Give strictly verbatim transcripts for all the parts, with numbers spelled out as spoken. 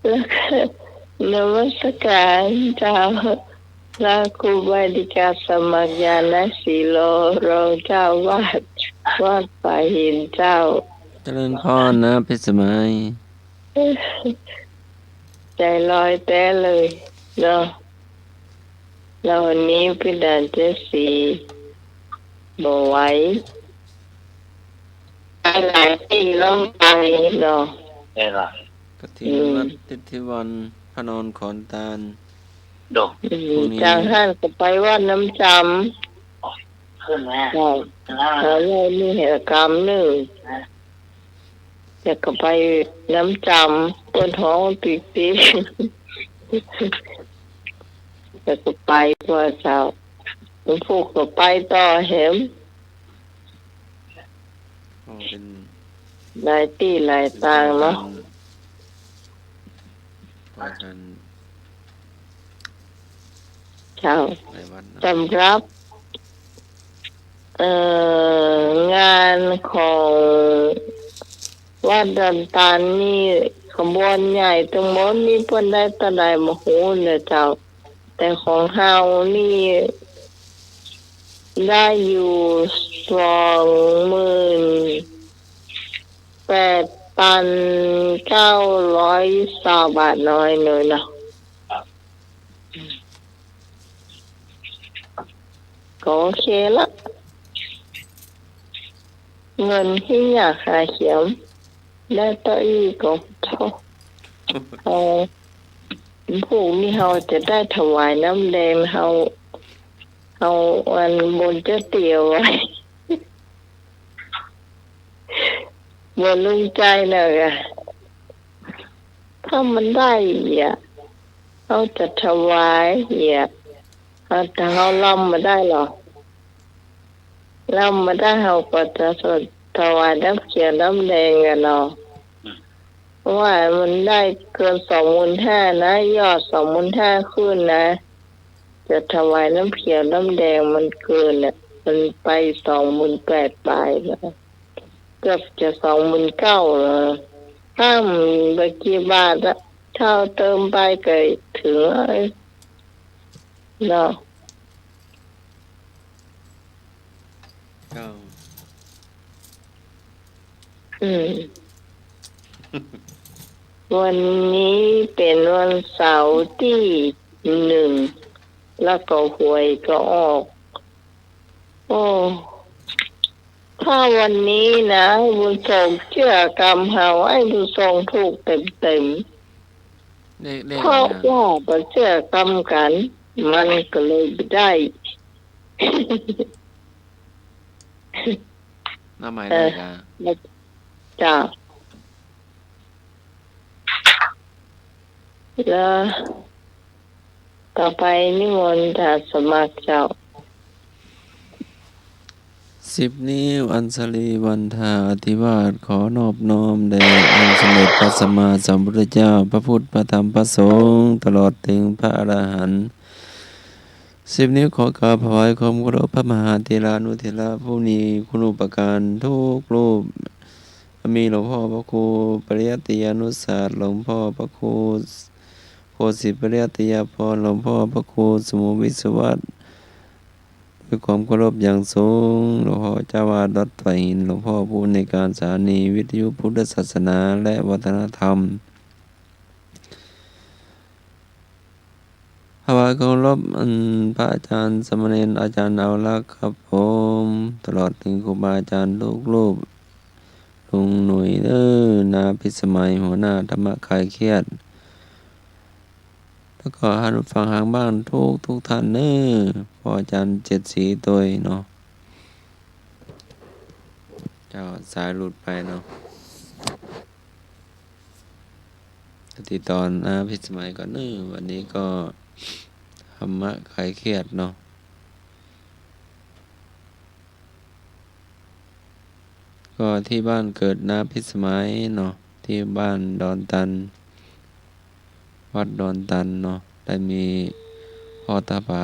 แล้วก็นมัสการเจ้า พระครูบาดิกาสมัครญาณสีโล รองเจ้าอาวาสวัดป่าหินเจ้า เจริญพรนะพิสมัย ใจลอยแต๊เลยเนาะ แล้ววันนี้พี่ดาเจสีบ่ไหว ไปหลายตี้แล้วไปเนาะ ได้ละ กฐิน อืม วัดทิพย์ทิวัน พระนอนขอนตาล ดอก อืม พรุ่งนี้ จางหั้นก็ไปวัดน้ำจำ ขึ้นไหม ใช่ แล้วนี่เหตุกรรมหนึ่ง นะ อยากก็ไปน้ำจำ ปวดท้องปิ๊กปิ๊ก อยากก็ไปกว่าเจ้า หลวงปู่ก็ไปต่อแหม โอ้ เป็น หลายตี้หลายตางเนาะ ไปกัน เจ้า หลายวัดเนาะ สำหรับ เอ่อ งานของวัดดอนตาลนี่ ขบวนใหญ่ตังหมดนี่เปิ้นได้เต้าใดบ่ฮู้เน่อเจ้า แต่ของเฮานี่ ได้อยู่สองหมื่นแปดปันเก้าร้อยซาวบาทน้อยเน่อเนาะ ก็โอเคละ เงินที่อยากหาเขียม ได้เต้าอี้ก็เท่า เอา พรุ่งนี้เฮาจะได้ถวายน้ำแดง เฮา เฮาอันบนเจ้าเตียวไว้ บ่ลุงใจเน่อ ถ้ามันได้เหีย เฮาจะถวายเหีย เฮา ถ้าเฮาลำบ่ได้หลอ ลำบ่ได้เฮาก็จะถวายน้ำเขียวน้ำแดงกั๋นเนาะ เพราะว่ามันได้เกินสองหมื่นห้านะ ยอดสองหมื่นห้าขึ้นนะ จะถวายน้ำเขียวน้ำแดงมันเกินน่ะ มันไปสองหมื่นแปดปลายแล้ว เกือบจะสองหมื่นเก้าแล้ว ถ้ามันบ่กี่บาทอะ ถ้าเติมไปก็ถึงแล้วเนาะ เก้า อืม วันนี้เป๋นวันเสาร์ตี้หนึ่ง แล้วก็หวยก็ออก โอ้ ถ้าวันนี้นะ ไอ้บุญส่งเจื้อกำเฮา ไอ้บุญส่งถูกเต็มๆ เลข เลข เพราะ อะไรนะ ว่าบ่เจื้อกำกั๋น มันก็เลยบ่ได้ มาใหม่ เออ ได้กะ แล้ว จ้า ต่อไปนิมนต์อาสาสมัครเจ้า สิบนิ้วอัญชลีวันทาอธิวาส ขอนอบน้อมแด่องค์สมเด็จพระสัมมาสัมพุทธเจ้า พระพุทธ พระธรรม พระสงฆ์ ตลอดถึงพระอรหันต์ สิบนิ้วขอกราบถวายความเคารพพระมหาเถรานุเถระผู้มีคุณูปการทุกรูป มีหลวงพ่อพระครูปริยัติยานุศาสตร์ หลวงพ่อพระครูโคสิตปริยัติยาภรณ์ หลวงพ่อพระครูสมุทรวิศวัตร ด้วยความเคารพอย่างสูง หลวงพ่อเจ้าอาวาสวัดป่าหิน หลวงพ่อผู้อำนวยการสถานีวิทยุพุทธศาสนาและวัฒนธรรม ถวายเคารพอันพระอาจารย์สามเณรอาจารย์เอาลักษณ์ครับผม ตลอดถึงครูบาอาจารย์ทุกรูป ลุงหนุ่ยเด้อ น้าพิสมัยหัวหน้าธรรมะคลายเครียด แล้วก็ท่านผู้ฟังทางบ้านทุกทุกท่านเด้อ พ่ออาจารย์เจ็ดสีตวยเนาะ เจ้า สายหลุดไปเนาะ ติดต่อน้าพิสมัยก่อนเนอะ วันนี้ก็ธรรมะคลายเครียดเนาะ ก็ที่บ้านเกิดน้าพิสมัยเนาะ ที่บ้านดอนตัน วัดดอนตันเนาะ ได้มีพ่อตาผา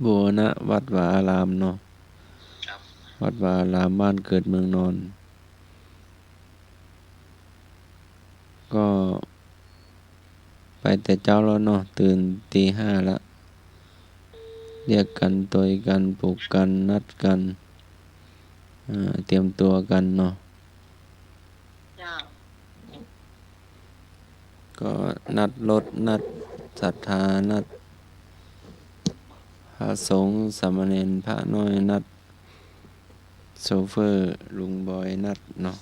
บูรณะวัดวาอารามเนาะ วัดวาอาราม บ้านเกิดเมืองนอน ก็ ล้แต่เจ๊าแล้วเนาะ ตื่นตีห้าละ เรียกกั๋น ตวยกั๋น ปลุกกั๋น นัดกั๋น อ่า เตรียมตั๋วกั๋นเนาะ เจ้า ก็นัดรถ นัดศรัทธา นัดพระสงฆ์สามเณร พระน้อย นัดโชเฟอร์ ลุงบอย นัดเนาะ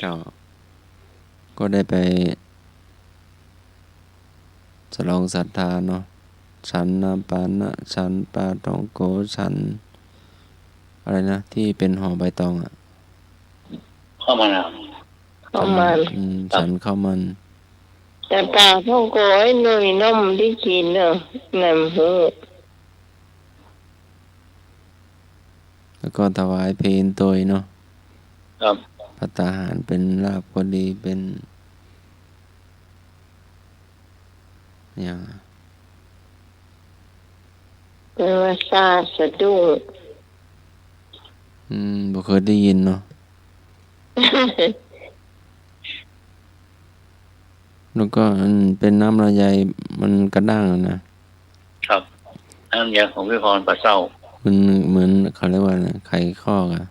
ก็ ก็ได้ไปฉลองศรัทธาเนาะ ฉันน้ำปานะ ฉันปลาท่องโก๋ ฉันอะไรนะ ตี้เป๋นห่อใบตองอะ ข้าวมันอะ ข้าวมัน อืม ครับ ฉันข้าวมัน แต่ปลาท่องโก๋ไอ้หนุ่ยน้อมได้กิ๋นเนาะ แหนมหู แล้วก็ถวายเพลตวยเนาะ ครับ ภัตตาหารเป๋นลาบก็ดี เป๋น อย่าง เปิ้นว่าซาสะดุ้ง อืม บ่เกยได้ยินเนาะ แล้วก็อันเป๋นน้ำลำไย มันกระด้างอะนะ ครับ น้ำลำไยของพี่พรปลาเศร้า มันเหมือน เขาเรียกว่าอะไร ไขข้ออะ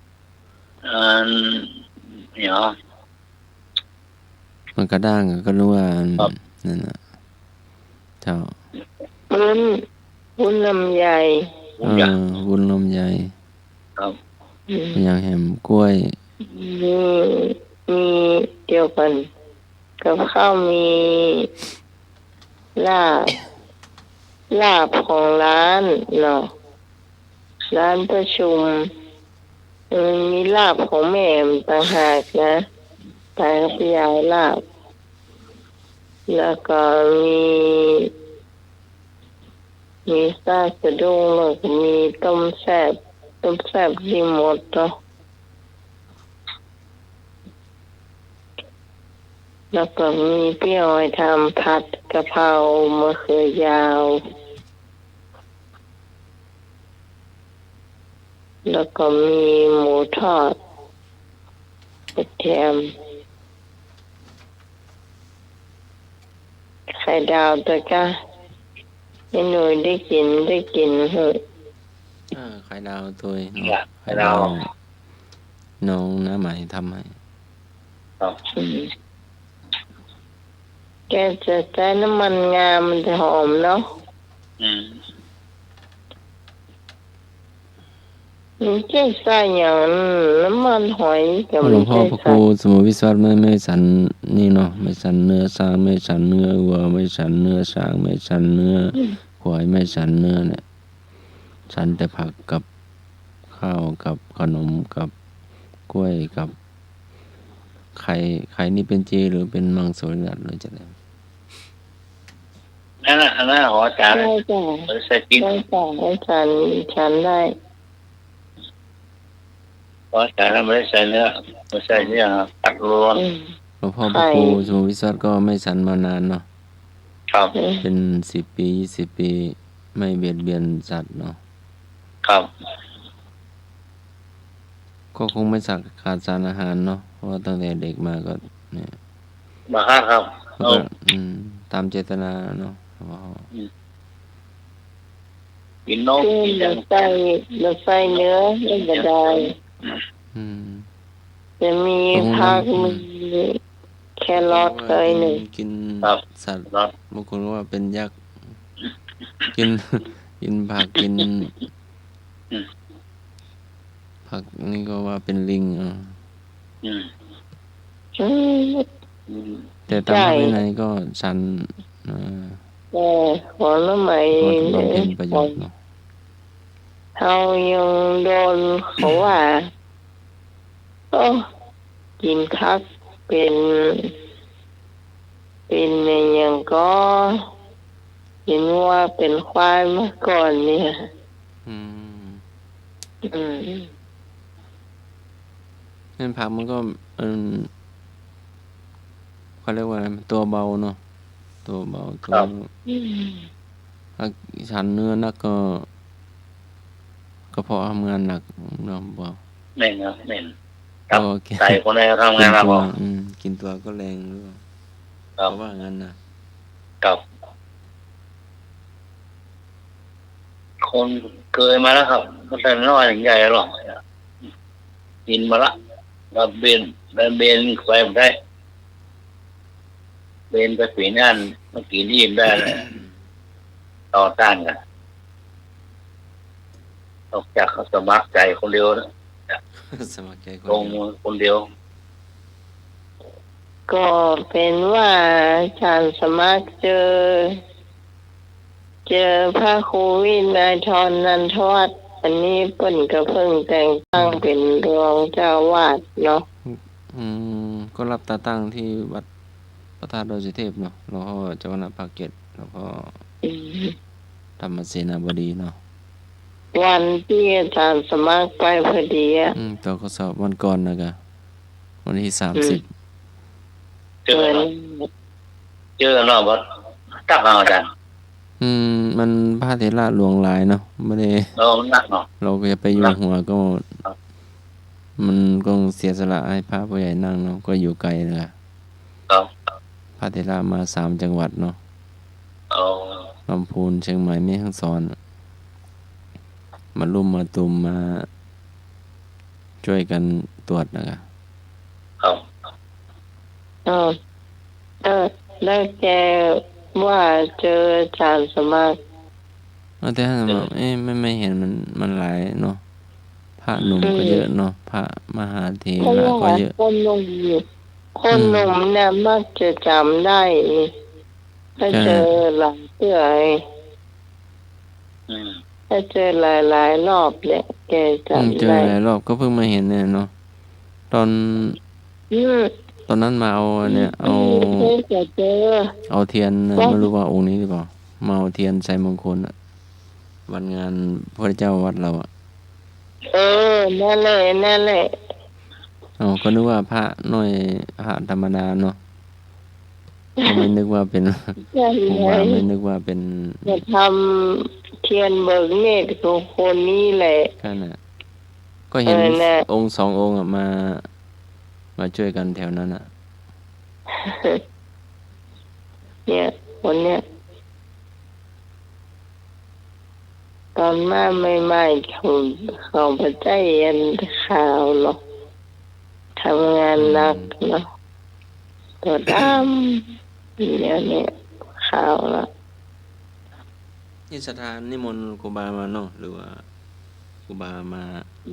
อัน เดี๋ยว มันกระด้างอะ ก็นึกว่าอัน ครับ นั่นน่ะ เจ้า วุ้น วุ้นลำไย วุ้น เออ จ้ะ วุ้นลำไย ครับ อืม อย่างแหมกล้วย มี มี เดี๋ยวก่อน กับข้าวมี ลาบ ลาบของร้านเนาะ ร้านประชุม มันมีลาบของแม่ต่างหากนะ ตากับยายลาบ แล้วก็มี มีซาสะดุ้ง แล้วก็มีต้มแซ่บ ต้มแซ่บนี่หมดเนาะ แล้วก็มีเปรี้ยวให้ทำผัดกะเพรามะเขือยาว แล้วก็มีหมูทอดกระเทียม ไข่ดาวตวยก้า ไอ้หนุ่ยได้กิ๋น ได้กิ๋นเหอะ เออ ไข่ดาวตวยเนาะ อยาก ไข่ดาว ไข่ดาว น้องน้าไหมทำให้ ครับ อืม แกจะใจ๊น้ำมันงา มันจะหอมเนาะ อืม มันใจ๊ใส่อย่างน้ำมันหอยกับ หลวงพ่อพระครูสมุทรวิศวัตรไม่ ไม่ฉันนี่เนาะ ไม่ฉันเนื้อช้าง ไม่ฉันเนื้อวัว ไม่ฉันเนื้อช้าง ไม่ฉันเนื้อ อืม ควาย ไม่ฉันเนื้อเนี่ย ฉันแต่ผักกับข้าวกับขนมกับกล้วยกับไข่ ไข่นี่เป๋นเจหรือเป๋นมังสวิรัติหรือจะไง นั่นน่ะ อันนั้นน่ะ ของอาจ๋ารย์ ใช่จ้ะ บ่ได้ใส่ปิ้ง ใช่จ้ะ ให้ฉัน ฉันได้ ของอาจ๋ารย์น่ะบ่ได้ใส่เนื้อ บ่ได้ใส่เนื้อ ผักล้วน อืม หลวงพ่อพระครู ไข่ สมุทรวิศวัตรก็ไม่ฉันมานานเนาะ ครับ อืม เป๋นสิบปี๋ ยี่สิบปี๋ ไม่เบียดเบียนสัตว์เนาะ ครับ ก็คงไม่ขาดสารอาหารเนาะ เพราะว่าตั้งแต่เด็กมาก็เนี่ย บ่ขาดครับ แล้วก็ เอา อืม ตามเจตนาเนาะ หลวงพ่อ อืม กิ๋นนม คือ กิ๋นหยัง บ่ใส่ บ่ใส่เนื้อ มันบ่ได้ อืม จะมี ก็คง ผัก อืม มีแครอท ก็คงว่า เอ้ย กิ๋น หนึ่ง กิ๋น ครับ สัตว์ แครอท บางคนก็ว่าเป๋นยักษ์ กิ๋น กิ๋นผัก กิ๋น อืม ผักนี่ก็ว่าเป๋นลิง อ่า อืม อืม อืม แต่ตามพระวินัยก็ฉัน อ่า เออ ผลไม้ ก็ถือว่าเป๋นประโยชน์เนาะ เฮายังโดนเขาว่า โอ้ กิ๋นผักเป๋น เป๋นอะหยังก็ เป๋นวัวเป๋นควายมาก่อนเนี่ย อืม อืม แม่นผักมันก็ เอิ่ม เขาเรียกว่าอะไร มันตั๋วเบาเนาะ ตั๋วเบา ตั๋ว ครับ อืม ถ้าฉันเนื้อนักก็ กระเพาะทำงานหนักเนาะ บ่ แม่นครับ แม่น ครับ โอเค ใส่คนใดก็ทำงาน กิ๋น ครับ ตั๋ว ผม อืม กิ๋นตั๋วก็แรงด้วย ครับ เขาว่างั้นนะ ครับ คนเกยมาแล้วครับ ตั้งแต่น้อยเถิงใหญ่หรอก กิ๋นมาละ แล้วเบน แล้วเบนไปบ่ได้ เบนไปปี๋นอั้น มากิ๋นอี้บ่ได้แล้ว ต่อต้านกั๋น นอกจากเขาสมัครใจ๋คนเดียวนะ สมัครใจ๋คนเดียว ลงมือคนเดียว ก็เป๋นว่าอาจ๋ารย์สมัครเจอ เจอพระครูวินัยธรนันทวัฒน์ อันนี้เปิ้นก็เพิ่งแต่งตั้งเป๋นรองเจ้าอาวาสเนาะ อืม ก็รับตาตั้งตี้วัดพระธาตุดอยสุเทพเนาะ หลวงพ่อเจ้าคณะภาคเจ็ด แล้วก็ อืม ธรรมเสนาบดีเนาะ วันตี้อาจ๋ารย์สมัครไปพอดีอะ อืม ตอนข้อสอบวันก่อนนะกะ วันตี้สามสิบ อืม เจอเนาะ เจอเนาะ บ่ตักเอาอาจ๋ารย์ อืม มันพระเถระหลวงหลายเนาะ บ่ได้ เออ มันหนักเนาะ เฮาก็อย่าไปยุ่งหัว ก็ ครับ มันก็เสียสละหื้อพระผู้ใหญ่นั่งเนาะ ก็อยู่ไก๋เลยอะ ครับ พระเถระมาสามจังหวัดเนาะ อ๋อ ลำพูน เชียงใหม่ แม่ฮ่องสอน มารุมมาตุ้มมาจ้วยกั๋นตรวจนะกะ ครับ เออ เออ แล้วแกว่าเจออาจ๋ารย์สมัคร เอาแต่หั้น เออ เอ๊ะ ไม่ ไม่หันมัน มันหลายเนาะ พระหนุ่มก็เยอะเนาะ อืม พระมหาเถระก็เยอะ เพราะว่าคนหนุ่ม คนหนุ่มเนี่ย อืม มักจะจ๋ำได้นี่ ใช่ ถ้าเจอหลายเตื้อไอ้ อืม ถ้าเจอหลายๆ รอบเนี่ย แกจ๋ำได้ อืม เจอหลายรอบ ก็เพิ่งมาหันเนี่ยเนาะ ตอน อืม ตอนนั้นมาเอาอันเนี่ย อืม เอา เพิ่งจะเจอ เอาเตียนนะ ว่า ไม่รู้ว่าองค์นี้หรือเปล่า มาเอาเตียนชัยมงคลอะ วันงานพระเจ้าวัดเราอะ เออ นั่นแหละ นั่นแหละ อ๋อ ก็นึกว่าพระน้อย พระธรรมดาเนาะ ก็ไม่นึกว่าเป๋น ใช่ ผมว่า ไง ไม่นึกว่าเป๋น จะทำเตียนเบิกเนตรของคนนี้แหละ นั่นน่ะ ก็หัน เออ น่ะ องค์สององค์อะ มา มาจ้วยกั๋นแถวนั้นอะ เนี่ย คนเนี่ย ต๋อนมาใหม่ๆ เขา เขาบ่ใจ้อันขาวหรอก ทำงานหนักเนาะ อืม ตั๋วดำ เดี๋ยวนี้ขาวละ นี่ศรัทธานิมนต์ครูบามาเนาะ หรือว่าครูบามา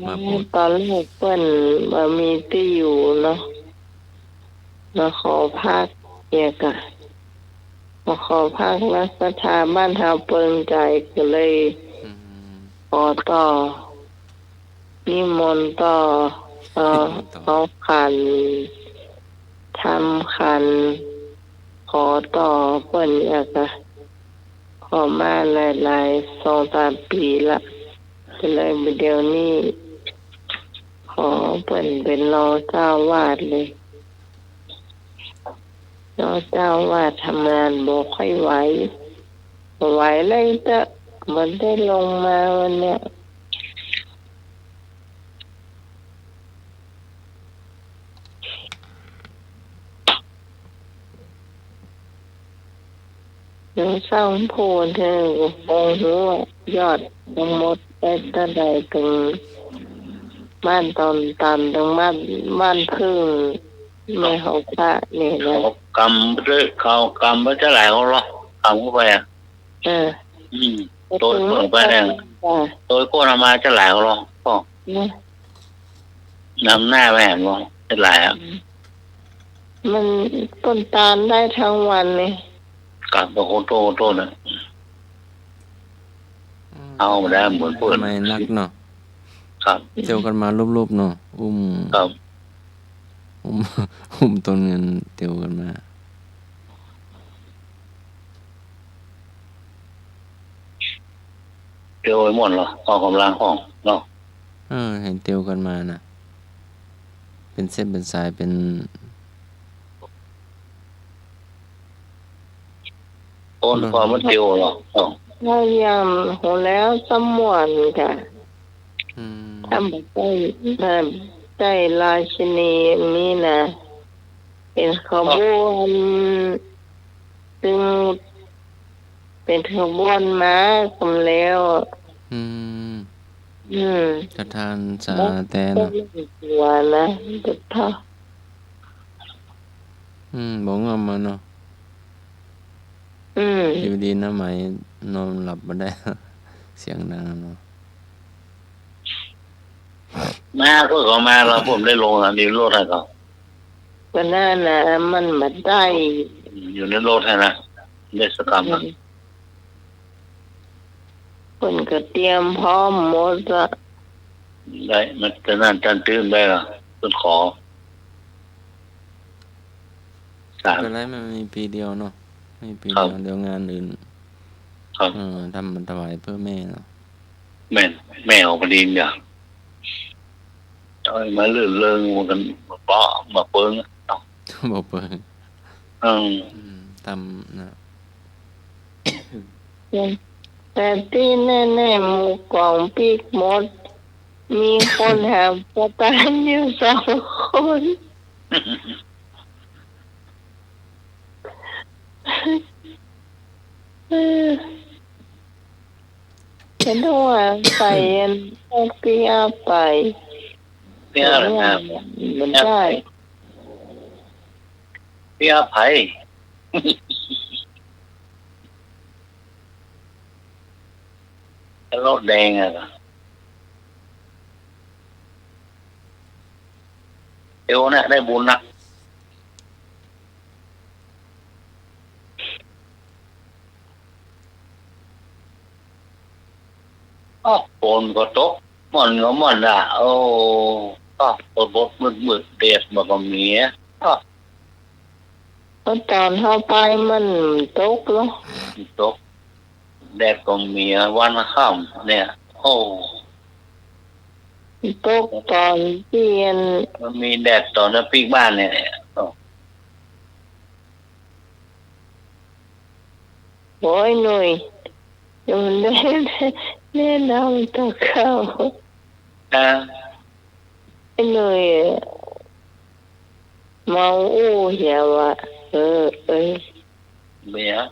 มาโปรด ต๋อนแรกเปิ้นบ่มีตี้อยู่เนาะ มาขอพัก เดี๋ยวก่อน มาขอพักแล้วศรัทธาบ้านเฮาเปิงใจ๋ก็เลย อืม ขอต่อ นิมนต์ต่อ เอ่อ นิมนต์ต่อ เอาขัน ทำขัน ขอต่อเปิ้น เดี๋ยวก่อน ขอมาหลายๆ สองสามปี๋ละ ก็เลยบ่าเดี๋ยวนี้ ขอเปิ้นเป๋นรองเจ้าอาวาสเลย รองเจ้าอาวาสทำงานบ่ค่อยไหว บ่ไหวเลยเต๊อะ บ่ได้ลงมาวันเนี้ย หลวงเจ้าพูดเถอะ บ่ฮู้ว่ายอดตังหมดได้เต้าใด ตึงบ้านตอนตัน ตึงบ้าน บ้านผึ้ง แม่หอพระนี่นะ เขากำไปด้วย เขากำไปจะหลายคนหรอ กำเข้าไปอะ เออ อืม โตยเปิ้นไปเนี่ย โตยโก้นเอามาจะหลายคนหรอ ก็ นะ นำหน้าไปหันว่าจะหลายอะ อืม มันต้นตาลได้ทั้งวันนี่ ครับ ขอโทษ ขอโทษนะ อืม เอามาได้เหมือนเปิ้น ไม่นักเนาะ ครับ เตียวกั๋นมาลุบๆ เนาะ อุ้ม ครับ อุ้ม อุ้มต้นเงินเตียวกั๋นมา เตียวไปหมดเหรอ กองก๋ำลังของเนาะ เออ หันเตียวกั๋นมานะ เป๋นเส้นเป๋นสาย เป๋น โอนพอมาเตียวเหรอ อ๋อ พยายามหัวแล้วสมวนกะ อืม ถ้าบ่ใจ้ ถ้า ถ้า ก้ราชินีอันนี้นะ เป๋นขบวน ซึ่งเป๋นขบวนมาก่อนแล้ว อืม อืม ตะทานสาแตเนาะ หัวนะ ตะทาน อืม บ่งามมาเนาะ อืม อยู่ดีน้าไหมนอนหลับบ่ได้ เสียงดังเนาะ มาก็เขามา แล้วผมได้ลงนะ นี่รถให้เขา ก็นั่นนะ มันบ่ได้ อยู่ในรถให้นะ ได้สักกำนะ อืม เปิ้นก็เตรียมพร้อมหมดละ ได้ มันจะนั่นจันตื้มได้ละ เปิ้นขอ สาม บ่เป๋นไร มันมีปี๋เดียวเนาะ มีปี๋ ครับ เดียว เดี๋ยวงานอื่น ครับ เออ ทำถวายเปื้อแม่เนาะ แม่น แม่ออกพอดีอย่าง เอามาเลื่อนเริงมากัน บ่ บ่เปิง บ่เปิง อืม อืม ตำนะ แต่ตี้แน่ๆ หมู่กองปิ๊กหมด มีคนหาประธานอยู่สองคน เออ เห็นว่าไปอันพวกปิ๊กอัพไป ปิ๊กอัพ เห็นว่า นะ มันได้ ปิ๊กอัพไผ รถแดงอะ เดี๋ยวเนี่ยได้บุญนะ อ้อ ฝนก็ตก ม่อนก็ม่อนละ โอ้ อ้อ บดๆ มืดๆ แดดมันก็มี อ้อ เพราะต๋อนเฮาไปมันตกเหรอ ตก แดดก็มี วันค่ำเนี่ย โอ้ ตกต๋อนเตียน มันมีแดดต๋อนปิ๊กบ้านเนี่ย โอ้ โอ้ย หนุ่ย หนุ่ยได้แนะนำต่อเขา อ่า ไอ้หนุ่ย เมาอู้เหียว่ะ เออ เออ เบียร์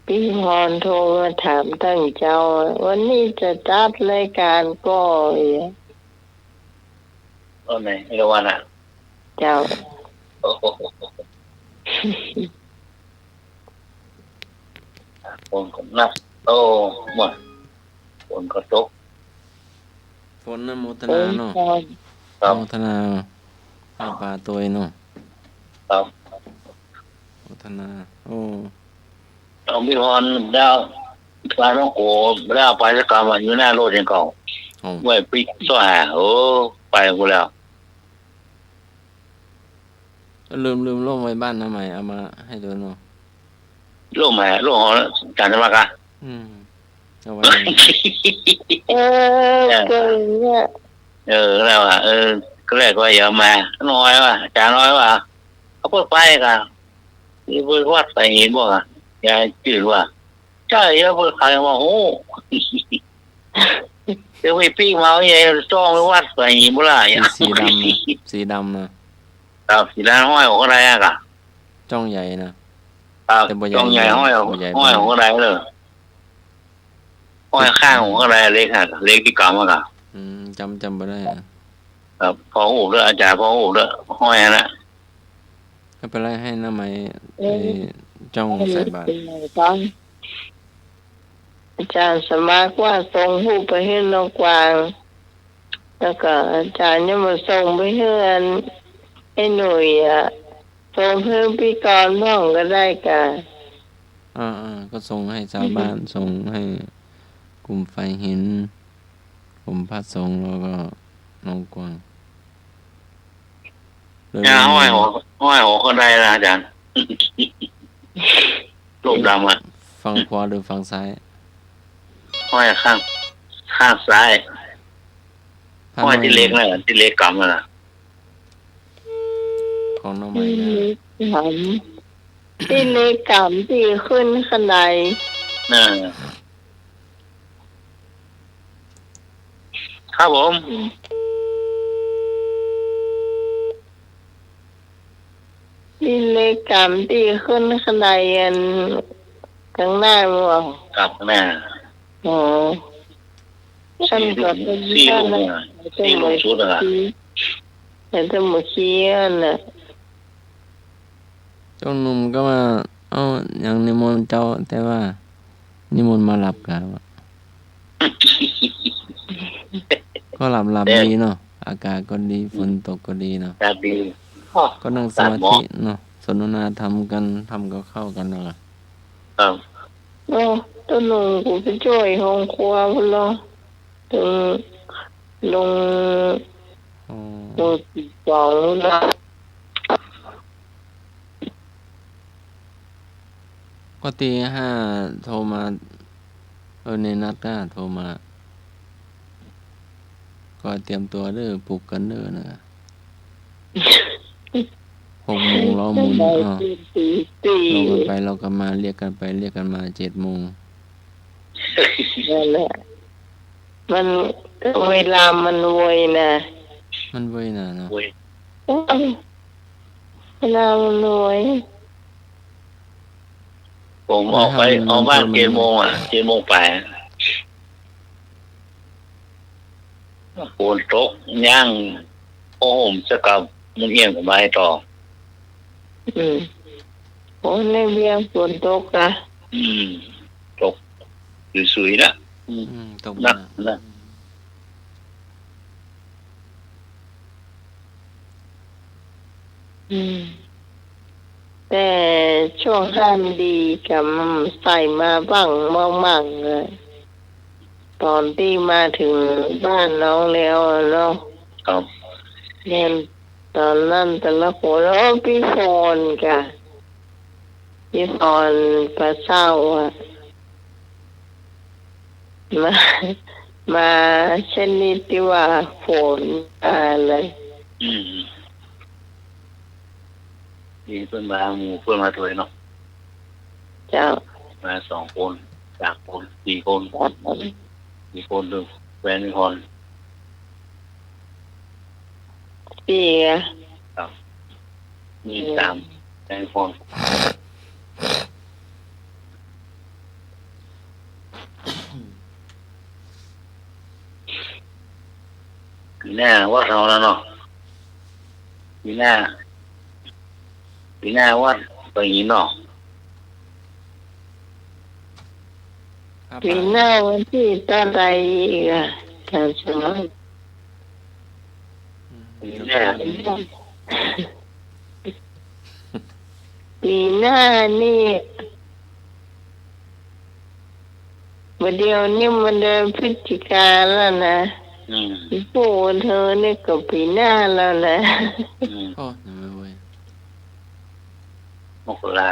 ปิ๊กพรโทรมาถามตั้งเจ๊า วันนี้จะจัดรายก๋านก่อ ต๋อนไหน เอราวัณอะ เจ้า โอ้โห ฝนก็หนัก โอ้ ม่อน ฝนก็ตก ฝนนะ โมทนาเนาะ ครับ โมทนา อาปาตวยเนาะ ครับ โมทนา โอ้ เอาปิ๊กพรแล้ว ไปน้องโก แล้วไปสักกำอะ อยู่หน้ารถอย่างเก่า โอ้ ไว้ปิ๊กซ้อยหา โอ้ ไปกูแล้ว ลืม ลืมล่มไว้บ้านน้าไหม เอามาหื้อดูเนาะ ล่มไหน ล่มของอาจ๋ารย์สมัครอะ อืม เอาไว้ เออ เออ เก่งเนี่ย เออ แล้วอะ เออ ก็แรกว่าอย่ามา น้อยว่ะ อาจ๋ารย์น้อยว่ะ เขาเปิดไฟกัน นี่เปิดวัดไปเห็นบ่อะ ยายจืดว่ะ ใจ้เหรอ เปิ้นขายมา โอ้ เดี๋ยวไปปิ๊กมา ยายจ้องไปวัดไปบ่ล่ะ สี สีดำนะ สีดำนะ ครับ สีดำห้อยออกก็ได้อะกะ จ้องใหญ่นะ ครับ แต่บ่ใหญ่ จ้องใหญ่ บ่ใหญ่ ห้อยออก บ่ใหญ่ ห้อยออกก็ได้เลย ห้อยข้างออกก็ได้ เหล็กอะ เหล็กตี้กำอะกะ อืม จ๋ำ จ๋ำบ่ได้อะ ครับ ผ่อฮู้เด้อ อาจ๋ารย์ ผ่อฮู้เด้อ ห้อยหั้นนะ ก็ไปไล่หื้อน้าไหม เออ ไอ้จ้องใส่บาตร อาจ๋ารย์สมัครว่าส่งฮูปไปหื้อน้องกวาง แล้วก็อาจ๋ารย์ยังบ่ส่งไปหื้ออันไอ้หนุ่ยอะ ส่งหื้อปิ๊กพรพ่องก็ได้กะ อ่าๆ ก็ส่งหื้อชาวบ้าน อืม ส่งหื้อกุมไฟหิน กุมพระสงฆ์ แล้วก็น้องกวาง เนี่ย ห้อยหัว ห้อยหัวก็ได้นะอาจ๋ารย์ รูปดำอะ ฝั่งขวาหรือฝั่งซ้าย ห้อยข้าง ข้างซ้าย ห้อยตี้เหล็กนั่นน่ะ ตี้เหล็กกำนั่นน่ะ ของน้องใหม่นะ ตี้เหล็กกำตี้ขึ้นขั้นได น่ะ ครับผม ตี้เล็กก๋ำตี้ขึ้นคันไดอันข้างหน้ามั้ง ครับ ข้างหน้า อ๋อ สี่ลุง สี่ลุง สี่ลุงสุดอะ แต่จะบ่ขี้ แต่จะบ่ขี้อันน่ะ โจ้หนุ่มก็ว่า เอ้า ยังนิมนต์เจ้า แต่ว่านิมนต์มาหลับกะว่า ก็หลับ หลับดีเนาะ อากาศก็ดี ฝนตกก็ดีเนาะ หลับดี ก็นั่งสมาธิเนาะ สนทนาธรรมกัน ทำกับข้าวกันนั่นแหละ ครับ เอ้า โจ้หนุ่มกูไปจ้วยห้องครัวพุ้นเนาะ ตึงลง อ๋อ หมู่สิบสองพุ้นเนาะ ก็ตีห้าโทรมา เออ ในนัดก็โทรมา ก็เตรียมตั๋วเด้อ ปลุกกั๋นเด้อนะ หกโมงล้อหมุน อ้าว ตีสี่ ตีสี่ รอกั๋นไป รอกั๋นมา เรียกกั๋นไป เรียกกั๋นมา เจ็ดโมง นั่นแหละ มัน เวลามันไวนะ มันไวนะเนาะ ไว เออ เวลามันไว ผมออกไป ออกบ้านเจ็ดโมงอะ เจ็ดโมงปลาย ฝนตก ย่างผ้าห่มสักกับ มันเอี่ยงกับไม้ต่อ อืม โอ้ ในเวียงฝนตกอะ อืม ตกสุยๆ นะ อืม อืม ตกหนักนะ นะ อืม แต่ช่วงห้ามดีกับมันใส่มาบ้างมั่งๆ อะ ต๋อนตี้มาเถิงบ้านน้องแล้วอะเนาะ ครับ แม่น ต๋อนนั้นแต่ละคน โอ้ ปี้ฝนก่ะ ปี้ฝนปะเซ้าอะ มา มาชนิดตี้ว่าฝนมาเลย อืม นี่เปิ้นมา หมู่เปิ้นมาตวยเนาะ เจ้า มาสองคน สามคน สี่คน ครับผม สี่คน ดูแฟนอีกคน สี่อะ ครับ มี อืม สาม แฟนอีกคน ปี๋หน้าวัดเฮาแล้วเนาะ ปี๋หน้า ปี๋หน้าวัดไปอีกเนาะ ครับ ปี๋หน้าวันตี้เต้าใดอีกอะ อาจ๋ารย์สมาน อืม ปี๋หน้า ปี๋หน้านี่ บ่าเดี่ยวนี้มันเดือนพฤศจิกาแล้วนะ อืม อีกบ่เถิงนี่ก็ปี๋หน้าแล้วนะ อืม โอ้ ยังไม่เว้ย มกรา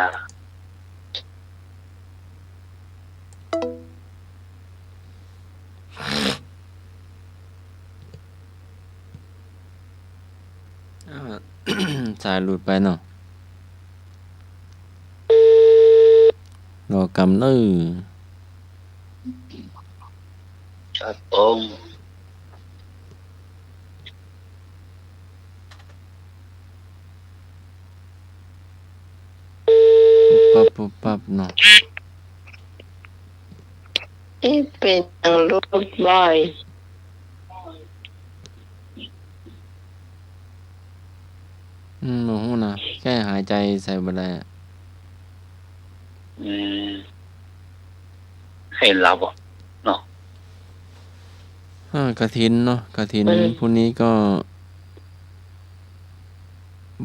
อ้าว สายหลุดไปเนาะ รอกำเน่อ ครับผม ปุ๊บปั๊บ ปุ๊บปั๊บเนาะ เอ๊ะ เป๋นหยังหลุดบ่อย อืม บ่ฮู้นะ แค่หายใจใส่บ่ได้อะ อืม ให้หลับอะเนาะ อ่า กฐินเนาะ กฐิน อืม พุ้นนี้ก็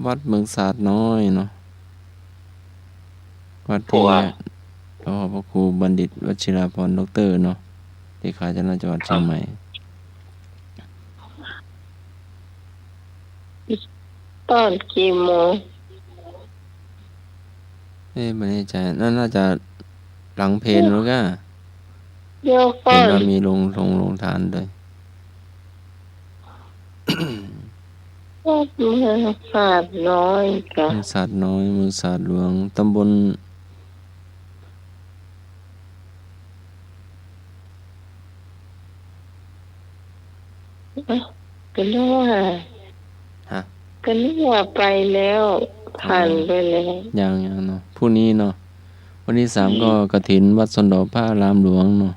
วัดเมืองสาดน้อยเนาะ วัดตี้ พระครูบัณฑิตวชิราภรณ์ ด็อกเตอร์เนาะ เลขาเจ้าคณะจังหวัดเชียงใหม่ ตอนกี่โมง เอ๊ะ บ่แน่ใจ๋ น่า น่าจะหลังเพลแล้วก้า เดี๋ยวก่อน เห็นว่ามีโรง โรง โรงทานด้วย เมืองสาดน้อยก้า เมืองสาดน้อย เมืองสาดหลวง ตำบล เ เอ้า ก็นึกว่า ฮะ ก็นึกว่าไปแล้ว อ๋อ ผ่านไปแล้ว ยัง ยังเนาะ พรุ่งนี้เนาะ วันที่สาม อืม ก็กฐินวัดสนดอกพระอารามหลวงเนาะ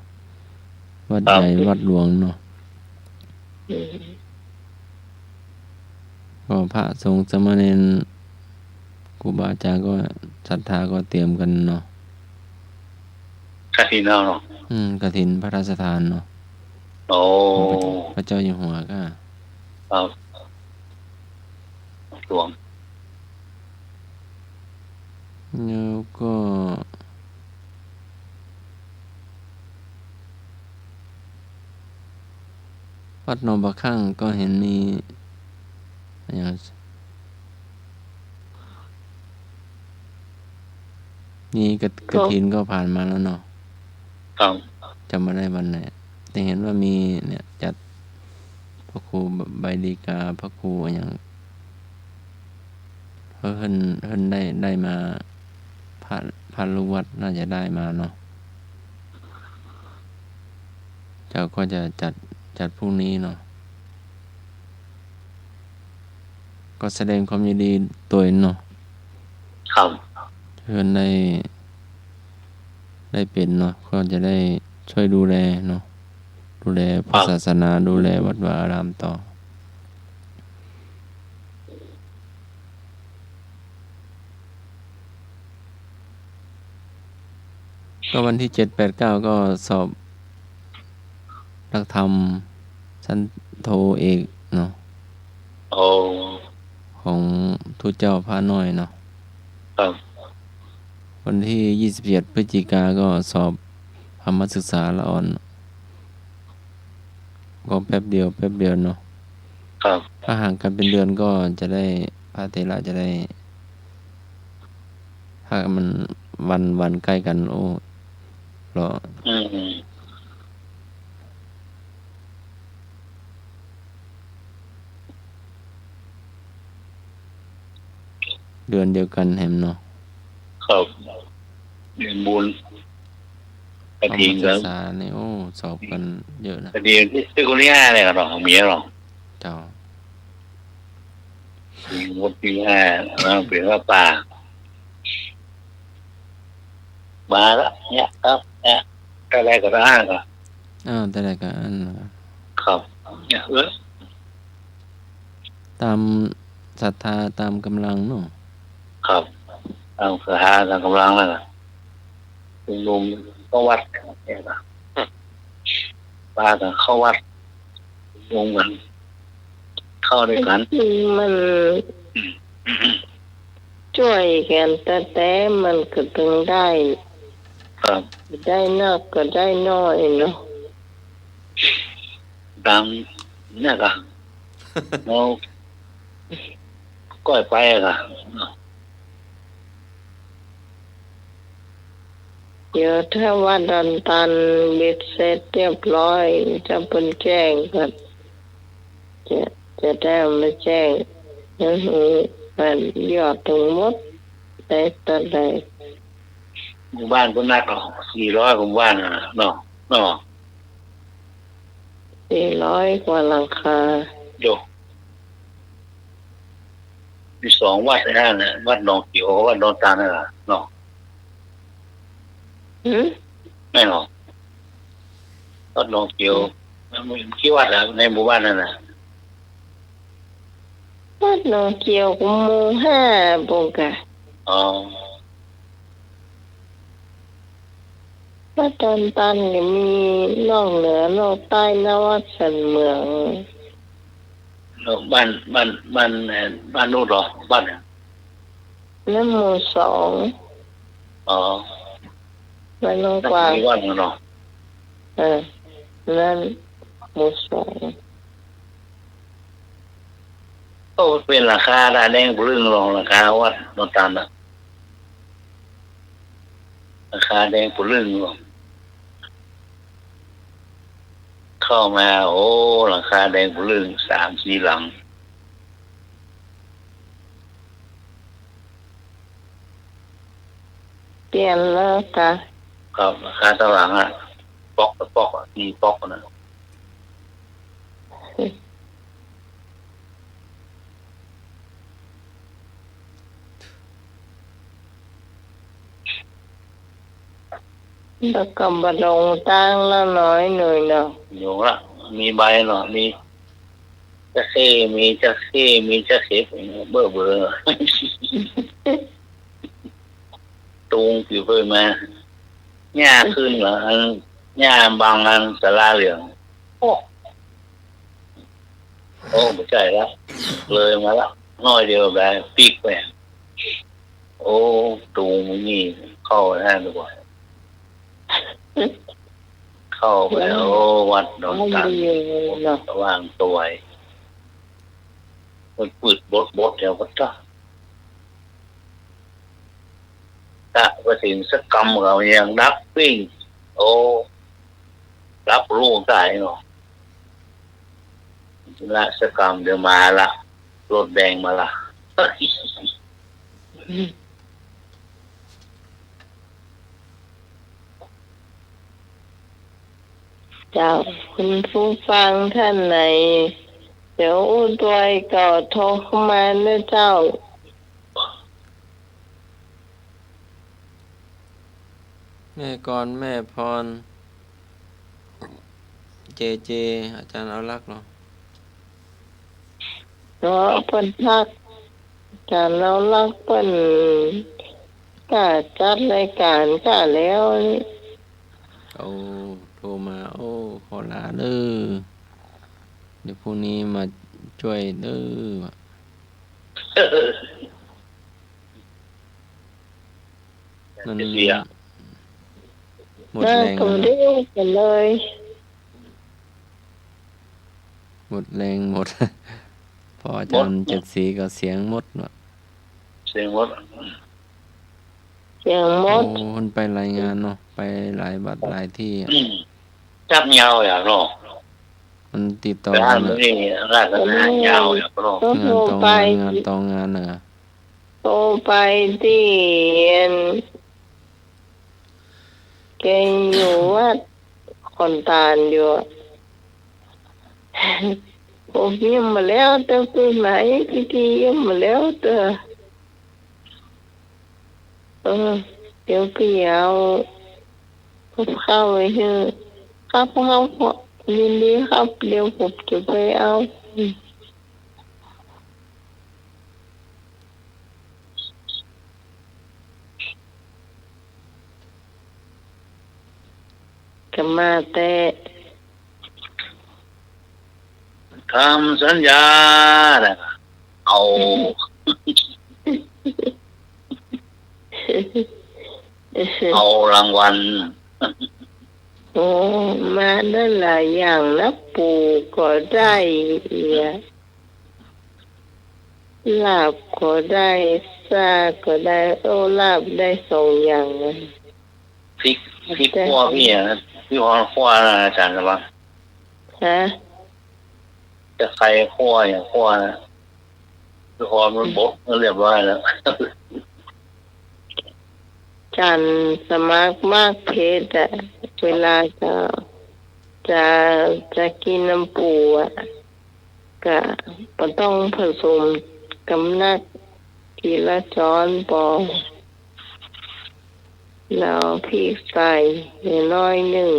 วัด ครับ ใหญ่วัดหลวงเนาะ อืม ก็พระสงฆ์สามเณร ครูบาอาจารย์ก็ศรัทธาก็เตรียมกั๋นเนาะ กฐินเอาเนาะ อืม กฐินพระราชทานเนาะ โอ้ พระเจ้าอยู่หัวก็ ครับ หลวง แล้วก็ วัดหนองปลาคั่งก็เห็นมี อย่าง มีกะ ก็ กฐินก็ผ่านมาแล้วเนาะ ครับ จ๋ำบ่ได้วันไหน แต่เห็นว่ามีเนี่ย จัดพระครูใบดีกา พระครูอะหยัง เพิ่น เพิ่นได้ ได้มา พระ พระลูกวัดน่าจะได้มาเนาะ เจ้าก็จะจัด จัดพรุ่งนี้เนาะ ก็แสดงความยินดีตวยเนาะ ครับ เพิ่นได้ ได้เป๋นเนาะ ก็จะได้ช่วยดูแลเนาะ ดูแลพระ ครับ ศาสนา ดูแลวัดวาอารามต่อ ก็วันที่เจ็ด แปด เก้า ก็สอบหลักธรรมชั้นโทเอกเนาะ โอ้ ของทูตเจ้าพระน้อยเนาะ ครับ วันที่ยี่สิบเจ็ด พฤศจิกาก็สอบธรรมศึกษาละอ่อน ก็แป๊บเดียว แป๊บเดียวเนาะ ครับ ถ้าห่างกั๋นเป๋นเดือนก็จะได้ พระเถระจะได้ ถ้ามันวัน วันใก้กั๋น โอ้ เหรอ อืม เดือนเดียวกั๋นแหมเนาะ ครับ เดือนบุญ กฐิน ธรรมศึกษานี่ โอ้ สอบกั๋นเยอะนะ กฐินตี้ ตี้คนนี้อะไรกั๋นเนาะ มีเนาะ เจ้า งวดตี้ห้า เออ เป๋นผ้าป่า มาละ เนี่ย ครับ เนี่ย แต่ใดก็ได้ก็ อ้าว แต่ใดก็อั้น ครับ เนี่ย เออ ต๋ามศรัทธา ต๋ามก๋ำลังเนาะ ครับ ต๋ามศรัทธา ต๋ามก๋ำลังนั่นแหละ ชุมนุมเข้าวัด เนี่ยนะ ปากั๋นเข้าวัด ลงกั๋น เข้าด้วยกั๋น มัน อืม จ้วยกั๋นแต๊ๆ มันก็ตึงได้ ครับ ได้นักก็ได้น้อยเนาะ ต๋ามเนี่ยก็ เฮาก้อยไปอะก็ เดี๋ยวถ้าวัดดอนตันเบ็ดเสร็จเรียบร้อย ถ้าเปิ้นแจ้งก็จะ จะได้เอามาแจ้ง หื้อ หื้อ อันยอดตึงหมด ได้เต้าใด หมู่บ้านเปิ้นนักก็สี่ร้อยกว่าหมู่บ้านน่ะเนาะ เนาะ สี่ร้อยกว่าหลังคา โย มีสองวัดนะนั่นน่ะ วัดหนองเขียวกับวัดดอนตันนั่นน่ะเนาะ หือ แม่นเหรอ วัดหนองเขียว หือ มันมีกี่วัดอะในหมู่บ้านนั่นน่ะ วัดหนองเขียวก็หมู่ห้าปู้นก่ะ อ๋อ วัดดอนตันก็มีนอกเหนือนอกใต้นะ วัดสันเหมือง แล้วบ้าน บ้าน บ้าน เอ่อ บ้านโน้นเหรอ บ้านไหน นั่นหมู่สอง อ๋อ บ้านโน้นกว่า นั่นหมู่บ้านเหรอ เออ นั่นหมู่สอง โอ้ เป๋นหลังคาแดงปะลึ่งลอง หลังคาวัดดอนตันน่ะ หลังคาแดงปะลึ่งลอง เข้ามา โอ้ หลังคาแดงปะลึ่ง สามสี่หลัง เปลี่ยนแล้วกะ ครับ หลังคาตางหลังอะ ป๊อก ป๊อกอะ สี่ป๊อกอะนะ อืม แล้วก็บ่ลงตังค์แล้วน้อยหน่อยเนาะ ลงละ มีใบเนาะ มีจะเข้ มีจะเข้ มีจะเข้ เบ้อเบ้อ ตุงปิวเปยมา หญ้าขึ้นเหรอ อัน หญ้าบังอันศาลาเหลือง โอ้ โอ้ บ่ใจ้ละ เลยมาละ น้อยเดียวไป ปิ๊กไป โอ้ ตุงนี่เข้าไปได้ดีกว่า เข้าไป โอ้ วัดดอนตัน สว่างไสว มันปืดบดบดเดียวก็จ้า กะว่าสินสักกำเรายังดับปิ้ง โอ้ รับรู้ได้เนาะ ละสักกำเดี๋ยวมาละ รถแดงมาละ เจ้า คุณผู้ฟังท่านไหน เดี๋ยวอู้ตวยก็โทรเข้ามานะเจ้า แม่กร แม่พร เจเจ อาจารย์เอาลักษณ์เหรอ ก็เปิ้นพัก อาจารย์เอาลักษณ์เปิ้นก็จัดรายการก็แล้วนี่ โอ้ โทรมา โอ้ ขอลาเด้อ เดี๋ยวพรุ่งนี้มาจ้วยเด้อ มัน เสีย หมดแรงแล้วเนอะ เออ ผมได้กันเลย หมดแรงหมด พออาจารย์เจ็ดสีก็เสียงหมดเนาะ เสียงหมด เสียงหมด โอ้ มันไปหลายงานเนาะ ไปหลายบัดหลายตี้อะ อืม จับยาวอย่างเนาะ มันติดต่อกันอะ ไปหาหมู่นี่ราชนา อืม ยาวอย่างเนาะ ก็โทรไป งานต่องาน งานต่องานเนาะ โทรไปตี้อัน แกอยู่วัดขอนตาลอยู่อะ ผมเยี่ยมมาแล้ว แต่ปีใหม่พิธีเยี่ยมมาแล้วเด้อ เออ เดี๋ยวพี่เอากับข้าวไว้ให้ ครับ ครับ ยินดีครับ เดี๋ยวผมจะไปเอา ก็มาแต่ ทำสัญญานะ เอา เอารางวัล โอ้ มาได้หลายอย่างนะ ปู่ก็ได้เอีย ลาบก็ได้ ซ่าก็ได้ โอ้ ลาบได้สองอย่างนะ พริก พริกขั่วพี่อะนะ พี่พรขั่วนะ อาจารย์ระวัง ฮะ ตะไคร้ขั่วอย่างขั่วนะ พี่พรมันบดเรียบร้อยแล้ว อาจารย์สมัครมากเพชรอะ เวลาจะ จะ จะกิ๋นน้ำปูอะ ก็บ่ต้องผสมกับนัก ทีละจ๊อนปอ แล้วพริกใส่น้อยหนึ่ง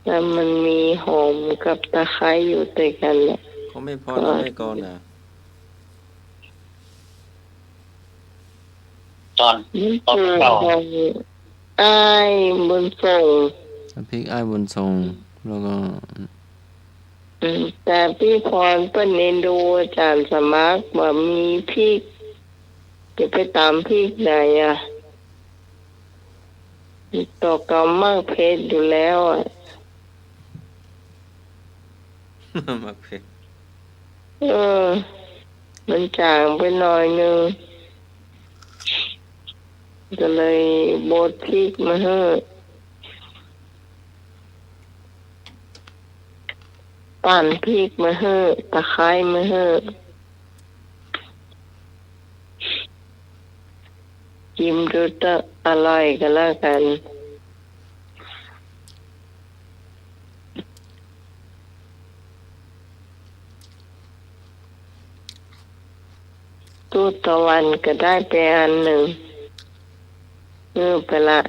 แล้วมันมีหอมกับตะไคร้อยู่ตวยกั๋นแหละ ของแม่พร ก็ กับแม่กรน่ะ ตอน มัน ตอน เก่า ของอ้ายบุญส่ง น้ำพริกอ้ายบุญส่ง แล้วก็ อืม แต่พี่พรเปิ้นเอ็นดูอาจารย์สมัคร บ่มีพริก จะไปต๋ำพริกไหนอะ ตกกับมากเผ็ดอยู่แล้วอะ มากเผ็ด เออ มันจ๋างไปหน่อยหนึ่ง ก็เลยบดพริกมาหื้อ ปั่นพริกมาหื้อ ตะไคร้มาหื้อ จิมดูเต๊อะ อร่อยก็แล้วกั๋น ตู้ตะวันก็ได้ไปอันหนึ่ง หื้อไปละ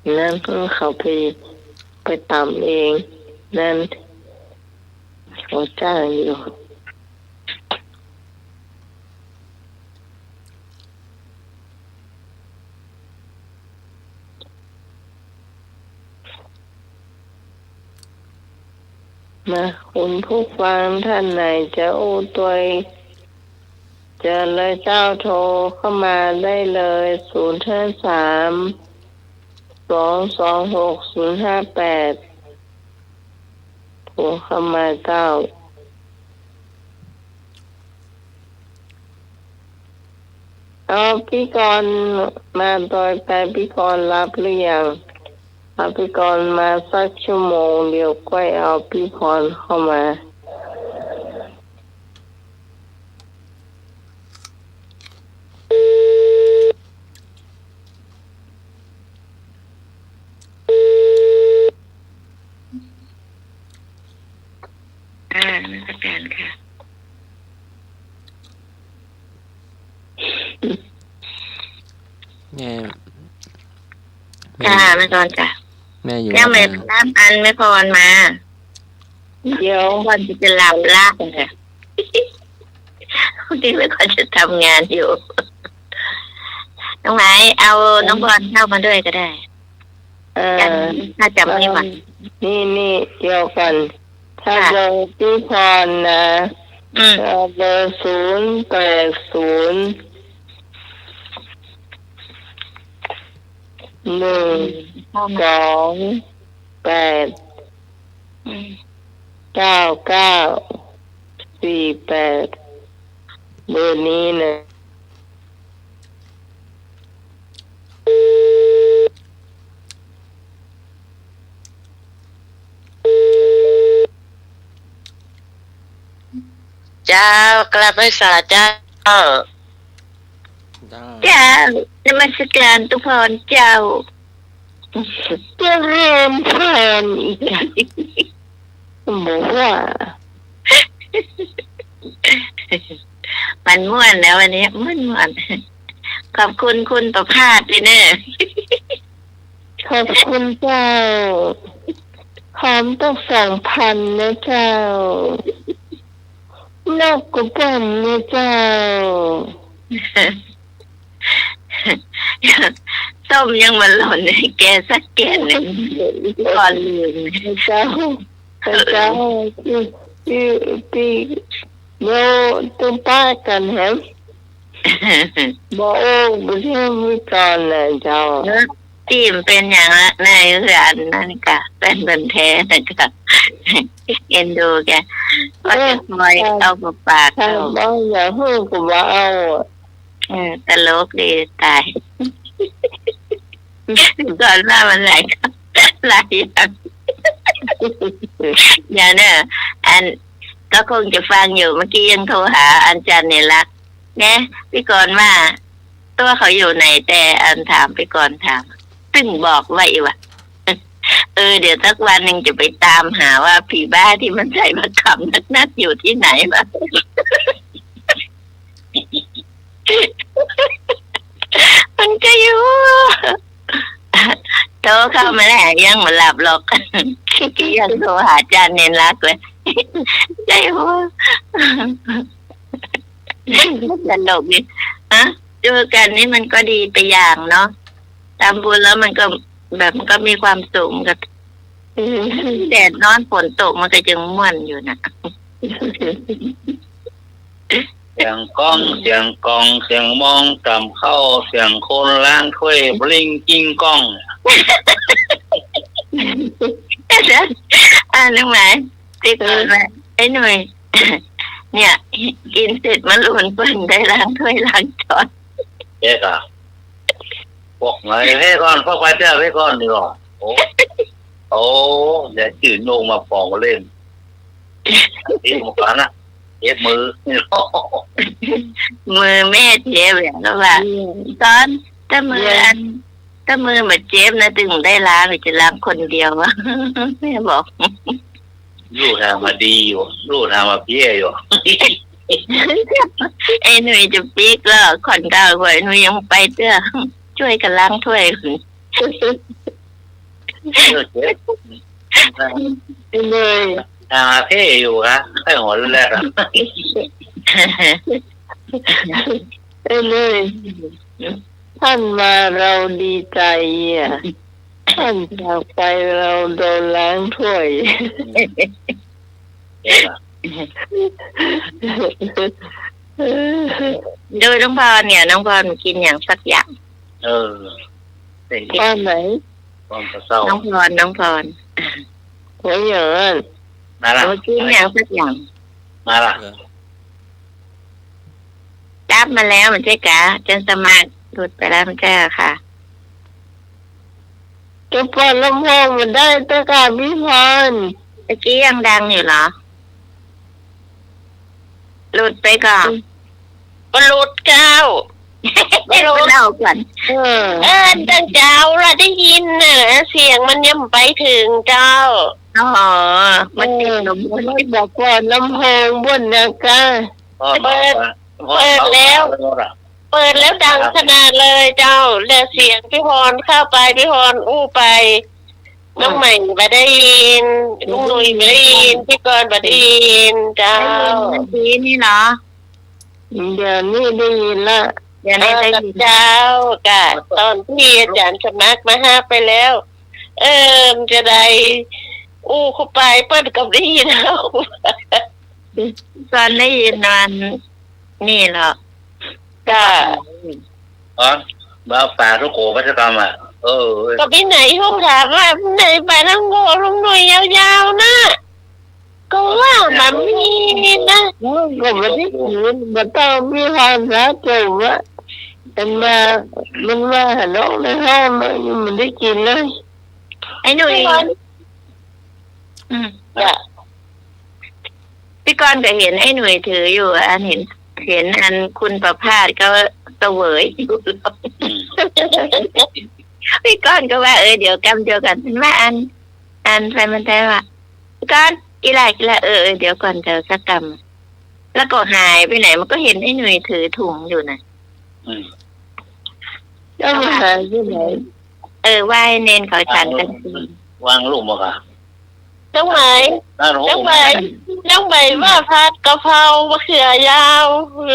นั้นเขาไป ไปต๋ำเอง นั้นเขาจ้างอยู่ มา คุณผู้ฟังท่านไหนจะอู้ตวย เจิญเลยเจ้า โทรเข้ามาได้เลย ศูนย์ห้าสาม สองสองหก ศูนย์ห้าแปด โทรเข้ามาเจ้า เอาปี้กรณ์มาตวยไป ปี้กรณ์หลับหรือยัง เอาปี้กรณ์มาสักชั่วโมงเดียว ก้อยเอาปี้พรเข้ามา อ่า นมัสการค่ะ แม่ แม่ จ้า อยู่ แม่กรณ์จ้ะ แม่อยู่ ยัง วัด ไม่ มา รับอันแม่พรมา เดี๋ยว ก่อนจะหลับละ พอดีแม่พรจะทำงานอยู่ น้องไหม เอาน้องพรเข้ามาด้วยก็ได้ เออ ถ้าจำไม่ไหว เออ นี่ นี่ เดี๋ยวก่อน ถ้า ค่ะ เบอร์ปี้พรนะ อืม เออ เบอร์ ศูนย์แปดศูนย์ หนึ่ง อืม สองแปด อืม เก้าเก้าสี่แปด เบอร์นี้นะ เจ้า กราบไหว้สาเจ้า เจ้า เจ้า นมัสการตุ๊พรเจ้า เจริญพรอีกอะ บอกว่า มันม่วนนะวันนี้ ม่วนม่วน ขอบคุณคุณประภาสด้วยเนอะ ขอบคุณเจ้า หอมต้องสองพันนะเจ้า นกก็บ่นนะเจ้า ส้มยังบ่หล่นให้แกสักแก่นหนึ่ง ก่อนลืม เจ้า เจ้า ตี้ ตี้ ตี้ เดี๋ยวต้องปะกั๋นแหม บ่โอ้ บ่เที่ยวมื้อก่อนน่ะเจ้า เออ ตี้มันเป๋นอย่างละ ในเฮือนนั่นกะ แฟนพันธุ์แท้นั่นกะ เอ็นดูแก ว่าจะคอยเอาปาก เออ เอา บ่อยากหื้อก็บ่เอา เออ ตลกดีตาย ก่อนว่ามันหลาย หลายอย่าง เดี๋ยวเนอะ อัน ก็คงจะฟังอยู่ เมื่อกี้ยังโทรหาอาจ๋ารย์เนรัก แน่ ปี้กรณ์ว่า ตั๋วเขาอยู่ไหน แต่อันถามปี้กรณ์ถาม ตึงบอกไว้ว่า เออ เดี๋ยวสักวันหนึ่งจะไปตามหาว่าผีบ้าตี้มันใส่ผ้าขาวนักๆ อยู่ตี้ไหนวะ มันก็อยู่ โทรเข้ามาแล้ว ยังบ่หลับหรอก เมื่อกี้ยังโทรหาอาจ๋ารย์เนรักเลย ใช่ โอ้ ตลกดี ฮะ เจอกั๋นนี่มันก็ดีไปอย่างเนาะ ทำบุญแล้วมันก็แบบ มันก็มีความสุข มันก็ อืม แดดฮ้อนฝนตกมันก็ยังม่วนอยู่น่ะ เสียงก้อง เสียงกอง เสียงมองต่ำเข้า เสียงคนล้างถ้วยบลิ้งกิ้งก้อง อ่ะ น้องไหม ติ๊ก เออ ไอ้หนุ่ย เนี่ย กิ๋นเสร็จมาลูนเปิ้นได้ล้างถ้วยล้างจ๊อน เจ๊กะ ปกไหนเพ่ก่อน ปกไปเตี้ยเพ่ก่อนดีกว่า โอ้ โอ้ เดี๋ยวจื่นโยงมาปองเล่น ติ๊กมาก่อนนะ เจ็บมือ มือแม่เจ็บแหละ แล้วว่า อืม ต๋อน ถ้ามือ เดี๋ยว อัน ถ้ามือบ่เจ็บนะ ตึงได้ล้าง จะล้างคนเดียววะ แม่บอก ลู่ทางมาดีอยู่ ลู่ทางมาเพี้ยอยู่ ไอ้หนุ่ยจะปิ๊กแล้ว ก่อนเก่าไอ้หนุ่ยยังไปเตื้อ จ้วยกั๋นล้างถ้วย เออ เจ็บ เหนื่อย อ่า เท่อยู่นะ ไอ้หัวแรกอะ เออ เหนื่อย ท่านมาเราดีใจอะ ท่านจากไปเราโดนล้างถ้วย เออ โดยน้องพรเนี่ย น้องพรกินอย่างสักอย่าง เออ ป้อนไหน ป้อนเศร้า น้องพร น้องพร หัวเหยิน มาละ เอากินอย่างสักอย่าง มาละ เออ จับมาแล้วมันใช่กะ อาจารย์สมัครหลุดไปแล้วมันใช่กะค่ะ จะเปิดลำโพงมันได้แต่กะพี่พร ตะกี้ยังดังอยู่เหรอ หลุดไปก่อน อืม บ่หลุดเจ้า บ่หลุด เล่าก่อน เออ เออ ตั้งเจ้าละได้ยินน่ะ เสียงมันยังไปถึงเจ้า อ๋อ มันติดลำโพง เออ มันบอกก่อนลำโพงบนนะกะ เปิด เปิดแล้ว เปิดแล้วดังขนาดเลยเจ้า แล้วเสียงพี่พรเข้าไป พี่พรอู้ไป น้องใหม่บ่ได้ยิน ลุงหนุ่ยบ่ได้ยิน พี่กรณ์บ่ได้ยิน เจ้า ได้ยินเมื่อกี้นี่เหรอ เดี๋ยวนี้ได้ยินละ เดี๋ยวนี้ได้ยิน เออ เจ้า กะ ตอนตี้อาจารย์สมัครมาหาไปแล้ว เออ มันจะได้ อู้เข้าไปเปิ้นก็ได้ยินเอา ตอนได้ยินวันนี่เหรอ จ้า อ๋อ บ่าฝากทุกโขพัฒกรรมอะ เออ ก็มีไหนห้องถามว่าไหนไปนั่งโง่ลุงหนุ่ยยาวๆ นะ ก็ว่ามันมีนะ เออ ก็บ่ได้กิน บ่ต้องมีความสาจงอะ มันมา มันมาหาน้องในห้องเนาะ ยังบ่ได้กินเลย ไอ้หนุ่ย พี่กรณ์ อืม จ้ะ พี่กรณ์ก็เห็นไอ้หนุ่ยถืออยู่ อันเห็น เห็นอันคุณประภาสเขาเสวยอยู่ อืม พี่กรณ์ก็ว่า เออ เดี๋ยวกำเดียวกัน มันว่าอัน อันไปมันได้ว่า พี่กรณ์ กินละ กินละ เออ เออ เดี๋ยวก่อน เดี๋ยวสักกำ แล้วก็หายไปไหน มันก็เห็นไอ้หนุ่ยถือถุงอยู่น่ะ อืม แล้วมันหายไปไหน เออ ว่าให้เณรเขาฉันกัน วางลูกบ่คะ น้องไหม น้องไหม น้องไหมว่าผัดกะเพรามะเขือยาว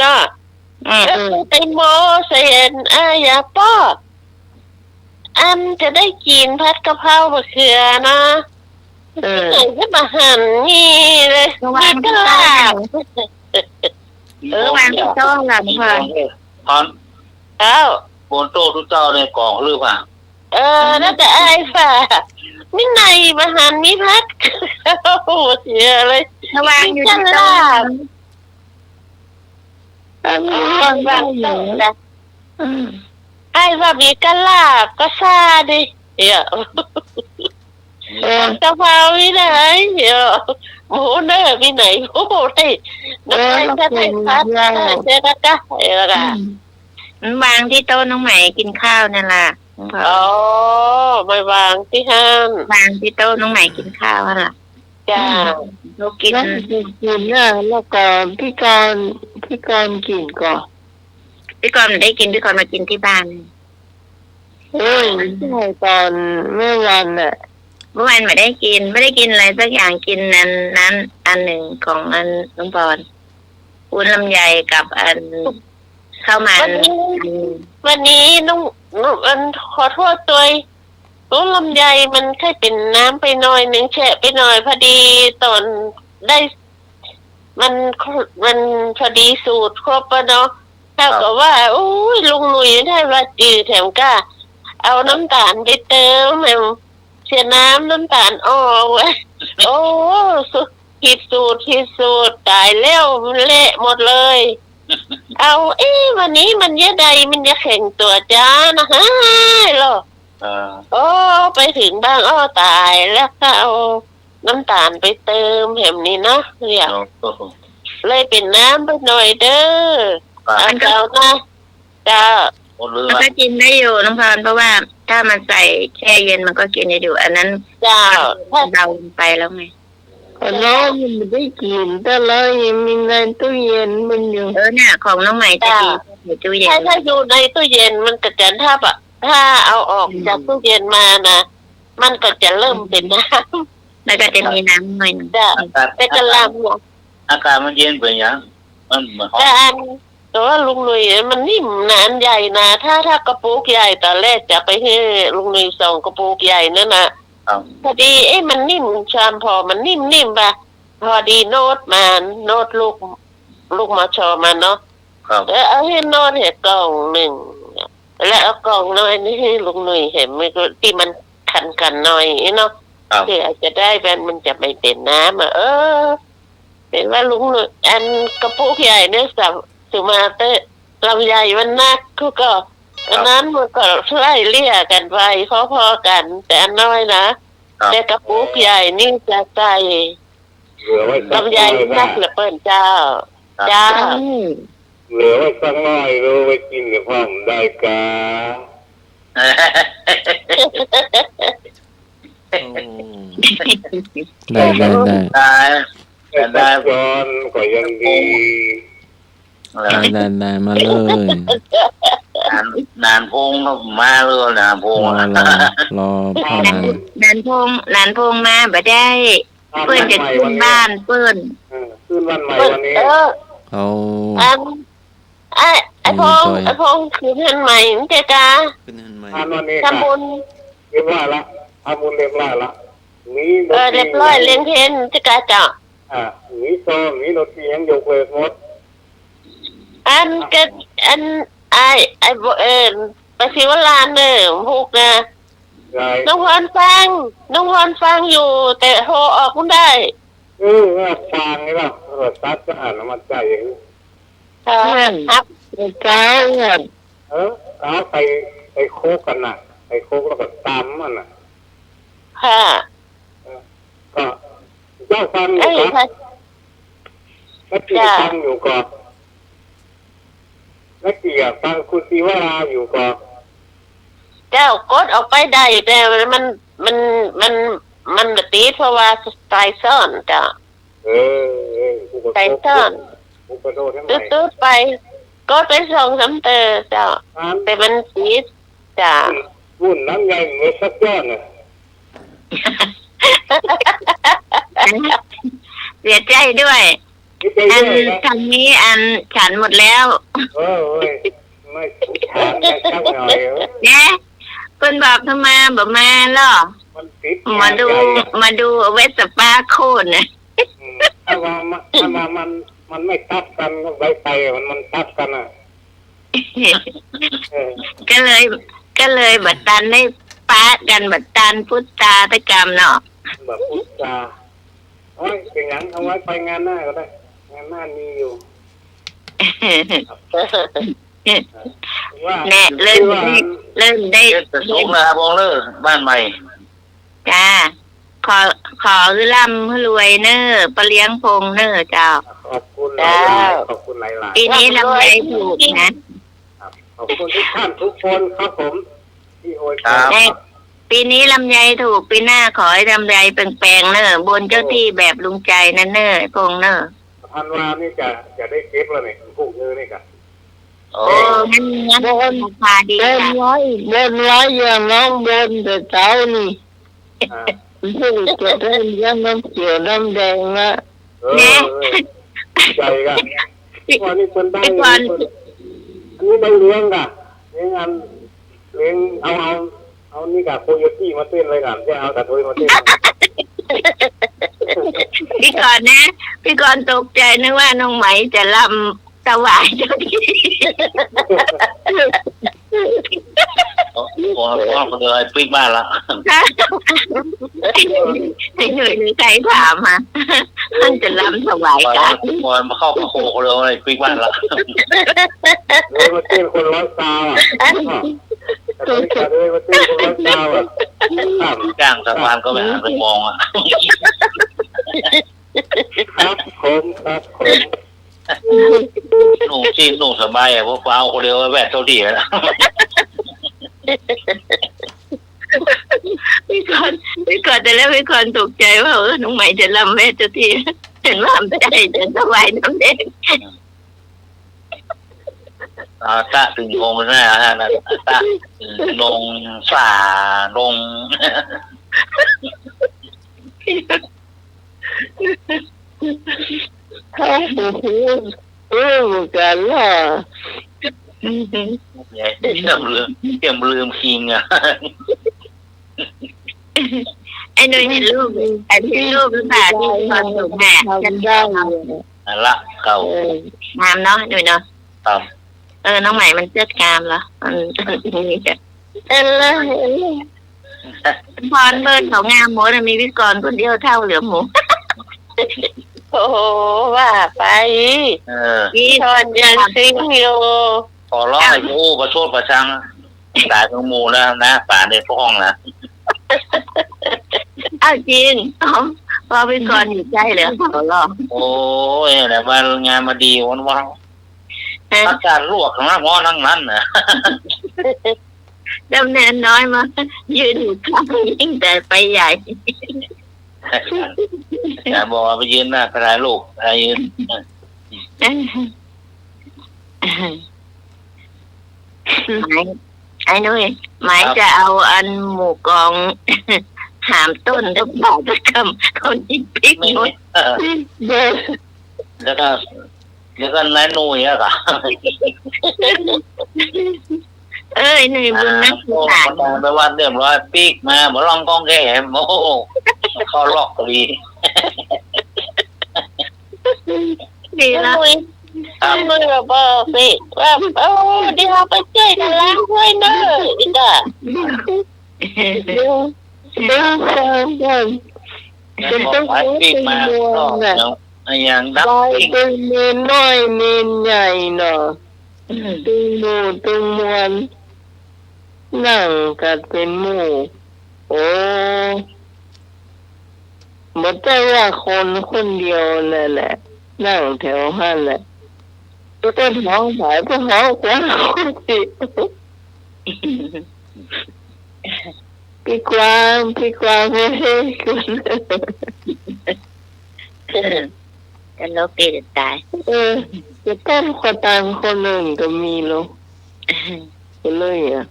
ล่ะ อืม แล้วไปโม้ใส่อัน อายาป้อ อันจะได้กินผัดกะเพรามะเขือนะ เออ ไหนจะมาหั่นนี่เลย ระวัง มีกะลาบ เออ วางที่โต๊ะหลังค่ะ ตอน เอ้า บนโต๊ะตุ๊เจ้าในกล่องหรือเปล่า เออ น่าจะอายฝ่า มีไหนมาหั่น มีผัด โอ้โห เสียเลย ระวังอยู่ที่โต๊ะ มีกะลาบ อันนี้ อ๋อ วางได้อยู่ วางโต๊ะนะ อืม ไอ้ว่ามีกะลาบก็ซาดิ เดี๋ยว เออ กะเพรามีไหน เดี๋ยว โอ้โห เนอะ มีไหน โอ้โห ได้ เออ น้ำลายจะได้พัด เออ เจ๊กะกะ เออ อืม มันวางที่โต๊ะน้องไหมกินข้าวนั่นล่ะ น้องพร อ๋อ มาวางที่หั้น วางที่โต๊ะน้องไหมกินข้าวนั่นล่ะ จ้า อืม เขากิน แล้วกินน่ะ แล้วก็พี่กรณ์ พี่กรณ์กินก่อ พี่กรณ์ได้กิน พี่กรณ์มากินที่บ้าน เออ ใช่ ตอนเมื่อวานน่ะ เมื่อวานไม่ได้กิน ไม่ได้กินอะไรสักอย่าง กินอันนั้นอันหนึ่งของอันน้องพร วุ้นลำไยกับอันข้าวมัน วันนี้ อันหนึ่ง วันนี้น้อง น้อง อัน ขอโทษตวย วุ้นลำไยมันแค่เป็นน้ำไปหน่อยหนึ่ง แฉะไปหน่อย พอดีตอนได้ มัน มันพอดีสูตรครบอะเนาะ ครับ เฮาก็ว่า โอ้ย ลุงหนุ่ยได้ว่าจืดแถมกล้าเอาน้ำตาลไปเติม แหมเสียน้ำน้ำตาลออกเว้ย โอ้ สุด ผิดสูตร ผิดสูตร ตายแล้ว มันเละหมดเลย เอา เอ๊ะ วันนี้มันเยียะใด มันจะแข็งตั๋วจ๊านะ หายเหรอ อ่า โอ้ ไปถึงบ้าน อ้อ ตายแล้ว ก็เอาน้ำตาลไปเติมแหมนี่นะ เนี่ย อ๋อ เลยเป็นน้ำไปหน่อยเด้อ ครับ เอาเจ้านะ เจ้า หมดเลย มันก็กินได้อยู่น้องพร เพราะว่าถ้ามันใส่แช่เย็นมันก็กินได้อยู่ อันนั้น เจ้า เบาลงไปแล้วไง น้องมันไม่ได้กิน แต่เรายังมีในตู้เย็นมันอยู่ เออ เนี่ย ของน้องใหม่จะดี เจ้า ในตู้เย็น ถ้า ถ้าอยู่ในตู้เย็นมันก็จะ ถ้าปะ ถ้าเอาออก อืม จากตู้เย็นมานะ มันก็จะเริ่มเป๋นน้ำ มันก็จะมีน้ำหน่อยหนึ่ง จ้ะ อากาศ แต่กะหล่ำเนี่ย อากาศมันเย็นเป๋นหยัง มัน มันฮ้อน แต่อัน แต่ว่าลุงหนุ่ยมันนิ่มนะ อันใหญ่นะ ถ้า ถ้ากระปุกใหญ่ ต๋อนแรกจะไปหื้อลุงหนุ่ยสองกระปุกใหญ่นั่นน่ะ ครับ พอดี เอ๊ะ มันนิ่ม ชามผ่อมันนิ่มๆ บ่ะ พอดีโน้ตมา โน้ตลูก ลูก มช มาเนาะ ครับ เออ เอาหื้อโน้ตเหียกล่องนึ่ง แล้วเอากล่องน้อยนี่หื้อลุงหนุ่ยเหีย มันก็ ตี้มันคันๆ หน่อยเนาะ ครับ เปื้ออาจจะได้แบน มันจะไม่เป๋นน้ำอะ เออ เป๋นว่าลุงหนุ่ย อันกระปุกใหญ่เนี่ยสับสุมาเตอร์ ลำไยมันนัก เขาก็ ครับ อันนั้นมันก็ไล่เลี่ยกั๋นไปพอๆ กั๋น แต่อันน้อยนะ ครับ แต่กระปุกใหญ่นี่จะใส่ เหลือไว้สัก ลำไย หน่อย นัก นะ เหลือเปิ้นเจ้า ครับ เจ้า อืม เหลือไว้สักหน่อย รู้ไว้กิ๋นกับพ่อผมได้กา โอ้ ได้ ได้ ได้ ได้ ได้ ได้ ย้อนก็ยังดี ได้ ได้ ได้ มาเลย หนาน หนานพงษ์ก็มาเลย หนานพงษ์ รอ อะ รอ รอพ่อหนาน หนานพงษ์ หนานพงษ์มาบ่ได้ เปิ้นจะขึ้นบ้านเปิ้น เออ ขึ้นบ้านใหม่วันนี้ เออ โอ้ อัน ไอ้ ไอ้พงษ์ ไอ้พงษ์ขึ้นเฮือนใหม่นี่เจ๊กา ขึ้นเฮือนใหม่ อันวันนี้ ทำบุญ เรียบร้อยละ ทำบุญเรียบร้อยละ มีดนตรี เออ เรียบร้อย เลี้ยงเพลเจ๊กาเจ้า อ่า มีซ้อม มีดนตรียังยกเลิกหมด อันก็ อัน ไอ้ ไอ้บ่ เอิ้น ไปศิวราเนอะ พุกนะ ไง น้องพรฟัง น้องพรฟังอยู่ แต่โทรออกบ่ได้ เออ ฟังนี่ล่ะ โทรศัพท์ก็หันมาใส่ ค่ะ อืม ครับ เจ้า เออ เอาไป ไปโคกกั๋นน่ะ ไปโคกแล้วก็ตำมันน่ะ ค่ะ เออ ก็ เจ้าฟังอยู่ เอ้ย ก่อ ค่ะ แม่จี๋ จ้ะ ฟังอยู่ก่อ แม่จี๋อะฟังคุณศิวราอยู่ก่อ เจ้า กดออกไปได้ แต่มัน มัน มัน มันบ่ติด เพราะว่าสายซ้อนเจ้า เออ เออ กูก็ สายซ้อน กูก็โทษให้ใหม่ ตุ๊ดๆ ไป กดไปสองสามเตื้อเจ้า อัน แต่มันติด จ้ะ บุญน้ำใหญ่เหมือนสักยอดน่ะ เสียใจด้วย เสียใจด้วยนะ อันทางนี้อันฉันหมดแล้ว เออ เว้ย ไม่ฉันกันสักหน่อย เออ เนี่ย เปิ้นบอกทำไมบ่มาหรอ มันติด มาดู งานใหญ่อะ มาดูเวสป้าโค่นน่ะ อืม ถ้าว่ามัน ถ้าว่ามัน มันไม่ตัดกันก็ไปไป มัน มันตัดกันน่ะ เออ ก็เลย ก็เลยบ่ตันได้ปะกั๋น บ่ตันพูดจาตะกำเนาะ บ่พูดจา โอ้ย เป๋นหยัง เอาไว้ไปงานหน้าก็ได้ งานหน้ามีอยู่ ว่า แน่ เริ่มได้ เริ่มได้ เฮ็ดแต่สุขนะครับ วงเล่อบ้านใหม่ จ้า ขอ ขอหื้อร่ำหื้อรวยเน่อ ป้าเลี้ยงพงษ์เน่อเจ้า ขอบคุณหลายๆ เจ้า ขอบคุณหลายๆ ปี๋นี้ลำไยถูกนะ ครับ ขอบคุณทุกท่านทุกคนครับผม ที่อวยพร ครับ แน่ ปี๋นี้ลำไยถูก ปี๋หน้าขอหื้อลำไยแปงๆ เน่อ บนเจ้าตี้แบบลุงใจ๋นั่นเน่อ ไอ้พงษ์เน่อ ธันวานี่จะ จะได้เก็บแล้วนี่ ปลูกเงยนี่กะ โอ้ เออ งั้น งั้น บน ราคาดี บน จ้ะ ไว้ บนไว้อย่างน้องบนแต่เช้านี่ อ่า เพิ่งจะได้เลี้ยงน้ำเขียวน้ำแดงละ เออ แน่ เออ ใหญ่กะ วันนี้เปิ้นได้ พี่กรณ์ เปิ้น อันนี้ได้เลี้ยงกะ เลี้ยงอัน เลี้ยง เอา เอา เอานี่กะ โคโยตี้มาเต้นเลยกะ จะเอากะเทยมาเต้น พี่กรณ์นะ พี่กรณ์ตกใจ๋นึกว่าน้องไหมจะรำถวายเจ้าตี้ โอ้ โอ้ โอ้ คนเดียวปิ๊กบ้านละ ไอ้หนุ่ยหรือใครถามอะ มันจะรำถวายกา ปล่อยมันเข้าพระโคคนเดียวปิ๊กบ้านละ เลยมาเต้นคนร้อยซาวอะ เลยมาเต้นคนร้อยซาวอะ จ้างสะพานก็ไปหันไปมองอะ ครับผม ครับผม นุ่งสิ้นนุ่งสบายอะ พวกฟ้าคนเดียวแวดเจ้าตี้นะ พี่กรณ์ พี่กรณ์ แต่แล้วพี่กรณ์ตกใจ๋ว่า เออ น้องไหมจะรำแวดเจ้าตี้ เห็นว่ามันใจ๋จะถวายน้ำแดง อ่า ตะตึงองค์นะฮะ นะ ตะตึงองค์ ฝ่าองค์ โอ้โห รู้เหมือนกันล่ะ เยี่ยมลืม เยี่ยมลืมคิงอ่ะ ไอ้หนุ่ยเห็นรูป ไอ้เห็นรูปหรือเปล่าที่ตอนหนุ่มแม่ ทำได้เลย นั่นละ เขา เออ งามเนาะหนุ่ยเนาะ ครับ เออ น้องใหม่มันเจิดงามเหรอ มัน เห็นแล้ว เห็นแล้ว พรเปิ้นเขางามหมดอะ มีพิธีกรคนเดียวเฒ่าเหลือหมู่ โอ้โห ว่าไป เออ อีทอนยังซิงอยู่ ขอร้อง อ้าว ให้อู้ประชดประชัน ตายทั้งหมู่แล้วนะ ป่านนี้ฟ้องนะ อ้าว จริง อ๋อ พอพิธีกรอยู่ใกล้เหลือขอร้อง โอ้ย แต่ว่างานมาดีวันๆ ฮะ อากาศลวกนะ หมอทั้งนั้นน่ะ ดำเนินน้อยมา ยืนอยู่ข้างยิ่งแต่ไปใหญ่ อาจารย์บอกว่าไปยืนหน้าพระลูก ไปยืน ไอ้ ไอ้หนุ่ย หมาย ครับ จะเอาอันหมู่กอง หามต้นสักบาทสักคำ เขานี่ปิ๊กหมด เออ แล้วก็ แล้วก็นายหนุ่ยอะค่ะ เอ้ย หนุ่ยบุญนะ อ่า สงสาร โอ้ ไปวัดเรียบร้อย ปิ๊กมา บ่ลองกองแกแหม โอ้โห เข้าล็อกพอดี ดีละ หนุ่ย ครับ หนุ่ยบอกว่า ปิ๊ก ว่า โอ้ เดี๋ยวไปช่วยกันล้างถ้วยเนอะ อีกอะ เดี๋ยว เดี๋ยวฟังก่อน แล้วบอกให้ปิ๊กมา เป็นต้นไม้ รอบเดียว อย่างดับ ลาย ปิ๊ก เป็นเมนน้อยเมนใหญ่เนาะ อืม ตึงหมู่ตึงมวล นั่งกัดเป๋นหมู่ โอ้ บ่ใจ้ว่าคนคนเดียวนั่นแหละ นั่งแถวหั้นแหละ เปิ้นฮ้องผาย เปิ้นฮ้องกว้าง ปี้กวาง ปี้กวาง เฮ้ย ตลกดีจะต๋าย เออ จะต้านขอตังค์คนนึ่งก็มีลูก ก็เลยอะ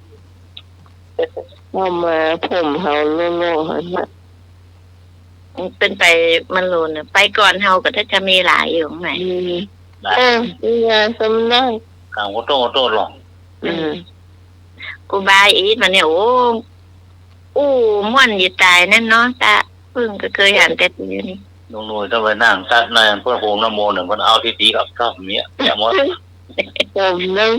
เอามาผมเฮาโล่งๆ หั้นน่ะ เปิ้นไปมันโลนน่ะ ไปก่อนเฮาก็ถ้าจะมีหลายอยู่ข้างใน อืม เออ มีงานสำนัก ข้างหัวโต๊ะ หัวโต๊ะหรอก อืม ครูบาอีทมาเนี่ย โอ้ อู้ม่วนจะต๋ายนั่นเนาะ ตะ เปิ้นก็เกยหันแต่ตี้นี่ ลุงหนุ่ยต้องไปนั่งตัดในเปิ้นโฮมน้ำมนต์เนี่ย เปิ้นเอาตี้ตีกับกับเนี่ย อย่าหมด ผมนั่ง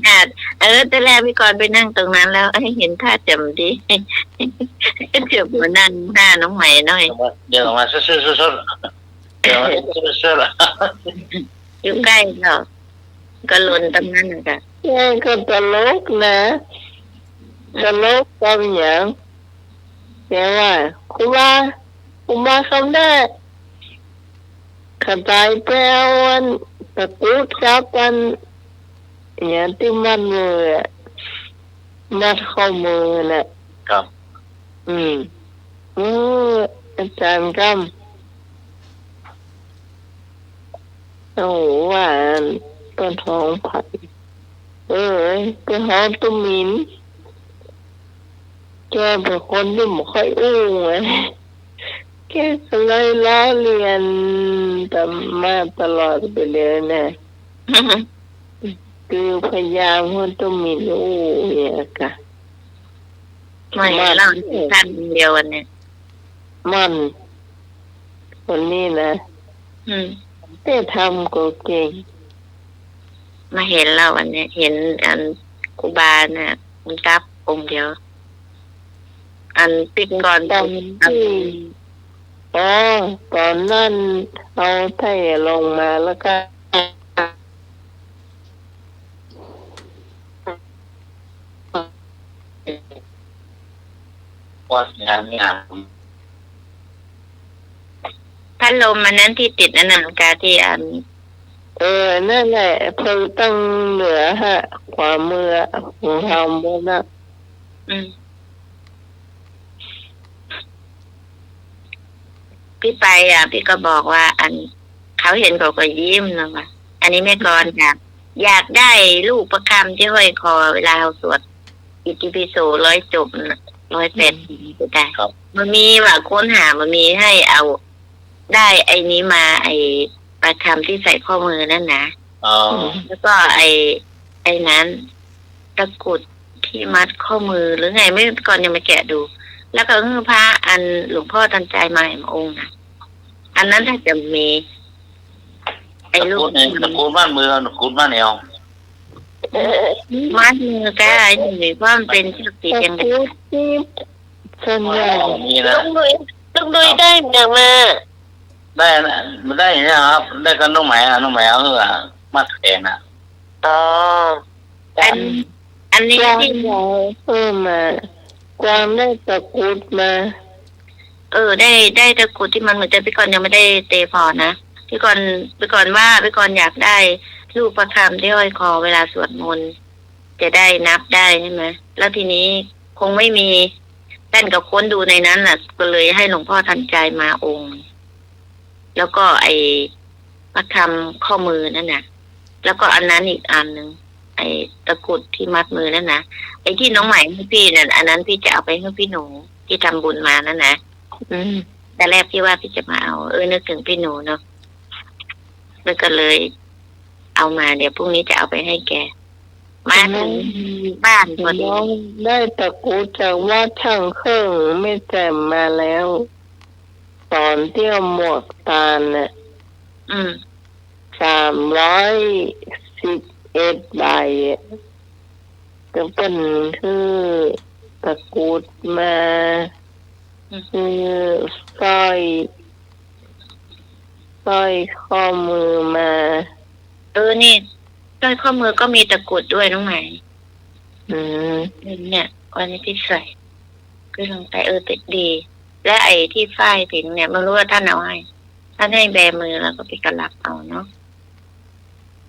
อ่ะ เออ แต่แรกพี่กรณ์ไปนั่งตรงนั้นแล้ว เอ้ย เห็นท่าแจ่มดี เดี๋ยวมานั่งหน้าน้องใหม่หน่อย เดี๋ยวมา เดี๋ยวมา เดี๋ยวมา อยู่ใกล้เนาะ ก็หล่นตรงนั้นน่ะค่ะ แกก็ตลกนะ ตลกกำหยัง แกว่า ครูบา ครูบาคำได้ ข้าต๋ายไปเอาอันตะกรุดกับอัน เนี่ย ตี้มัดมืออะ มัดข้อมือน่ะ ครับ อืม เออ อาจ๋ารย์กำ โอ้ ว่าอัน เปิ้นฮ้องผาย เออ เปิ้นฮ้องตุ๊หมิน แกเป๋นคนตี้บ่ค่อยอู้ไง แกก็เลยล้อเลียนตะมาตลอดไปเลยนะ คือพยายามฮ้องตุ๊หมินอู้เนี่ยค่ะ ไม่ มัน เล่าให้ฟังเดียวอันเนี่ย มัน คนนี้นะ อืม แต่ทำก็เก่ง มาเห็นแล้วอันเนี้ย เห็นอันครูบาเนี่ย มันกับองค์เดียว อันปิ๊กกรณ์ ตอนที่ อ๋อ ตอนนั้นเอาไถ่ลงมาแล้วก็ วัดงานงาม พัดลมอันนั้นตี้ติดอันนั้นกาตี้อัน เออ นั่นแหละ เปิดตังเหนือฮะ ขวามืออะ ของเฮาหมดน่ะ อืม ปี้ไปอะ ปี้ก็บอกว่า อัน เขาเห็นเขาก็ยิ้มนะว่า อันนี้แม่กรณ์อยาก อยากได้ลูกประคำตี้ห้อยคอเวลาเฮาสวดอิติปิโสร้อยจบน่ะ ร้อยแปด อืม สิบ ก็ได้ ครับ บ่มีว่าค้นหา บ่มี ให้เอา ได้ไอ้นี้มา ไอ้ป ประคำตี้ใส่ข้อมือนั่นนะ อ๋อ แล้วก็ไอ้ ไอ้นั้น ตะกรุดตี้มัดข้อมือหรือไง เมื่อก่อนยังมาแกะดู แล้วก็หื้อพระอันหลวงพ่อทันใจมาแหมองค์นะ อันนั้นถ้าจะมี ไอ้ลูก ตะกรุดนี่ ตะกรุดมัดมือ ตะกรุดมัดเอว มัดมือก็ไอ้นี่ เพราะมันเป็นเชือกสีแดงๆ ตะกรุดนี่ส่วนใหญ่ มีนะ ลุงหนุ่ย ลุงหนุ่ยได้มาอย่างมา ได้นะ มันได้อย่างเงี้ยครับ ได้กับน้องไหมอะ น้องไหมเอาเหือมัดแขนอะ อ๋อ อัน อันนี้ กวาง ที่ เออ มา กวางได้ตะกรุดมา เออ ได้ ได้ตะกรุดตี้มันเหมือน แต่ปี้กรณ์ยังไม่ได้เตยผ่อนะ ปี้กรณ์ ปี้กรณ์ว่า ปี้กรณ์อยากได้ลูกประคำตี้ห้อยคอเวลาสวดมนต์ จะได้นับได้ใช่ไหม แล้วทีนี้คงไม่มี ต้านก็ค้นดูในนั้นน่ะ ก็เลยให้หลวงพ่อทันใจมาองค์ แล้วก็ไอ้ประคำข้อมือนั่นน่ะ แล้วก็อันนั้นอีกอันหนึ่ง ไอ้ตะกรุดตี้มัดมือนั่นนะ ไอ้ตี้น้องไหมหื้อปี้นั่น อันนั้นปี้จะเอาไปหื้อปี้หนูตี้ทำบุญมานั่นนะ อืม แต่แรกปี้ว่าปี้จะมาเอา เออ นึกเถิงปี้หนูเนาะ แล้วก็เลยเอามา เดี๋ยวพรุ่งนี้จะเอาไปหื้อแก มาเถิงบ้านพอดี น้องได้ตะกรุดจากวัดช่างเครื่องแม่แจ่มมาแล้ว ต๋อนเตี้ยวหมวกตาลน่ะ อืม สามร้อยสิบเอ็ดใบอะ ก็เปิ้นหื้อตะกรุดมา อืม หื้อสร้อย สร้อยข้อมือมา เออ นี่ สร้อยข้อมือก็มีตะกรุดด้วยน้องไหม อืม เนี่ย วันนี้ปี้ใส่ ก็ลองไป เออ ติดดี และไอ้ตี้ฝ้ายเถิงเนี่ย ไม่รู้ว่าต้านเอาให้ ต้านให้แบมือแล้วก็ปี้ก็รับเอาเนาะ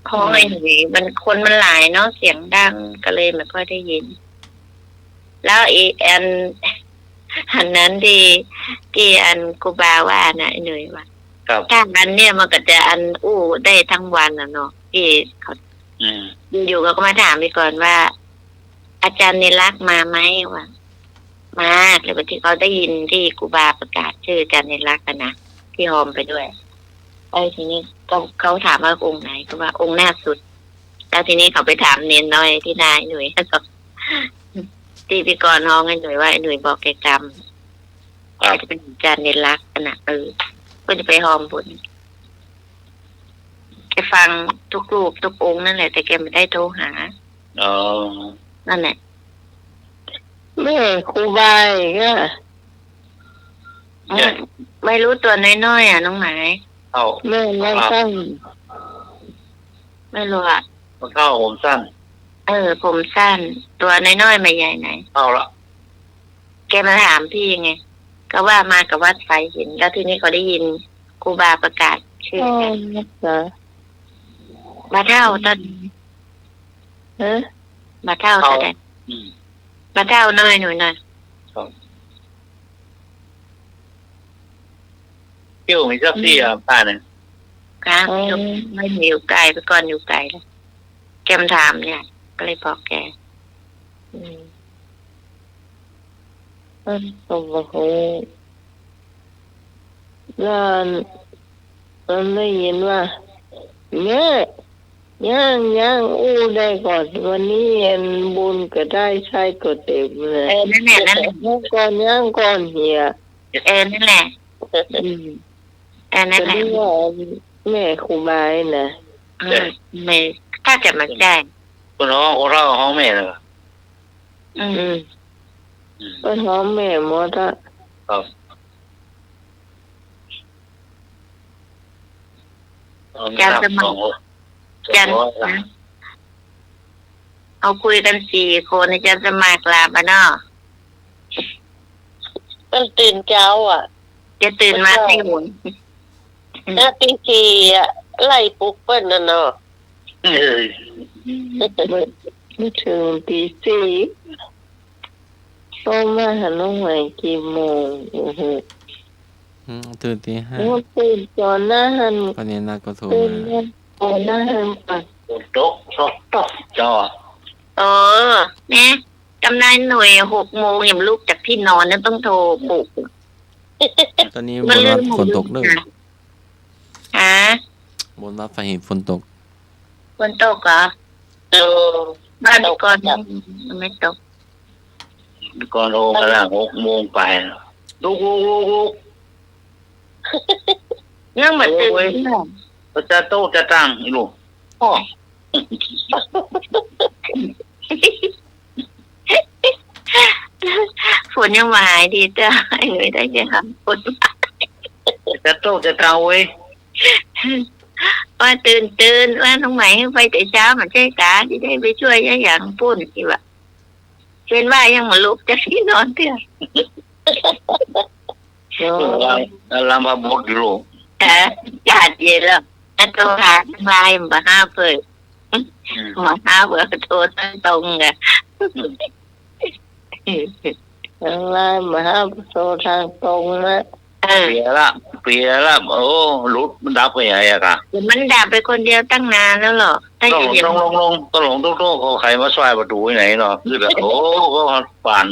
ของไอ้หนุ่ยมันคนมันหลายเนาะ เสียงดังก็เลยไม่ค่อยได้ยิน แล้วไอ้อัน อันนั้นตี้ ตี้อันครูบาว่านะ ไอ้หนุ่ยว่า ครับ ถ้าอันเนี่ยมันก็จะอันอู้ได้ทั้งวันน่ะเนาะ ตี้เขา อืม อยู่ๆเขาก็มาถามปี้กรณ์ว่า อาจารย์เนรักษ์มาไหม ว่า มา แล้วบางทีเขาได้ยินตี้ครูบาประกาศชื่ออาจารย์เนรักษ์อะนะ ตี้ฮอมไปด้วย ไอ้ทีนี้ก็เขาถามว่าองค์ไหน ก็ว่าองค์หน้าสุด แล้วทีนี้เขาไปถามเณรน้อยตี้นาไอ้หนุ่ย แล้วก็ตี้ปี้กรณ์ฮ้องไอ้หนุ่ยว่า ไอ้หนุ่ยบอกแกกำ ครับ แกจะเป็นอาจารย์เนรักษ์อะนะ เออ ก็จะไปฮอมบุญ แกฟังทุกรูปทุกองค์นั่นแหละ แต่แกไม่ได้โทรหา อ๋อ นั่นแหละ แม่ครูบาอีกอะ อืม เนี่ย ไม่รู้ตัวน้อยๆอะน้องไหม เอ้า แม่ร่างสั้น ไม่รู้อะ มันเข้าผมสั้น เออ ผมสั้น ตัวน้อยๆ ไม่ใหญ่ไหน เอาละ แกมาถามปี้ไง ก็ว่ามากับวัดสายหิน แล้วทีนี้เขาได้ยินครูบาประกาศชื่อ อ๋อ เหรอ บ่าเฒ่าตอน ฮะ บ่าเฒ่า เฒ่า ตอนใด อืม บ่าเฒ่าน้อยหนุ่ยน้อย ครับ เตี้ยวมีสักตี้อะ อืม ป้าเนี่ย ครับ อ๋อ ไม่มี อยู่ไกล ปี้กรณ์อยู่ไกลแล้ว แกมาถามเนี่ย ก็เลยบอกแก อืม เออ ก็บ่ฮู้ แล้วอันได้ยินว่า เนี่ย ยัง ยังอู้ได้ก่อน วันนี้อันบุญก็ได้ใช้ก็เต็มเลย เออ นั่นแหละ นั่นแหละ ยังก่อน ยังก่อนเหีย เออ นั่นแหละ อืม เออ นั่นแหละ ก็เรียกว่าแม่ครูบานะ อืม แม่ ถ้าจะมาได้ เปิ้นฮ้อง คนเฒ่าฮ้องแม่เลย อืม อืม อืม เปิ้นฮ้องแม่หมดอะ ครับ เอา อาจารย์สมัคร สองร้อย อาจารย์ สองร้อย นะ เอาคุยกันสี่คน อาจารย์สมัครหลับอะเนาะ มันตื่นเจ๊าอะ จะตื่นมา เจ๊า ตีหน นะ ตีสี่อะ ไล่ปลุกเปิ้นน่ะเนาะ เอ้ย ไม่ ไม่เถิงตีสี่ ก็มาหาน้องไหมกี่โมง โอ้โห อืม ตื่นตีห้า โอ้ ตื่นต๋อนนั้น ก็เนี่ยนะ ก็โทร ตื่น มา เนี่ย ต๋อนนั้นก่อน ตก ตก ตก เจ้าอะ อ๋อ แม่ กำนันหนุ่ย หกโมงยังลุกจากตี้นอนนะ ต้องโทรปลุก ต๋อนนี้ มันลืม บ่รับ ฝนตกเด้อ ฮะ บนวัดฝายหินฝนตก ฝนตกเหรอ เออ บ้านพี่กรณ์ ตก ยังไม่ตก พี่กรณ์โทรมาแล้ว หกโมงไป ลุก ลุก ลุก ลุก ยังบ่ตื่น โอ้ย เนี่ย ประจาโต้จะตั้งอีลูก อ้อ ฝนยังบ่หายดีเจ้า ไอ้หนุ่ยได้จะหาฝน จะโต้จะเตาเว้ย ว่าตื่น ตื่น ว่าน้องใหม่ไปแต่เช้า มันใช่กา จะได้ไปช่วยยายหยางปุ้นอีกว่ะ เช่นว่ายังบ่ลุกจากตี้นอนเตื้อ โอ้ ลำ ลำบากบดอยู่ลูก ฮะ อากาศเย็นแล้ว อันโทรหาทางไลน์บ่ฮับเปิ้น อืม บ่ฮับเปิ้น โทรตรงๆ อะ อืม ทางไลน์บ่ฮับ โทรตรงๆ นะ เออ เปียละ เปียละ โอ้ หลุด มันดับไปไหนอะกะ มันดับไปคนเดียวตั้งนานแล้วเหรอ ถ้า ต้อง เดี๋ยว ต้องลง ต้องลง ต้องโต้ เขาใครมาซ่อยประตู๋ไว้ไหนเนาะ คือแบบ โอ้ ก็ผ่าน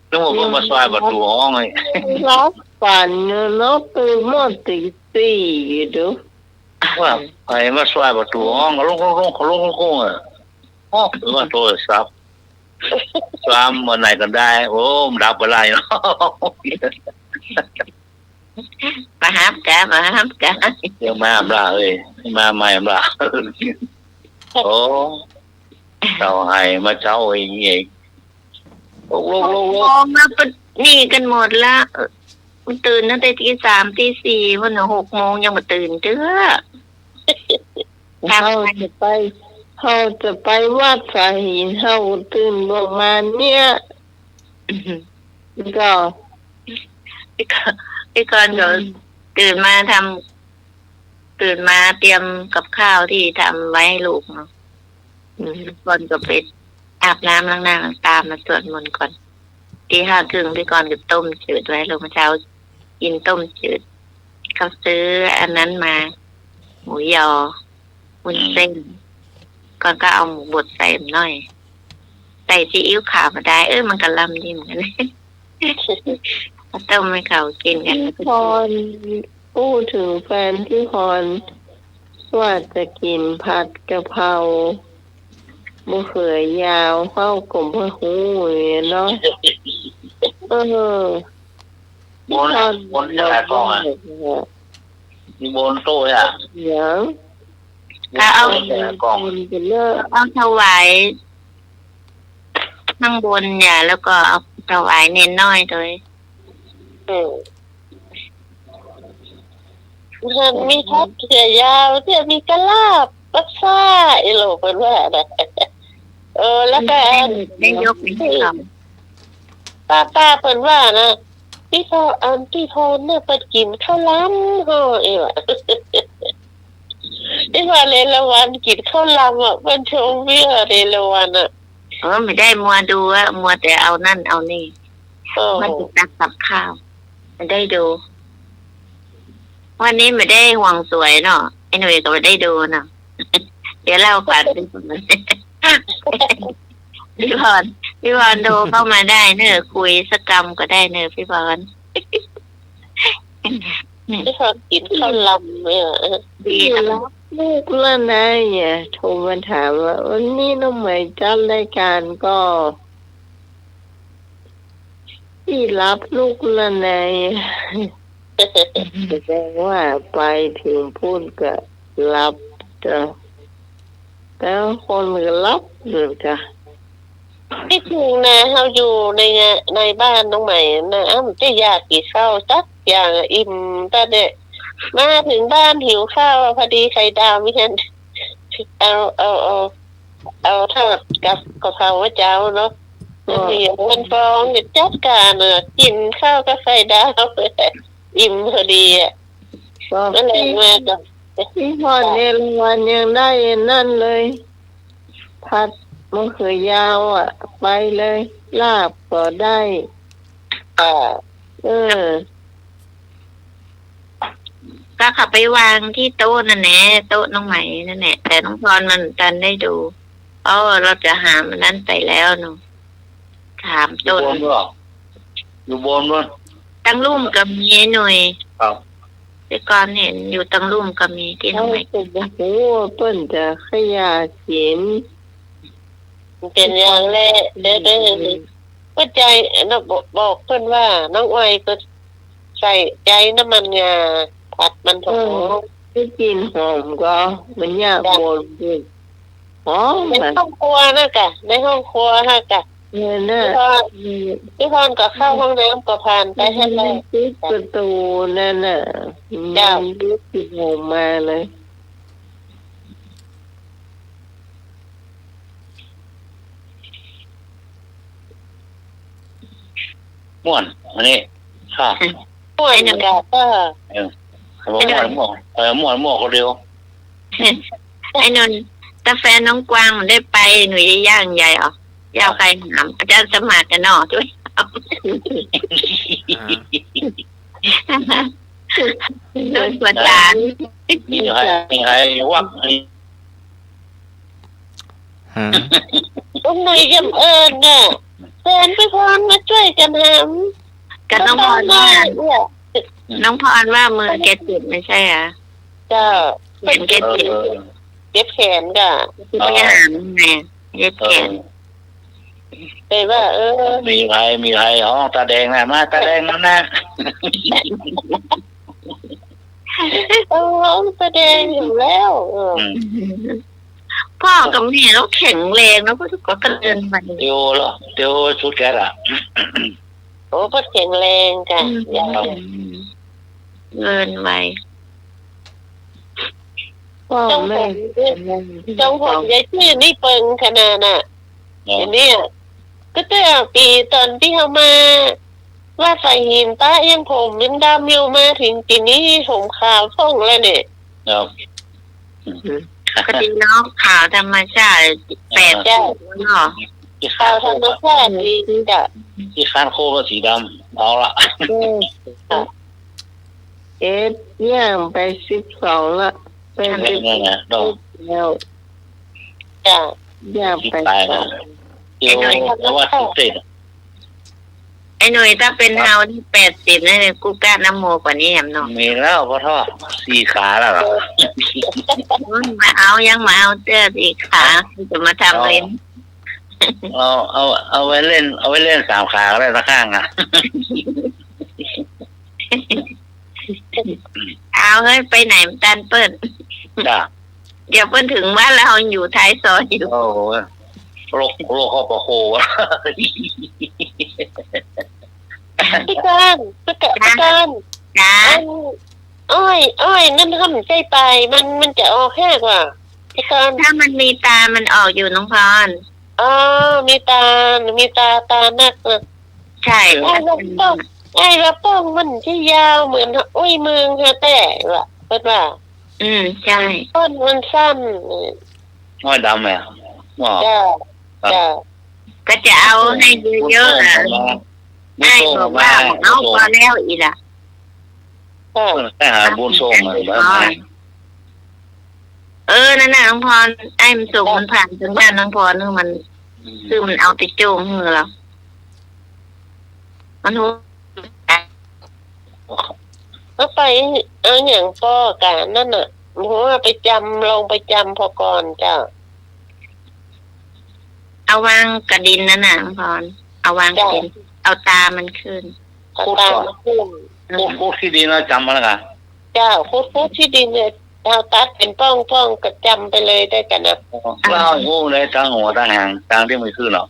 นึกว่าเพิ่นมาซ่อยประตู๋ห้องไอ้ หลับฝันอยู่เนาะ ตื่นมาตีสี่อยู่ดู ว่าใครมาซ่อยประตู๋ห้อง ลง ลง ลง ลง ลง ลง อะ อ๋อ ว่าโทรศัพท์ ซ้ำวันไหนกันได้ โอ้ มันดับไปหลายเนาะ บ่ฮับกะ บ่ฮับกะ เดี๋ยวมาบ่าเอ้ย มาใหม่บ่า โอ้ เจ้าให้มาเจ้าเองเอง ลุก ลุก ลุก ลุก มองแล้วปะ นี่กันหมดละ เออ มันตื่นตั้งแต่ตีสาม ตีสี่ วันน่ะ หกโมงยังบ่ตื่นเตื้อ เฮาจะไป เฮาจะไปวัดฝายหิน เฮาตื่นประมาณเนี้ย ก็ พี่กรณ์ พี่กรณ์ก็ อืม ตื่นมาทำ ตื่นมาเตรียมกับข้าวตี้ทำไว้หื้อลูกเนาะ อืม พี่กรณ์ก็ไปอาบน้ำล้างหน้าล้างตามาสวดมนต์ก่อน ตี้ห้าครึ่งพี่กรณ์ก็ต้มจืดไว้ ลงมาเช้ากินต้มจืด เขาซื้ออันนั้นมา หมูยอ วุ้นเส้น อืม ก่อนก็เอาหมูบดใส่หน่อย ใส่ซีอิ๊วขาวมาได้ เออ มันก็ลำดีเหมือนกัน เอาต้มให้เขากินกัน พี่พร อู้ถึงแฟนพี่พร ว่าจะกิ๋นผัดกะเพรามะเขือยาว เฮาก็บ่ฮู้เนาะ เออ บน พี่พร บนจะหลายกล่องอะ มีบนโต๊ะอะ หยัง ก็เอา บนจะหลายกล่อง บนไปเลย เอาถวายข้างบนเนี่ย แล้วก็เอาถวายเณรน้อยโตย เออ มันมีผัดเขือยาว เตื้อมีกะลาบ ปัสสา อีหลูเปิ้นว่านะ เออ แล้วก็ ได้ ได้ยกเป็นคำ ป้า ป้าเปิ้นว่านะ ตี้พร อันตี้พรเนี่ยเปิ้นกิ๋นข้าวหลาม เฮา เออ ตี้ว่าเอราวัณกิ๋นข้าวหลามอะ เปิ้นชมเวียเอราวัณอะ เออ บ่ได้มัวดูอะ มัวแต่เอานั่นเอานี่ โอ้ มัวแต่ตักกับข้าว บ่ได้ดู วันนี้บ่ได้ห่วงสวยเนาะ ไอ้หนุ่ยก็บ่ได้ดูเนาะ เดี๋ยวเล่าก่อน พี่พร พี่พรโทรเข้ามาได้เนอะ คุยสักกำก็ได้เนอะ พี่พร พี่พรกิ๋นข้าวหลามเนี่ย ดีนะ ลูกละนายอะ โทรมาถามว่า วันนี้น้องใหม่จัดรายการก็ ตี้หลับลูกละนาย แสดงว่าไปถึงปู๊นก็หลับจ้ะ แต่คนก็หลับอยู่จ้ะ ตี้จริงนะ เฮาอยู่ใน ในบ้านน้องใหม่นะ อ้ำตี้อยากกิ๋นข้าวสักอย่างอะ อิ่มตั้งแต่ มาถึงบ้านหิวข้าวอะ พอดีไข่ดาวมีแค่ เอา เอา เอา เอาทอดกับกะเพราเมื่อเจ๊าเนาะ อ๋อ แล้วเดี๋ยวมันฟองจะจัดการอะ กิ๋นข้าวกับไข่ดาว อิ่มพอดีอะ อ๋อ นั่นแหละ ตี้ มากับ ตี้พรเอราวัณยังได้นั่นเลย ผัดมะเขือยาวอะ ไปเลย ลาบก็ได้ อ่า เออ ก็เขาไปวางตี้โต๊ะนั่นแหละ โต๊ะน้องใหม่นั่นแหละ แต่น้องพรมันตันได้ดู เอ้า เฮาจะหามอันนั้นไปแล้วเนาะ ถาม อยู่ ต้น บนเหรอ อยู่บนเหรอ ตังลุ่มก็มีหน่อย ครับ แต่ก่อนเห็นอยู่ตังลุ่มก็มีตี้ เฮา ไหน ก็บ่ฮู้ว่าเปิ้นจะขยายเข็ม มันเป๋นอย่างแล เดี๋ยว เดี๋ยว เดี๋ยว เปิ้นใจ๋ เนาะ บอก บอกเปิ้นว่า น้องอ้อยก็ใส่ใจ๊น้ำมันงาผัดมันหอม เออ ตี้กลิ่นหอมก็ มันอยาก จ้ะ บ่น หอม ใน อะ ห้องครัวนั่นกะ ในห้องครัวนั่นกะ เออ น่ะ ตี้พร เออ ตี้พรก็เข้าห้องน้ำก็ผ่านไป อืม หั้นแหละ ปิดประตู๋นั่นน่ะ เจ้า มันปิดออกมาเลย ม่วน อันนี้ ค่ะ ม่วนกะ เออ เออ ม่วน ม่วน เออ ม่วน ม่วนคนเดียว ไอ้นนท์ ถ้าแฟนน้องกวางมันได้ไป หนูจะย่างใหญ่ออก ย่างใครหาม อาจารย์สมัครกันเนาะ จ้วย อ่า โดนกดดัน มีใคร มีใครวัก ฮะ ตรงไหนยำเอิญน่ะ แฟนไปพรมาจ้วยกันหาม กับน้องพรว่า เนี่ย น้องพรว่ามือแกเจ็บไม่ใช่เหรอ เจ้า แขนแกเจ็บ เออ เจ็บแขนกะ ไปหามไง เจ็บแขน เออ แต่ว่า เออ มีใคร มีใครฮ้องตาแดงน่ะ มาตาแดงนั่นน่ะ เออ ฮ้องตาแดงอยู่แล้ว เออ อืม พ่อกับแม่เราแข็งแรงนะ พ่อทุกคนก็เดินไป เตียวเหรอ เตียวสุดแก่ละ โอ้ เปิ้นแข็งแรงกะ อืม ยาย เดินไว พ่อแม่ จงผม แข็งแรง จงผมยายจื้อนี่เปิงขนาดน่ะ เนาะ อันเนี้ย ก็แต่ปี๋ต๋อนตี้เฮามา วัดสายหินปะ ยังผมยังดำอยู่ มาถึงปี๋นี้ผมขาวผ่องแล้วเนี่ย ครับ ปกติเนาะ ขาวธรรมชาติ แปด เออ สิบเนาะ ขาวธรรมชาติดีจ้ะ ขี้คร้านโคตรว่าสีดำ เอาละ อืม ค่ะ เอ็ดย่างไปสิบสองละ ไป นั่นแหละ สิบ นั่นแหละ ดอก แล้ว จ้ะ ย่างไป สิบปลาย สอง ละ เดี๋ยว ไอ้หน่อย แต่ว่าสิบเจ็ด ไอ้หน่อย ถ้าเป๋น ครับ เฮานี่ แปดสิบ นี่ กู้ก้าน้ำโมกว่านี้แหมเนาะ มีแล้ว ปะท้อ สี่ขาแล้วเหรอ มาเอา ยังมาเอาเตื้อสี่ขา จะมาทำเล่น เอา เอา เอาไว้เล่น เอาไว้เล่นสามขาก็ได้สักข้างอะ เอาเฮ้ย ไปไหนมันตันเปิ้น จ้ะ เดี๋ยวเปิ้นถึงบ้านแล้ว เฮาอยู่ท้ายซอยอยู่ โอ้โห โลก โลกครอบครัว พี่กรณ์ พี่กรณ์ พี่กรณ์ จ้ะ อัน อ้อย อ้อยนั่นทำใจ้ไป มัน มันจะออกแฮกว่า พี่กรณ์ ถ้ามันมีตา มันออกอยู่น้องพร อ๋อ มีตา มีตา ตานักน่ะ ใช่ อ้อยลำป้อง อ้อยลำป้องมันจะยาวเหมือนอ้อยเมืองฮะ แต่ว่า เปิ้นว่า อืม ใช่ ต้นมันสั้น อ้อยดำแหม อ๋อ จ้ะ ครับ จ้ะ ก็จะเอาให้เยอะๆ อะ บุญส่งมา อ้ายบอกว่า บุญส่งมา เอา บุญส่ง พอแล้วอีกละ ค่ะ เปิ้นไปหาบุญส่งมา อ๋อ แล้วไง เออ นั่นน่ะ น้องพร ไอ้มันส่ง ครับ มันผ่านทางบ้านน้องพร มัน อืม คือมันเอาไปโจ้งหื้อเรา มันหัว ก็ไปเอาหยังปอกะนั่นน่ะ หัวไปจำ ลองไปจำพอก่อนเจ้า เอาวางกะดินนั่นน่ะ น้องพร เอาวางกะดิน เจ้า เอาตามันขึ้น เอาตามันขึ้น ขุดก่อน ขุด ขุดขี้ดินแล้วจำมันแล้วกะ เจ้า ขุด ขุดขี้ดินเนี่ย เอาตัดเป๋นป้องๆ ก็จำไปเลยได้กะนะ อ๋อ แล้วเอาหูได้ตังหัวตังหาง ตังตี้มันขึ้นเหรอ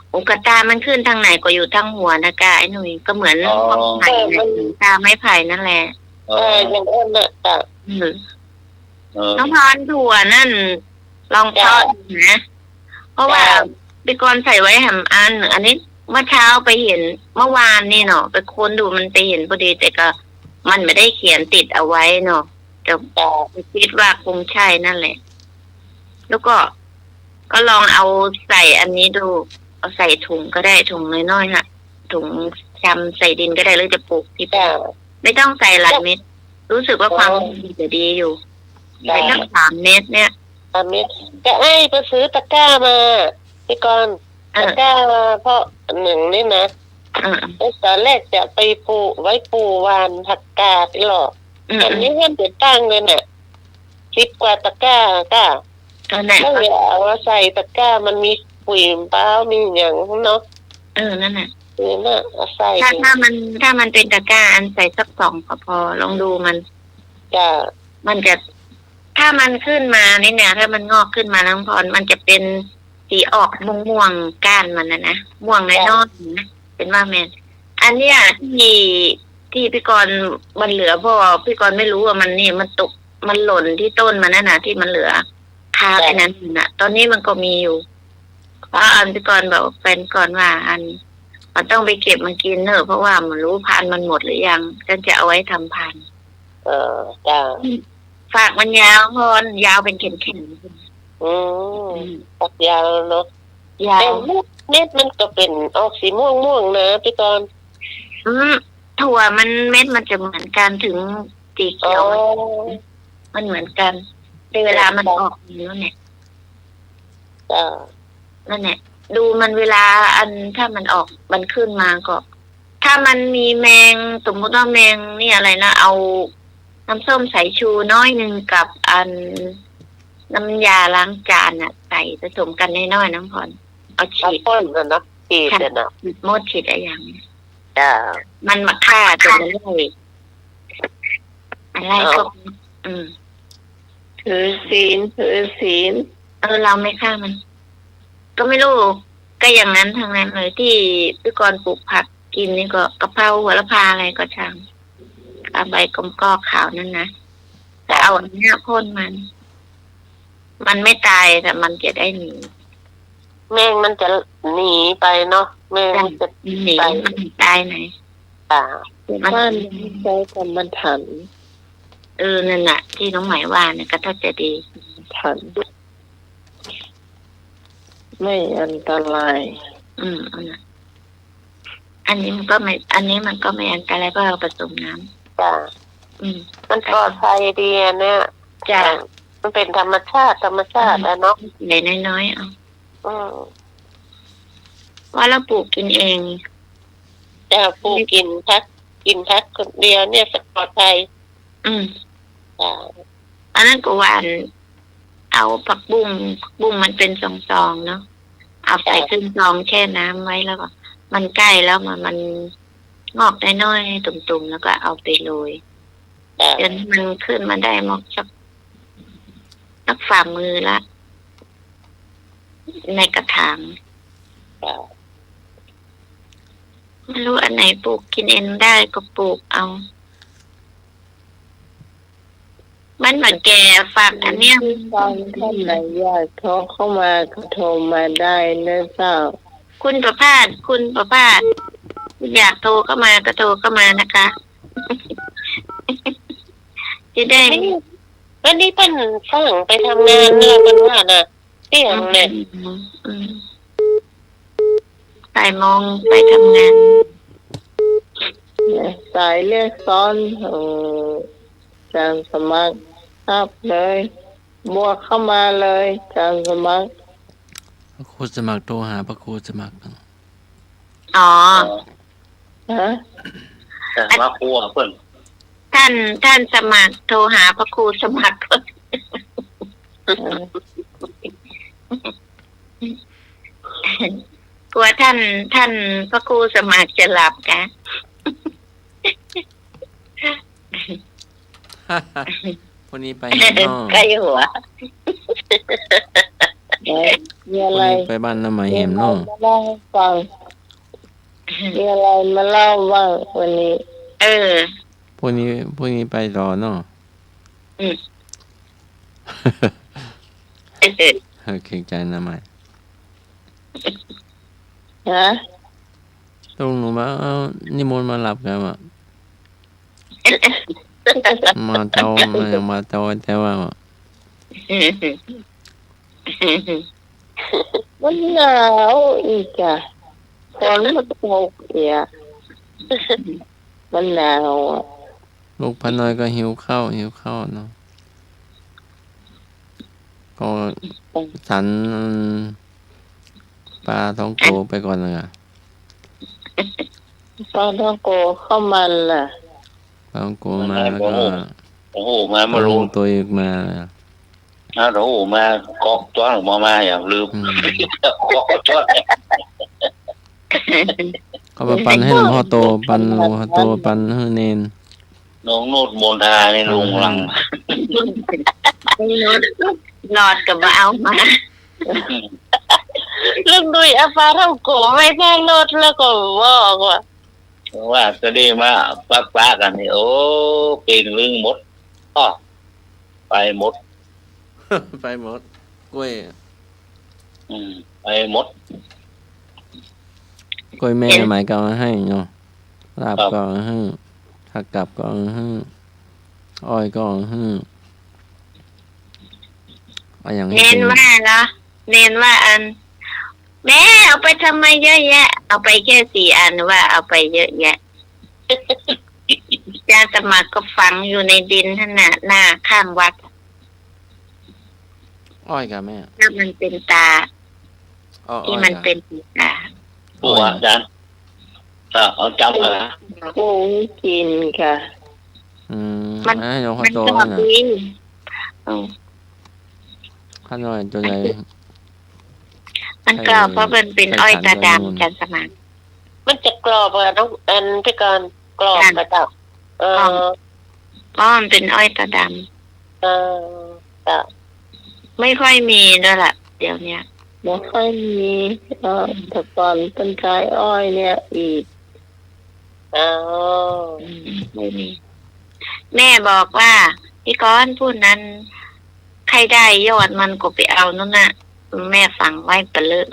โอ้ กะตามันขึ้นตางไหนก็อยู่ตางหัวนะกะ ไอ้หนุ่ย ก็เหมือน อ๋อ ไม้ไผ่ เออ มัน ตาไม้ไผ่นั่นแหละ เออ เออ อย่างนั้นน่ะ จ้ะ อืม เออ น้องพร ถั่วนั่น ลอง จ้ะ เทาะดูนะ เพราะว่า จ้ะ ปีก่อนใส่ไว้แหมอัน อันนี้เมื่อเช้าไปเห็น เมื่อวานนี่เนาะ ไปค้นดูมันไปเห็นพอดี แต่ก็มันไม่ได้เขียนติดเอาไว้เนาะ แต่ จ้ะ คิดว่าคงใช่นั่นแหละ แล้วก็ ก็ลองเอาใส่อันนี้ดู เอาใส่ถุงก็ได้ ถุงน้อยๆ ฮะ ถุงชำใส่ดินก็ได้ หรือจะปลูกที่ จ้ะ ไม่ต้องใส่หลายเม็ด รู้สึกว่าความ อ๋อ มันจะดีอยู่ จ้ะ ใส่สักสามเม็ดเนี่ย สามเม็ด ก็ไอ้ไปซื้อตะกร้ามา พี่กรณ์ เออ ตะกร้ามา เพราะหนึ่งนี่นะ เออ ไอ้ตอนแรกจะไปปลูก ไว้ปลูกหว่านผักกาดนี่หรอก อืม อันนี้เห็นเป๋นตังเลยเนี่ย สิบกว่าตะกร้า ก้า นั่นแหละ แล้วเวลาเอามาใส่ตะกร้า มันมีปุ๋ยเปล่า มีหยังเนาะ เออ นั่นแหละ เออ น่ะ เอาใส่ ถ้า ถ้ามัน ถ้ามันเป๋นตะกร้า อันใส่สักสองก็พอ ลองดูมัน จ้ะ มันจะ ถ้ามันขึ้นมานี่เนี่ย ถ้ามันงอกขึ้นมา น้องพร มันจะเป๋นสีออกม่วงๆ ก้านมันน่ะนะ ม่วงน้อยๆ นะ เป๋นว่าแม่น อันเนี้ย ที่ ที่พี่กรณ์มันเหลือ เพราะว่าพี่กรณ์ไม่รู้ว่ามันนี่ มันตก มันหล่นที่ต้นมันนั่นน่ะ ที่มันเหลือ คาบ จ้ะ ไอ้นั้นน่ะ ตอนนี้มันก็มีอยู่ เพราะอันพี่กรณ์บอกแฟนก่อนว่า อัน มันต้องไปเก็บมากินเนอะ เพราะว่าไม่รู้พันธุ์มันหมดหรือยัง ฉันจะเอาไว้ทำพันธุ์ เออ จ้ะ ฝักมันยาว พร ยาวเป๋นแขนๆ อืม อืม ฝักยาวเนาะ ยาว แต่เม็ด เม็ดมันก็เป๋นออกสีม่วงๆ นะพี่กรณ์ อืม ถั่วมันเม็ดมันจะเหมือนกัน ถึงสีเขียว อ๋อ มันเหมือนกัน แต่เวลามันออกนี่แหละ จ้ะ นั่นแหละ ดูมันเวลาอัน ถ้ามันออก มันขึ้นมาก็ ถ้ามันมีแมง สมมุติว่าแมงนี่อะไรนะ เอาน้ำส้มสายชูน้อยหนึ่งกับอันน้ำยาล้างจานน่ะ ใส่ผสมกันน้อยๆ น้องพร เอาฉีด เอาพ่นน่ะนะ ฉีดน่ะนะ ค่ะ ฉีดมดฉีดอะไรอย่าง จ้ะ มันมาฆ่าตัวมันเลย อะไรก็ เอา อืม ถือศีล ถือศีล เออ เราไม่ฆ่ามัน ก็ไม่รู้ ก็อย่างนั้นทั้งนั้นเลย ที่พี่กรณ์ปลูกผักกินนี่ก็กะเพรา โหระพาอะไรก็ช่าง เอาใบกำกอกขาวนั่นนะ แต่เอาอันเนี้ยพ่นมัน มันไม่ตาย แต่มันจะได้หนี แมงมันจะหนีไปเนาะ แมงมันจะ จ้ะ หนีไป มันตายไหน จ้ะ มัน บ้านใช้กรรมฐาน เออ นั่นน่ะ ที่น้องไหมว่าเนี่ยก็ถ้าจะดี ฐาน ไม่อันตราย อืม อืม อันนี้มันก็ไม่ อันนี้มันก็ไม่อันตราย เพราะเราผสมน้ำ จ้ะ อืม มันปลอดภัยดีอันเนี้ย จ้ะ มันเป๋นธรรมชาติ ธรรมชาติอะเนาะ ใส่น้อยๆ เอา อืม ว่าเราปลูกกินเอง จ้ะ ปลูกกินผัก กินผักคนเดียวเนี่ยปลอดภัย อืม จ้ะ อันนั้นก็หว่าน เอาผักบุ้ง ผักบุ้งมันเป๋นซองๆ เนาะ เอาใส่ จ้ะ ขึ้นซองแช่น้ำไว้แล้วก็ มันใกล้แล้วมัน มันงอกน้อยๆ ตุ่มๆ แล้วก็เอาไปโรย จ้ะ จนมันขึ้นมาได้มอกสัก สักฝ่ามือละ ในกระถาง จ้ะ ไม่รู้อันไหนปลูกกินเองได้ก็ปลูกเอา มันมาแก่ฝักอันเนี้ย ตอนท่านไหนอยากโทรเข้ามาก็โทรมาได้นะเจ้า คุณประภาส คุณประภาส คุณอยากโทรเข้ามาก็โทรเข้ามานะคะ จะได้ วันนี้ วันนี้เปิ้นสั่งไปทำงานเนอะ เปิ้นว่าน่ะ เตี้ยงเนี่ย อืม อืม บ่ายโมงไปทำงาน สายเรียกซ้อน เออ อาจารย์สมัคร รับเลย บวกเข้ามาเลย อาจารย์สมัคร พระครูสมัคร โทรหาพระครูสมัคร อ๋อ ฮะ แต่ว่าครูอะเปิ้น ท่าน ท่านสมัคร โทรหาพระครูสมัคร เออ กลัวท่าน ท่านพระครูสมัครจะหลับกะ พรุ่งนี้ไปแหมเนาะ ใกล้หัว เอ้ย มีอะไร พรุ่งนี้ไปบ้านน้าไหมแหมเนาะ มีอะไรมาเล่าให้ฟัง มีอะไรมาเล่าบ้างวันนี้ เออ พรุ่งนี้ พรุ่งนี้ไปต่อเนาะ อืม เออ เกรงใจน้าไหม ฮะ ตกลงหนูมา เอานิมนต์มาหลับกะบ่า มาเตา มาอย่างมาเตาแต่ว่า มันหนาวอีกอะ ฝนมันตกอีกอะ มันหนาวอะ ลูกป้าน้อยก็หิวข้าว หิวข้าวเนาะ ก็ฉันปลาท่องโกไปก่อนนะ ปลาท่องโกข้าวมันน่ะ ปลาท่องโกมาแล้วก็ โอ้โห มา มารู้ โตอีกมา อ้าว โอ้โห มาก๊อกจ้อนออกมา มาอย่างลืม อืม ก๊อกจ้อน ก็มาปันหื้อหลวงพ่อโต ปันหลวงพ่อโต ปันหื้อเณร น้องโนดมนทาในลุงหลัง อืม น้องโนด หลอดก็บ่เอามา ลุงดุยเอาปลาท่องโกะไว้ข้างรถแล้วก็บอกว่า ว่าจะได้มาปะปะกันนี่ โอ้ เปล่งลึงหมด อ้อ ไปหมด ไปหมด กล้วย อืม ไปหมด กล้วยแม่ เห็น ไหมก็เอามาหื้อเนาะ ลาบ ครับ ก็เอามาหื้อ ผักกับก็เอามาหื้อ อ้อยก็เอามาหื้อ เอาอย่างหื้อ เณรว่าเหรอ เณรว่าอัน แม่เอาไปทำไมเยอะแยะ เอาไปแค่สี่อัน ว่าเอาไปเยอะแยะ อาจารย์สมัครก็ฝังอยู่ในดินนั่นน่ะ หน้าข้างวัด อ้อยกะแม่ แล้วมันเป็นตา อ้อ ที่มัน อ้อยกะ เป็นตา โอ้ อ้อย อาจารย์ อ่ะ เอาจำก่อนนะ ปลูกกินค่ะ อืม มัน อ่ะ หลวงพ่อโต มันกรอบ น่ะ ดี อืม ข้าน้อยตัวใหญ่ มันกรอบ ใช่ เพราะมันเป็นอ้อยตาดำ ใส่สารกันบูด อาจารย์สมาน มันจะกรอบอะ น้อง อันพี่กรณ์ กรอบ จ้ะ อะเจ้า เออ กรอบ เพราะมันเป็นอ้อยตาดำ เออ จ้ะ ไม่ค่อยมีด้วยล่ะ เดี๋ยวเนี้ย บ่ค่อยมี เออ แต่ก่อนเปิ้นใจ๊อ้อยเนี่ยอีก อ๋อ อืม ไม่มี แม่บอกว่า พี่กรณ์ พูดนั้น ใครได้ยอดมันก็ไปเอานู่นน่ะ แม่ฝังไว้เปะเลอะ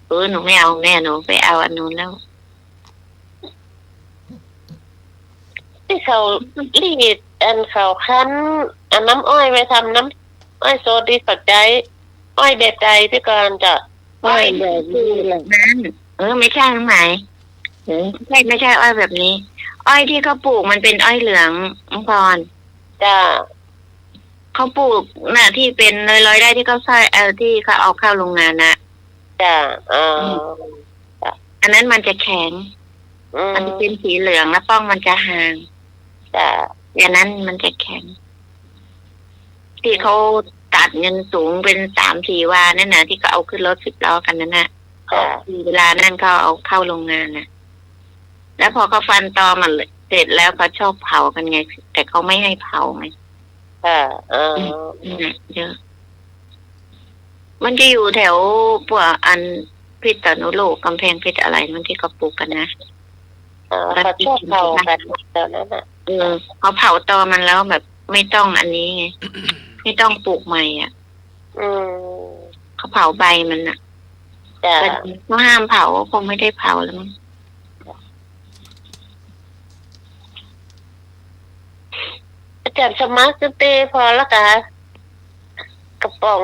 เออ หนูไม่เอา แม่ หนูไปเอาอันนู้นแล้ว ตี้เขารีด อันเขาคั้น เอาน้ำอ้อยไปทำน้ำอ้อยสดตี้เขาใจ๊อ้อยแบบใดพี่กรณ์เจ้า อ้อยแบบนี้แหละ นั้น เออ ไม่ใช่ตรงไหน เออ ไม่ใช่ ไม่ใช่อ้อยแบบนี้ อ้อยที่เขาปลูกมันเป็นอ้อยเหลือง น้องพร จ้ะ เขาปลูกน่ะ ที่เป็นร้อยๆ ไร่ที่เขาใส่ เอ่อ ที่เขาเอาเข้าโรงงานน่ะ จ้ะ อ๋อ อืม จ้ะ อันนั้นมันจะแข็ง อืม มันจะเป็นสีเหลือง แล้วป้องมันจะห่าง จ้ะ อย่างนั้นมันจะแข็ง ที่เขาตัดเงินสูงเป็นสามสี่วานั่นน่ะ ที่เขาเอาขึ้นรถสิบล้อกันนั่นน่ะ จ้ะ เวลานั่นเขาเอาเข้าโรงงานน่ะ แล้วพอเขาฟันตอมันเสร็จแล้วเขาชอบเผากันไง แต่เขาไม่ให้เผาไง ค่ะ เออ อืม นั่นแหละ เยอะ มันจะอยู่แถวพวกอันพิษณุโลก กำแพงเพชรอะไรนั่นที่เขาปลูกกันนะ เออ เขาชอบเผากันแถวนั้นน่ะ เออ เขาเผาตอมันแล้วแบบไม่ต้องอันนี้ไง ไม่ต้องปลูกใหม่อ่ะ อืม เขาเผาใบมันน่ะ จ้ะ แต่เขาห้ามเผา ก็คงไม่ได้เผาแล้วมั้ง อาจารย์สมัคร ตึ๊ดเต๊พอแล้วกะ กระป๋อง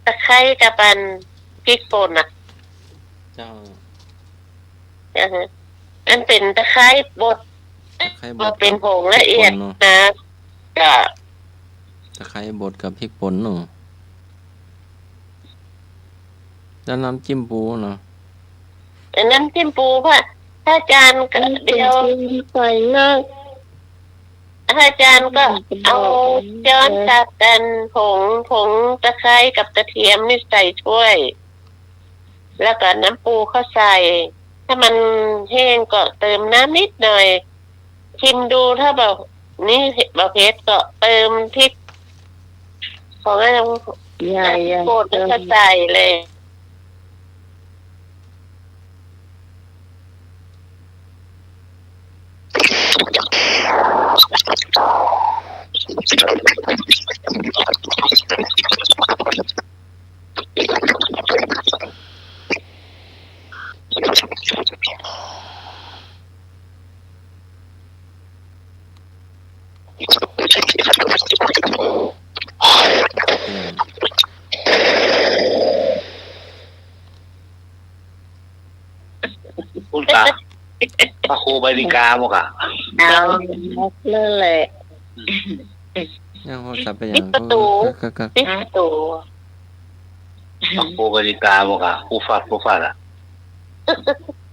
ตะไคร้กับอันพริกป่นน่ะ เจ้า อ่าฮะ อันเป๋นตะไคร้บด ตะไคร้บด บ่เป๋นผงละเอียด กับพริกป่นเนาะ นะ จ้ะ ตะไคร้บดกับพริกป่นเนาะ แล้วน้ำจิ้มปูเนาะ เอ่อ น้ำจิ้มปูค่ะ พระอาจารย์ก็ น้ำจิ้ม เดี๋ยว ใส่มาก พระอาจารย์ก็เอาช้อนตักอันผง ผงตะไคร้กับกระเทียมนี่ใส่ถ้วย แล้วก็น้ำปูเข้าใส่ ถ้ามันแห้งก็เติมน้ำนิดหน่อย ชิมดู ถ้าแบบนี้บ่เผ็ดก็เติมพริก ของอันนั้น อย่า อย่า โคตร เติม ก็ใส่เลย คุณตา พระครูใบดิกาหมดอะ เอา นั่นแหละ ยังโทรศัพท์ไปยัง ปิดประตู ก็ ก็ ก็ ปิดประตู พระครูใบดิกาหมดอะ ฟู่ฟัด ฟู่ฟัดอะ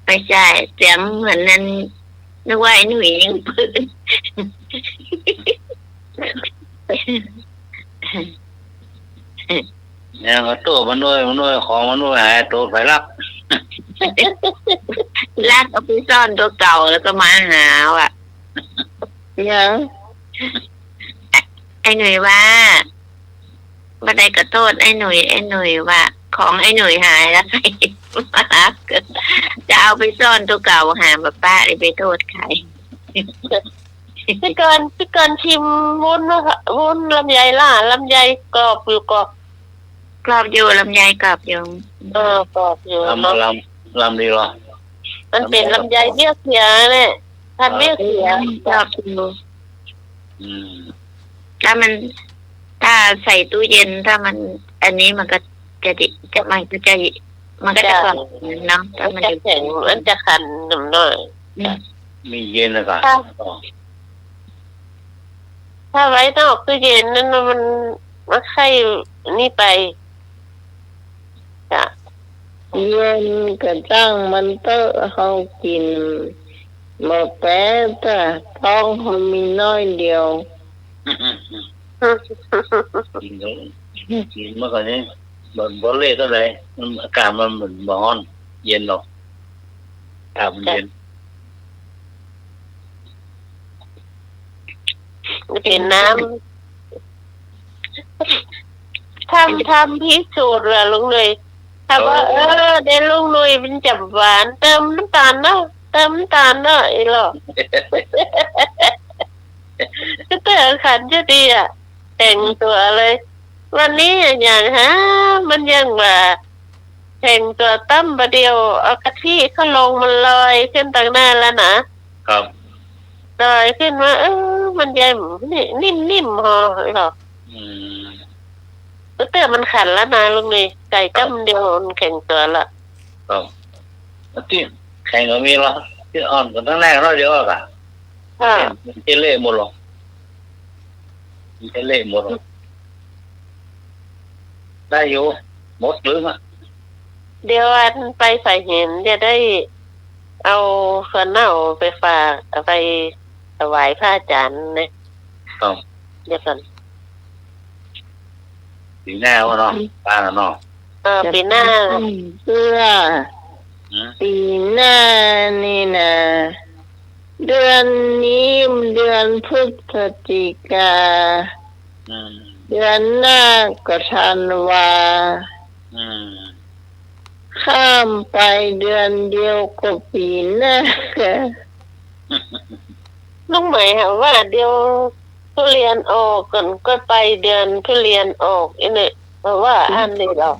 ไม่ใช่ เสียงเหมือนนั้น นึกว่าไอ้หนุ่ยยิงปืน เนี่ย ก็โต้มันด้วย มันด้วย ของมันด้วย หาย โต้ใผลัก ลักเอาไปซ่อนตั๋วเก่าแล้วก็มาหาว่ะ เนี่ย ไอ้หนุ่ยว่า บ่ได้ก็โต้ษไอ้หนุ่ย ไอ้หนุ่ยว่า ของไอ้หนุ่ยหายแล้ว ใครมาลัก จะเอาไปซ่อนตั๋วเก่า หาบ่ป๊ะ จะไปโต้ษใผ พี่กรณ์ พี่กรณ์ชิมวุ้นนะคะ วุ้นลำไยล่ะ ลำไยกรอบอยู่ก่อ กรอบอยู่ ลำไยกรอบอยู่ เออ กรอบอยู่ ลำ เนาะ ลำ ลำดีเหรอ มันเป๋นลำไยเบี้ยวเสียเนี่ย พันธุ์เบี้ยวเสีย กรอบอยู่ อืม ถ้ามัน ถ้าใส่ตู้เย็น ถ้ามัน อันนี้มันก็จะดี จะ มันก็จะ มันก็จะกรอบเนาะ ถ้ามัน มันจะแข็ง มันจะขันหน่อย อืม มีเย็นแล้วก็ ถ้า ถ้าไว้นอกตู้เย็นนั้นน่ะมัน มันไข้นี่ไป จ้ะ เย็นก็จ้างมันเต๊อะ เฮากิ๋นบ่แป๊ดอะ ท้องเฮามีน้อยเดียว กิ๋นเถอะ กิ๋นเมื่อก่อนนี้ บ่ บ่เละเต้าใด มัน อากาศมันบ่ฮ้อน เย็นเนาะ อากาศมันเย็น เป๋นน้ำ ทำ ทำพิสูจน์ว่ะลุงหนุ่ย ถ้าว่า เออ เออ เดี๋ยวลุงหนุ่ยมันจะหวาน เติมน้ำตาลเนาะ เติมน้ำตาลเนาะ ไอ้หลอ ก็เต๋อขันจะดีอะ แต่งตั๋วเลย วันนี้อย่างหา มันยังว่า แต่งตั๋วต้มบ่าเดี่ยว เอากะทิเข้าลงมันลอยขึ้นตังหน้าแล้วนะ ครับ ลอยขึ้นมา เออ มันยังนี่ นิ่มๆ หอหรอก อืม ก็เต๋อมันขันแล้วนะลุงหนุ่ย ใส่จ้ำเดียวมันแข็งตั๋วละ ครับ ตี้แข็งก็มีเหรอ ตี้อ่อนก็ตั้งแรกเนาะ เดี๋ยวก็ ค่ะ ตี้เละหมดหรอก ตี้เละหมดหรอก ได้อยู่ หมดลึงอะ เดี๋ยวอันไปใฝ่เห็นจะได้เอาขวดเน่าไปฝาก เอาไปถวายพระอาจารย์นะ ครับ เดี๋ยวก่อน ปี๋หน้าว่ะเนาะ ป้าเนาะ เออ ปี๋หน้า เปื้อ หืม ปี๋หน้านี่นะ เดือนนี้เดือนพฤศจิกา อืม เดือนหน้าก็ธันวา อืม ข้ามไปเดือนเดียวก็ปี๋หน้า ลุงหมายหาว่าเดี๋ยวทุเรียนออกก่อนก็ไปเดือนทุเรียนออกอีกเนี่ย เพราะว่าอันนี้เหรอ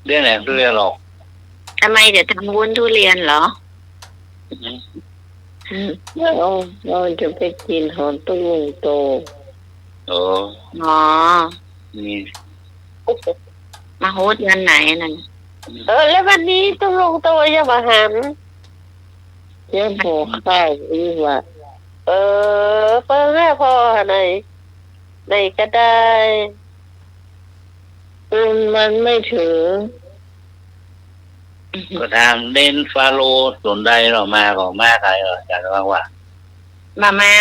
เรื่องไหนทุเรียนหรอก ทำไมจะทำวุ้นทุเรียนเหรอ อืม อืม เรา เราจะไปกิ๋นหอมตุ้งโต โอ้ อ๋อ นี่ มาฮู้เดือนไหนนั่น เออ แล้ววันนี้ตุ้งโตยังบ่หัน เจ้าหัวข้าวอีกว่ะ เออ เปิ้งแม่พ่อไหน ไหนก็ได้ อืม มันไม่ถึง ก็ถามเด่นฟาโลสนใดเนาะ มาก็มาใครเนาะ อาจ๋ารย์ว่าว่า มามา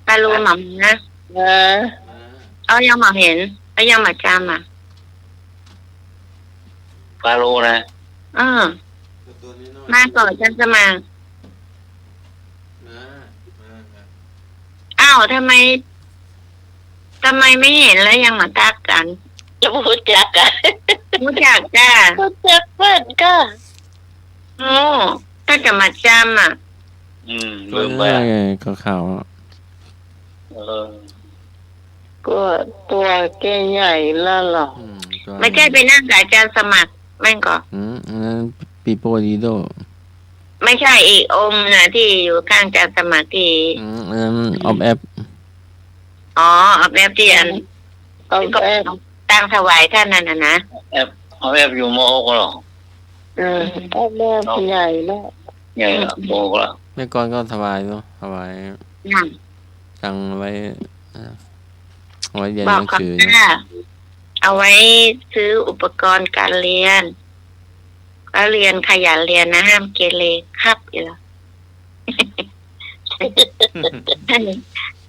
ฟาโลมามา มา เอายังบ่เห็น เอายังบ่จำอ่ะ ฟาโลนะ เออ มาก่อนอาจ๋ารย์สมัคร มา มา มา อ้าว ทำไม ทำไมไม่เห็นแล้วยังมาทักกัน จะบ่ฮู้จักกั๋น ฮู้จักจ้า ฮู้จักเปิ้นก้า โอ้ ถ้าจะมาจำอ่ะ อืม ลืมไปอ่ะ เออ ก็ข่าวอ่ะ เออ ก็ตั๋วแกใหญ่แล้วเหรอ อืม ก็ ไม่ใช่ไปนั่งกับอาจ๋ารย์สมัครแม่นก่อ อืม อันนั้นปีโป้ดีโด้ ไม่ใช่ อีกองค์นะ ตี้อยู่ข้างอาจ๋ารย์สมัครตี้ อืม อันนั้นออฟแอฟ อ๋อ ออฟแอฟตี้อัน ออฟแอฟ ตังถวายต้านนั่นน่ะนะ แอฟ ออฟแอฟอยู่มอหกเหรอ เออ ออฟแอฟใหญ่แล้ว ใหญ่ละ มอหกละ แม่กรก็ถวายเนาะ ถวาย นั่น ตังไว้ เอ่อ เอาไว้เรียนหนังสือ บอกกับป้า เอาไว้ซื้ออุปกรณ์การเรียน ก็เรียน ขยันเรียนนะ ห้ามเกเรครับ อีหละ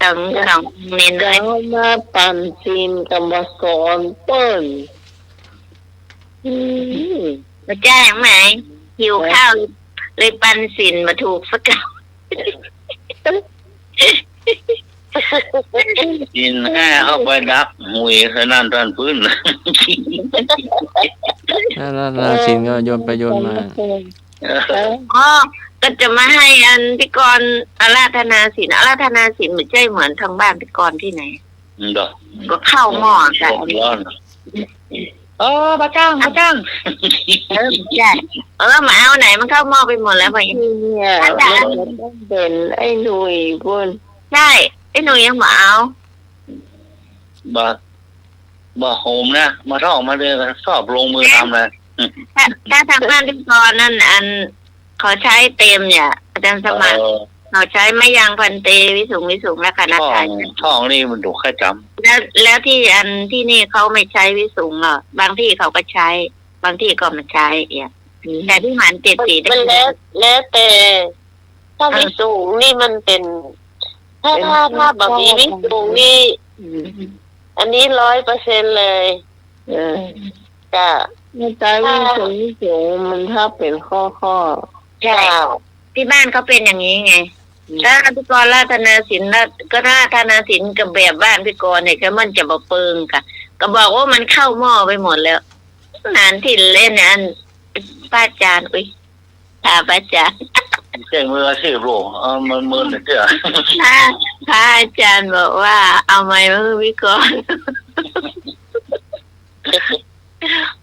สอง สองเณรน้อย เจ้ามาปั๋นศีลกับมาสอนเปิ้น อืม บ่ใจ้หยังไหม หิวข้าว เลยปั๋นศีลบ่ถูกสักกำ ศีลห้าเข้าไปดับหุยสนั่นตันปื้น นั่นๆๆ ศีลก็โยนไปโยนมา อ๋อ ก็จะมาหื้ออันพิกรอาราธนาศีล อาราธนาศีลบ่ใจ้เหมือนตางบ้านพิกรตี้ไหน อืม ก็เข้าหม้อ เออ กัน เออ บ่จ้าง บ่จ้าง เออ ใจ้ เออ บ่เอาไหน มันเข้าหม้อไปหมดแล้ว เนี่ย อาจารย์ มันต้องเป๋นไอ้หนุ่ยปู้น ใจ้ ไอ้หนุ่ยยังบ่เอา บ่ บ่โหมนะ บ่ต้องมาเลย ชอบลงมือทำเลย ถ้า ถ้าตางบ้านพิกรนั่น อัน เขาใจ๊เต็มเนี่ย อาจารย์สมาน เออ เขาใจ๊มะยังภันเต วิสุง วิสุง รักขณาทาย ท่อง ท่องนี่มันดุใค่จ๋ำ แล้ว แล้วตี้อันตี้นี่เขาไม่ใจ๊วิสุงเหรอ บางตี้เขาก็ใจ๊ บางตี้ก็ไม่ใจ๊เนี่ย อืม แต่ตี้หมานเจ็ดสี มันแล้ว แล้วแต่ ถ้า เออ วิสุงนี่มันเป๋น ถ้า เป๋น ถ้า ถ้าบ่มีวิสุงนี่ อืม อันนี้ร้อยเปอร์เซ็นต์เลย เออ จ้ะ ไม่ใจ้วิสุง วิสุงมันถ้าเป๋นข้อๆ ใจ้ เจ้า ตี้บ้านเขาเป๋นอย่างนี้ไง อืม ถ้าพิกรอาราธนาศีล แล้วก็อาราธนาศีลกับแบบบ้านพิกรเนี่ย ก็มันจะบ่เปิงกะ ก็บอกว่ามันเข้าหม้อไปหมดแล้ว นานตี้เล่นอัน พระอาจารย์ อุ๊ย ถามพระอาจารย์ ใจ้มืออาชีพโลก เออ มันมือเนี่ยเจ้า พระ พระอาจารย์บอกว่า เอาไมค์มาหื้อพิกร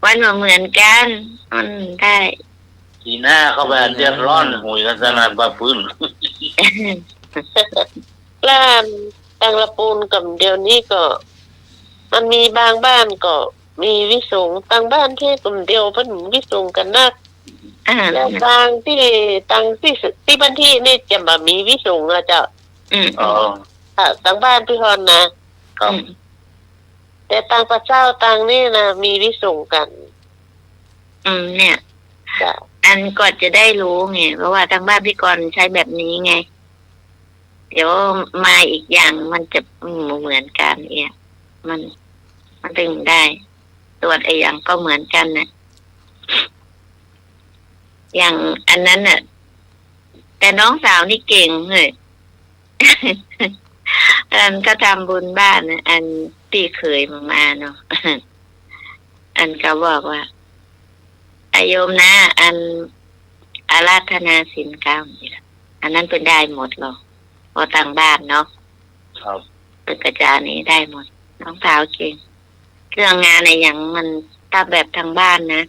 มันบ่เหมือนกัน มันได้ ศีลห้าเข้าไปเดือดร้อน หุยกันสนั่นป้าปื้น บ้านตางละปูนกับเดี๋ยวนี้ก็ มันมีบางบ้านก็มีวิสุง ตางบ้านตี้กับเดียวเปิ้นวิสุงกั๋นนัก อ่า แล้วตางตี้ ตางตี้ ตี้บ้านตี้นี่จะบ่มีวิสุงอะเจ้า อืม อ๋อ ค่ะ ตางบ้านปี้ฮอนนะ ครับ อืม แต่ตางป่าเจ้าตางนี่นะ มีวิสุงกั๋น อืม เนี่ย จ้ะ อันก็จะได้รู้ไง เพราะว่าตางบ้านพิกรใจ๊แบบนี้ไง เดี๋ยวมาอีกอย่างมันจะ อืม เหมือนกันเนี่ย มัน มันตึงได้ ตรวจอะหยังก็เหมือนกันน่ะ อย่างอันนั้นน่ะ แต่น้องสาวนี่เก่งเลย อันก็ทำบุญบ้านน่ะ อันปี้เขยมาเนาะ อันก็บอกว่า อะโยมนะ อันอาราธนาศีลเก้านี่ล่ะ อันนั้นเปิ้นได้หมดหรอก เพราะตางบ้านเนาะ ครับ เปิ้นก็จะอันนี้ได้หมด น้องสาวเก่ง เรื่องงานอะหยังมัน ถ้าแบบตางบ้านนะ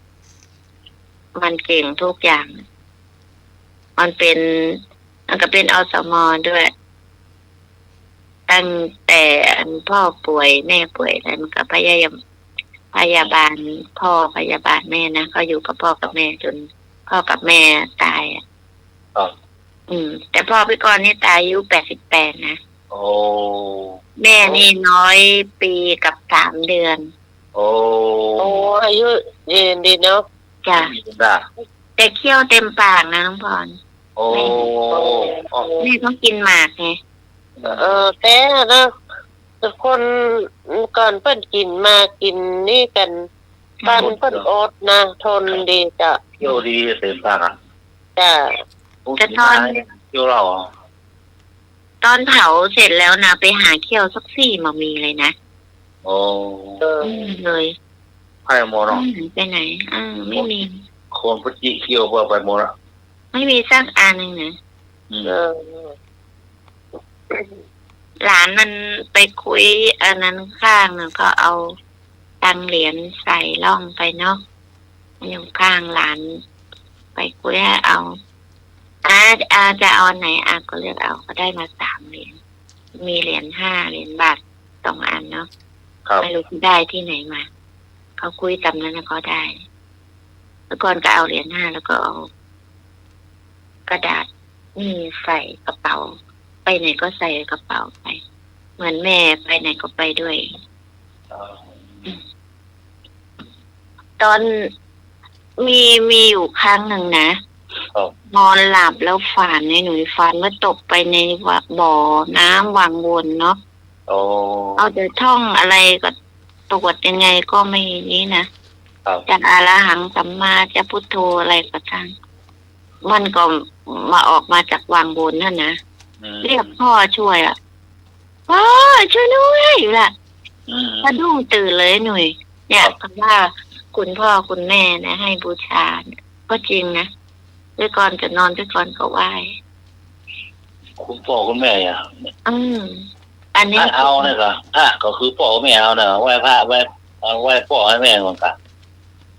มันเก่งทุกอย่าง มันเป๋น มันก็เป๋น อสม. ด้วย ตั้งแต่อันพ่อป่วยแม่ป่วยอะไร มันก็พยายาม พยาบาลพ่อพยาบาลแม่นะ ก็อยู่กับพ่อกับแม่จนพ่อกับแม่ตายอะ ครับ อืม แต่พ่อพิกรนี่ตายอายุแปดสิบแปดนะ โอ้ แม่นี่ร้อยปีกับสามเดือน โอ้ โอ้ อายุยืนดีเนาะ จ้ะ แต่เขี้ยวเต็มปากนะน้องพร โอ้ แม่ แม่ก็กินหมากไง เออ แต่นะ คนก่อนเปิ้นกิ๋นหมากกิ๋นนี่กั๋น ฟันเปิ้นอดนะ ทนดีจ้ะ เขี้ยวดีเต็มปากอะ จ้ะ แต่ตอน เขี้ยวเหล้าอะ ตอนเผาเสร็จแล้วนะ ไปหาเขี้ยวสักซี่บ่มีเลยนะ โอ้ เออ ไม่มีเลย ไปหมดเนาะ อืม ไปไหน เออ ไม่มี คนไปจิเขี้ยวก็ไปหมดละ ไม่มีสักอันหนึ่งนะ อืม เออ หลานมันไปคุยอันนั้นข้างหนึ่ง ก็เอาตังเหรียญใส่ร่องไปเนาะ อยู่ข้างหลาน ไปคุยให้เอา อา อาจะเอาอันไหน อาก็เลือกเอา ก็ได้มาสามเหรียญ มีเหรียญห้า เหรียญบาทสองอันเนาะ ครับ ไม่รู้ไปได้ตี้ไหนมา เขาคุยต๋ามนั้นน่ะก็ได้ เมื่อก่อนก็เอาเหรียญห้า แล้วก็เอากระดาษนี่ใส่กระเป๋า ไปไหนก็ใส่กระเป๋าไป เหมือนแม่ไปไหนก็ไปด้วย อ๋อ ตอน มี มีอยู่ครั้งหนึ่งนะ ครับ นอนหลับแล้วฝัน ไอ้หนุ่ย ฝันว่าตกไปในวะ บ่อน้ำวังวนเนาะ โอ้ เอาแต่ท่องอะไรก็ตรวจยังไงก็ไม่นี่นะ ครับ จะอะระหังสัมมา จะพุทโธอะไรก็ช่าง มันก็มา ออกมาจากวังวนนั่นนะ อืม เรียกพ่อช่วยอะ "พ่อช่วยด้วย" อยู่ล่ะ อืม สะดุ้งตื่นเลยหนุ่ย เนี่ย ครับ คำว่าคุณพ่อคุณแม่นะ ให้บูชาเนี่ย ก็จริงนะ แต่ก่อนจะนอน แต่ก่อนก็ไหว้ คุณพ่อคุณแม่อะ อืม อันนี้ พระเฮาเนี่ยก็ พระก็คือพ่อแม่เฮาเนี่ย ไหว้พระ ไหว้ ไหว้พ่อให้แม่ก่อนกะ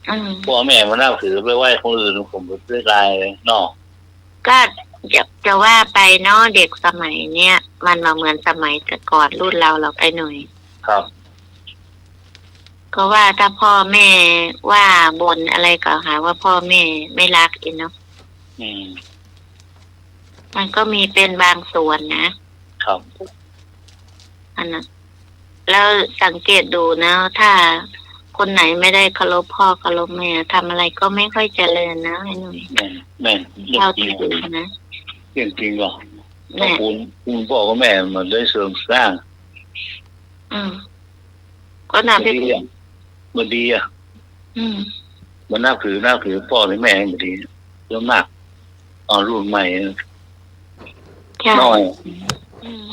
อืม พ่อแม่มานับถือ ไปไหว้คนอื่น ผมไม่ได้เนาะ ก็จะ จะว่าไปเนาะ เด็กสมัยเนี้ย มันบ่เหมือนสมัยแต่ก่อนรุ่นเราหรอกไอ้หนุ่ย ครับ ก็ว่าถ้าพ่อแม่ว่าบ่นอะไรก็หาว่าพ่อแม่ไม่รักอีกเนาะ อืม มันก็มีเป็นบางส่วนนะ ครับ อันนั้น แล้วสังเกตดูนะ ถ้าคนไหนไม่ได้เคารพพ่อเคารพแม่ ทำอะไรก็ไม่ค่อยเจริญนะไอ้หนุ่ย แม่น แม่น เรื่องจริง เท่าที่ดูนะ เรื่องจริงเหรอ แม่น คุณ คุณพ่อกับแม่มันได้เสริมสร้าง อืม ก็น่า บ่ดีอะ บ่ดีอะ อืม บ่นับถือ นับถือพ่อหรือแม่บ่ดี ส่วนมาก อ๋อ รุ่นใหม่ ใช่ น้อย อืม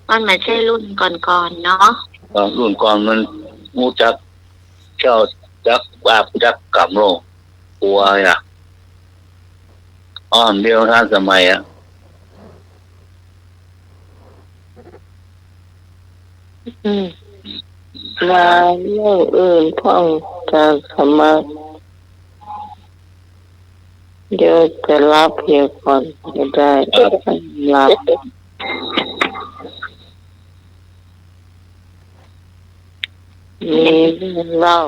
มันไม่ใช่รุ่นก่อนๆ เนาะ เออ รุ่นก่อนมันรู้จักเจ้า จักบาปจักกรรมโลก กลัวอะ อ่อนเดียวทันสมัยอะ อืม ว่าเรื่องอื่นพ่อง จะสมัคร เดี๋ยวจะหลับเหียก่อนก็ได้ ครับ หลับ มีเรื่องเล่า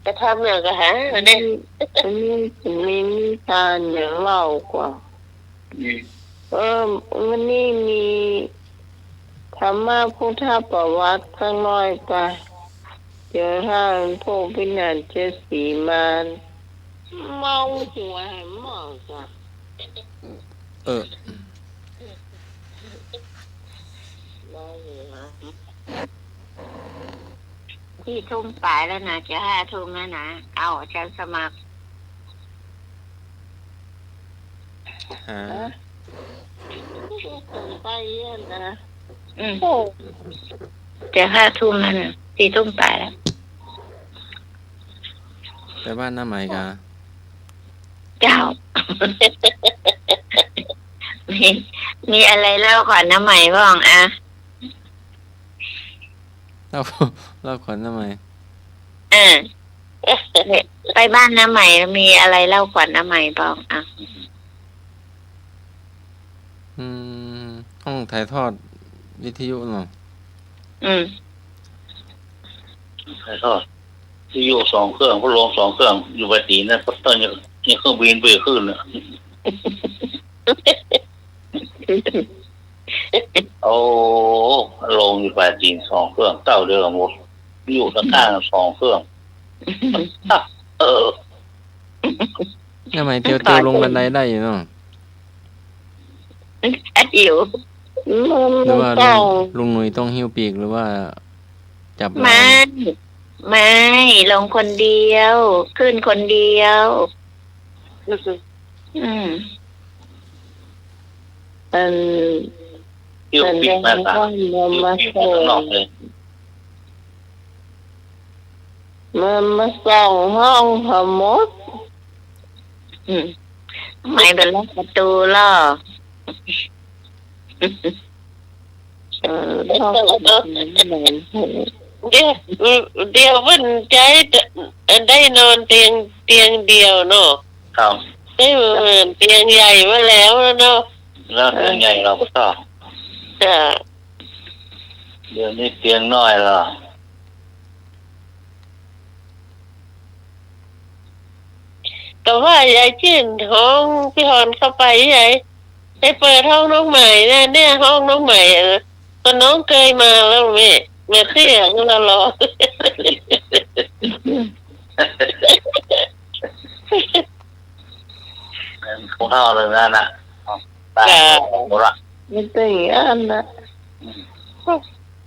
จะทำอย่างก็หาเนี่ย อันนี้ อันนี้มีนิทานอย่างเล่ากว่า อืม เออ วันนี้มีธรรมะพุทธประวัติสักหน่อยไป เดี๋ยวถ้าพวกพี่นันเจสีมา เมาหัว เมาจ้ะ เออ เมาหัว สี่ทุ่มปลายแล้วนะ จะห้าทุ่มแล้วนะ เอาอาจารย์สมัคร หา ไปเยี่ยมนะ อืม โอ้ จะห้าทุ่มแล้วนะ สี่ทุ่มปลายแล้ว ไปบ้านน้าไหมกา เจ้า มี มีอะไรเล่าขวัญน้าไหมบ้างอะ เล่า เล่าขวัญน้าไหม เออ ไปบ้านน้าไหม มีอะไรเล่าขวัญน้าไหมบ้างอะ อืม ห้องถ่ายทอดวิทยุเนาะ อืม ถ่ายทอดวิทยุสองเครื่อง พัดลมสองเครื่อง อยู่ปลายตีนนะ ตอนนี้ นี่เครื่องบินไปขึ้นน่ะ โอ้ ลงอยู่ปลายตีนสองเครื่อง เต้าเดียวกันหมด อยู่ข้างๆ สองเครื่อง เออ ทำไมเตียวๆ ลงบันไดได้อยู่เนาะ เตียว หรือว่าลุง ลุงหนุ่ยต้องหิ้วปีก หรือว่าจับราว ไม่ ไม่ ลงคนเดียว ขึ้นคนเดียว อืม อัน หิ้วปีกมา อัน สาม หิ้วปีกมาข้างนอกเลย มันมาส่องห้องพอหมด อืม ไหมไปล็อกประตูล่อ เออ ห้อง เดี๋ยว เดี๋ยวมันจะได้นอนเตียง เตียงเดียวเนาะ ครับ ได้เหมือนเตียงใหญ่มาแล้วเนาะ แล้วเตียงใหญ่เราก็ชอบ จ้ะ เดี๋ยวนี้เตียงน้อยแล้ว ก็ว่ายายจื้นฮ้องพี่ฮอนเข้าไป ยาย ไปเปิดห้องน้องใหม่เนี่ย เนี่ยห้องน้องใหม่อะ ก็น้องเกยมาแล้วแม่ แม่เตี้ยก็รอ พวกเขาเลยนะน่ะ ตาย จ้ะ หมดละ ไม่ต้องอย่างนั้นนะ อืม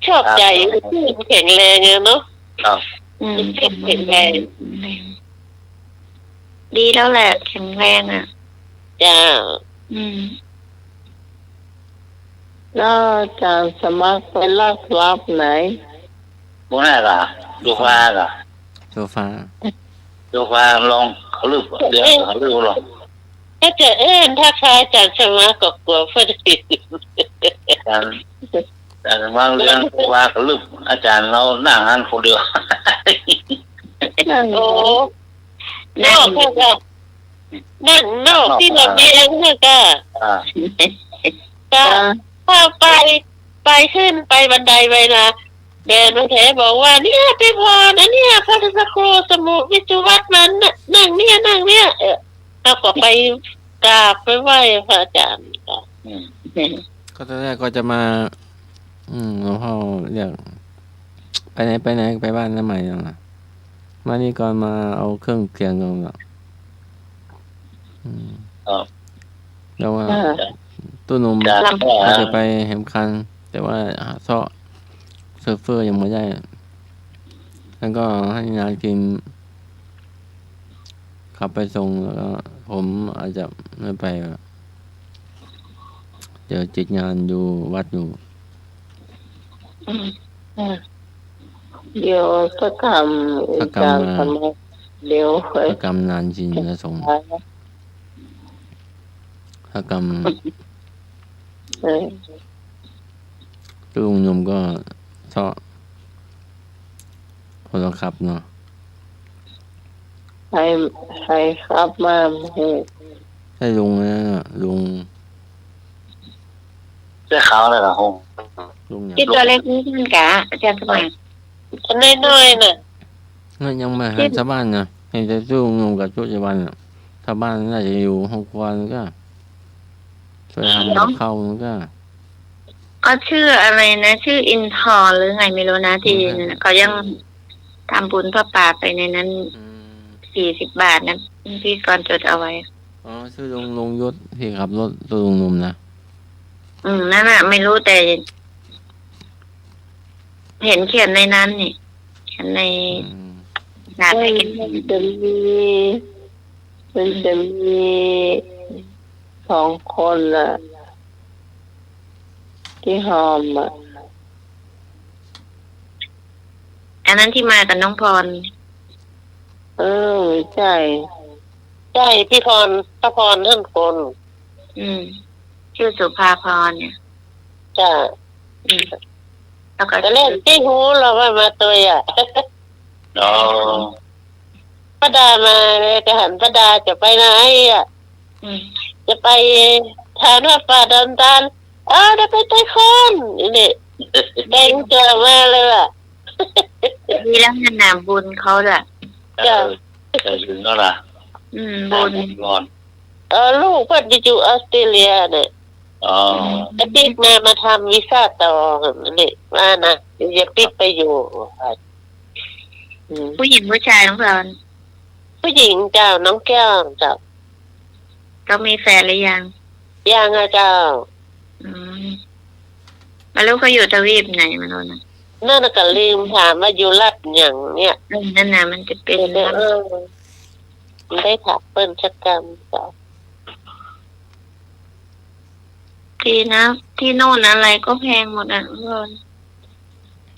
ชอบใจ ครับ แข็งแรงอะเนาะ ครับ อืม แข็งแรง ดีแล้วแหละ แข็งแรงอะ จ้า อืม แล้วอาจารย์สมัครไปหลักทรัพย์ไหน พวกนั้นกะ โซฟากะ โซฟา โซฟาลองขลึบ เดี๋ยวขลึบลอง ถ้าจะเอิ้นทักทายอาจารย์สมัครก็กั๋วเปิ้น อาจารย์ อาจารย์สมัครเรื่องโซฟาขลึบ อาจารย์เฮานั่งหั้นคนเดียว นั่ง โอ้ นั่ง นอกเถอะค่ะ นั่งนอก นอก ตี้ระเบียงเถอะค่ะ อ่า ค่ะ อ่า ถ้าไป ไปขึ้น ไปบันไดไปนะ แม่นางแขบอกว่า "เนี่ย พี่พร อันเนี้ย พระสครูสมุทรวิสุวัฒน์มันน่ะ นั่งเนี่ย นั่งเนี่ย" เออ เฮาก็ไปกราบไปไหว้พระอาจารย์ค่ะ อืม ก็ตอนแรกก็จะมา อืม หลวงพ่อเรียก "ไปไหน ไปไหน ไปบ้านน้าใหม่" นั่นน่ะ มานี่ก่อน มาเอาเครื่องเคียงก่อนน่ะ อืม ครับ แล้วว่า อ่า ตู้หนุ่ม จ้ะ ว่าจะไปแหมคัน แต่ว่าหาเซาะโชเฟอร์ยังบ่ได้ แล้วก็หื้อนากิน ขับไปส่ง แล้วก็ผมอาจจะไม่ไปละ เดี๋ยวติดงานอยู่วัดอยู่ อืม อ่า เดี๋ยวสักกำ สักกำ อาจารย์ มา สมัคร เดี๋ยว สักกำนานจริงนะสงฆ์ สักกำ เออ ลุงยมก็เซาะ พลขับเนาะ ใคร ใครขับมา หืม ใช่ลุงนะ ลุง เสื้อขาวนั่นเหรอ โฮม ลุงเนี่ย ตี้ตัวเล็กนิดนึงกะ อาจารย์สมัคร คนน้อยๆ น่ะ นั่นยังไม่หัน ตี้ ชาวบ้านนะ เห็นแต่ตู้ลุงกับตู้ชาวบ้านน่ะ ชาวบ้านน่าจะอยู่ห้องครัวนั่นก็ ช่วยทำกับข้าวนั่นก็ ก็ชื่ออะไรนะ ชื่ออินทร์หรือไงไม่รู้นะ ตี้ อืม เขายังทำบุญผ้าป่าไปในนั้น อืม สี่สิบบาทนะ ตี้ก่อนจดเอาไว้ อ๋อ ชื่อลุง ลุงยศที่ขับรถ ตู้ลุงหนุ่มนะ อืม นั่นน่ะ ไม่รู้ แต่เห็นเขียนในนั้นนี่ เขียนใน อืม หนัง เอ้ย มันจะมี มันจะมีสองคนน่ะ ตี้หอมอ่ะ อันนั้นตี้มากับน้องพร เออ ใจ้ ใจ้ ตี้พร ป้าพรหั้นคน อืม ชื่อสุภาพรเนี่ย จ้ะ อืม แล้วก็ แต่แรกตี้ฮู้แล้วว่ามาตวยอ่ะ อ๋อ ป้าดามาเลย ก็หันป้าดาจะไปไหนอ่ะ อืม จะไปทานผ้าป่าดอนตาล เออ เดี๋ยวไปไต้โคน นี่ แต่งตั๋วมาเลยว่ะ ดีแล้วนะ บุญเขาด้วย จ้ะ เออ แต่ถึงแล้วล่ะ อืม บุญ บุญก่อน เออ ลูกเปิ้นจะอยู่ออสเตรเลียเนี่ย อ๋อ อาทิตย์หน้ามาทำวีซ่าต่อ นี่ ว่านะ จะปิ๊กไปอยู่ อืม ผู้หญิงผู้ชายน้องพร ผู้หญิงเจ้า น้องแก้วเจ้า เขามีแฟนหรือยัง ยังอะเจ้า อืม ไม่รู้เขาอยู่ทวีปไหนไม่รู้นะ นั่นน่ะก็ลืมถามว่าอยู่รัฐหยังเนี่ย เออ นั่นน่ะ มันจะเป็น เออ เออ ได้ถามเปิ้นสักกำเจ้า ดีนะ ที่โน่นอะไรก็แพงหมดอ่ะเพื่อน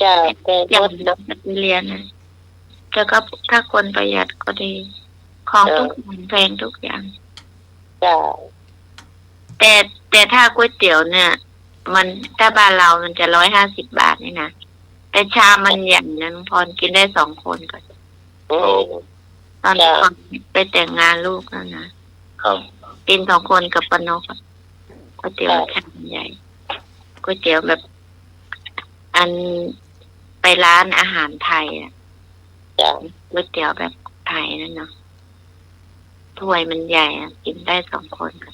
จ้ะ แพงหมดเนาะ อย่างเรียนนะ แต่ก็ถ้าคนประหยัดก็ดี ของ เออ ทุกอย่างแพงทุกอย่าง จ้ะ แต่ แต่ถ้าก๋วยเตี๋ยวเนี่ย มัน ถ้าบ้านเรามันจะร้อยห้าสิบบาทนี่นะ แต่ชามมันใหญ่นะน้องพร กินได้สองคนก่อน อืม ตอน จ้ะ ก่อนไปแต่งงานลูกแล้วนะ ครับ กินสองคนกับป้านกอะ ก๋วยเตี๋ยว จ้ะ ชามใหญ่ ก๋วยเตี๋ยวแบบ อันไปร้านอาหารไทยอะ จ้ะ ก๋วยเตี๋ยวแบบไทยนั่นเนาะ ถ้วยมันใหญ่อะ กินได้สองคนอะ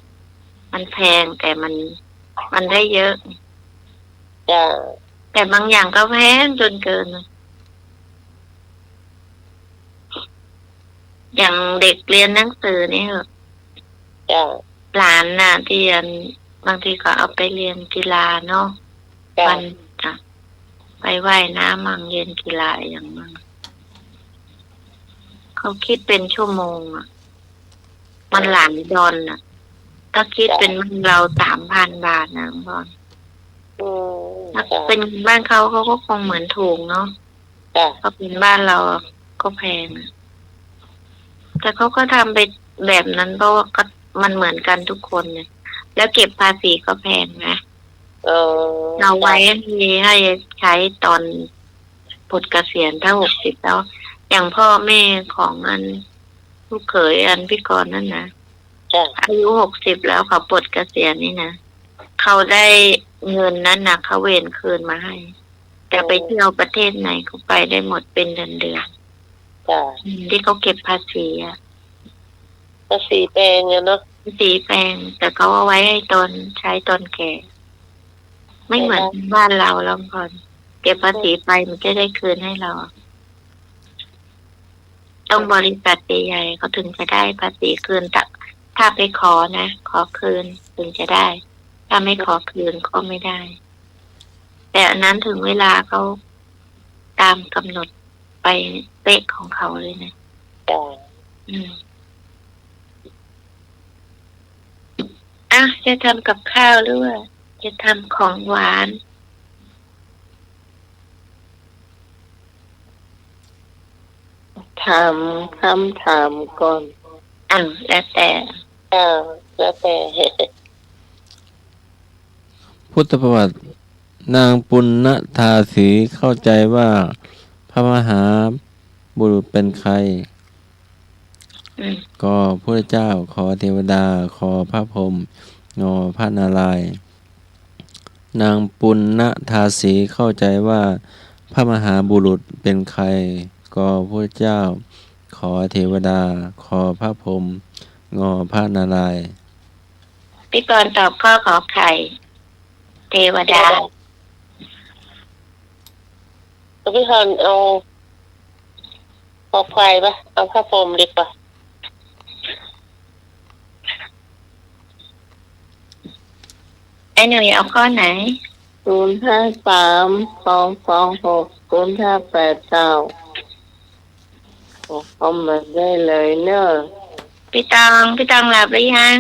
มันแพง แต่มัน มันได้เยอะ เจ้า แต่บางอย่างก็แพงจนเกิน อย่างเด็กเรียนหนังสือนี่เหอะ เจ้า หลานน่ะ ตี้อัน บางทีก็เอาไปเรียนกีฬาเนาะ เจ้า วัน อ่ะ ไปว่ายน้ำมั่ง เรียนกีฬาอย่างมั่ง เขาคิดเป็นชั่วโมงอะ มันหลายดอลน่ะ ถ้าคิดเป็นเงินเรา สามพันบาทนะ บอล อืม ถ้าเป็นเงินบ้านเขา เขาก็คงเหมือนถูกเนาะ จ้ะ ถ้าเป็นบ้านเราก็แพงอะ แต่เขาก็ทำไปแบบนั้น เพราะว่าก็มันเหมือนกันทุกคนเนี่ย แล้วเก็บภาษีก็แพงนะ เออ เอาไว้ จ้ะ ให้ ให้ใช้ตอนปลดเกษียณ ถ้าหกสิบแล้ว อย่างพ่อแม่ของอัน ลูกเขยอันพิกรนั่นนะ จ้ะ อายุหกสิบแล้วเขาปลดเกษียณนี่นะ เขาได้เงินนั้นนะ เขาเวียนคืนมาให้ จะไป อืม เที่ยวประเทศไหนก็ไปได้หมดเป็นเดือนๆ จ้ะ อืม ที่เขาเก็บภาษีอะ ภาษีแพงอะเนาะ ภาษีแพง แต่เขาเอาไว้ให้ตอน ใช้ตอนแก่ ไม่เหมือน เออ บ้านเราแล้วก่อน เก็บภาษีไปมันจะได้คืนให้เรา ต้องบริษัทใหญ่ๆ เขาถึงจะได้ภาษีคืน ถ้า ถ้าไปขอนะ ขอคืนถึงจะได้ ถ้าไม่ขอคืนก็ไม่ได้ แต่อันนั้นถึงเวลาเขาตามกำหนดไปเป๊ะของเขาเลยนะ จ้ะ อืม อ่ะ จะทำกับข้าวหรือว่าจะทำของหวาน ถามคำถามก่อน อ่ะ แล้วแต่ เออ แล้วแต่ พุทธประวัติ นางปุณณทาสีเข้าใจว่าพระมหาบุรุษเป็นใคร อืม ก พุทธเจ้า ข เทวดา ข พระพรหม ง พระนารายณ์ นางปุณณทาสีเข้าใจว่าพระมหาบุรุษเป็นใคร ก พุทธเจ้า ข เทวดา ข พระพรหม ง พระนารายณ์ พิกรตอบข้อขอไข่ เทวดา เทวดา แล้วพิกรเอา ขอควายปะ เอาพระพรหมดีกว่า ไอ้หนุ่ยเอาข้อไหน ศูนย์ห้าสาม สองสองหก ศูนย์ห้าแปดเก้า เอามาได้เลยเนอะ พี่ตอง พี่ตองหลับหรือยัง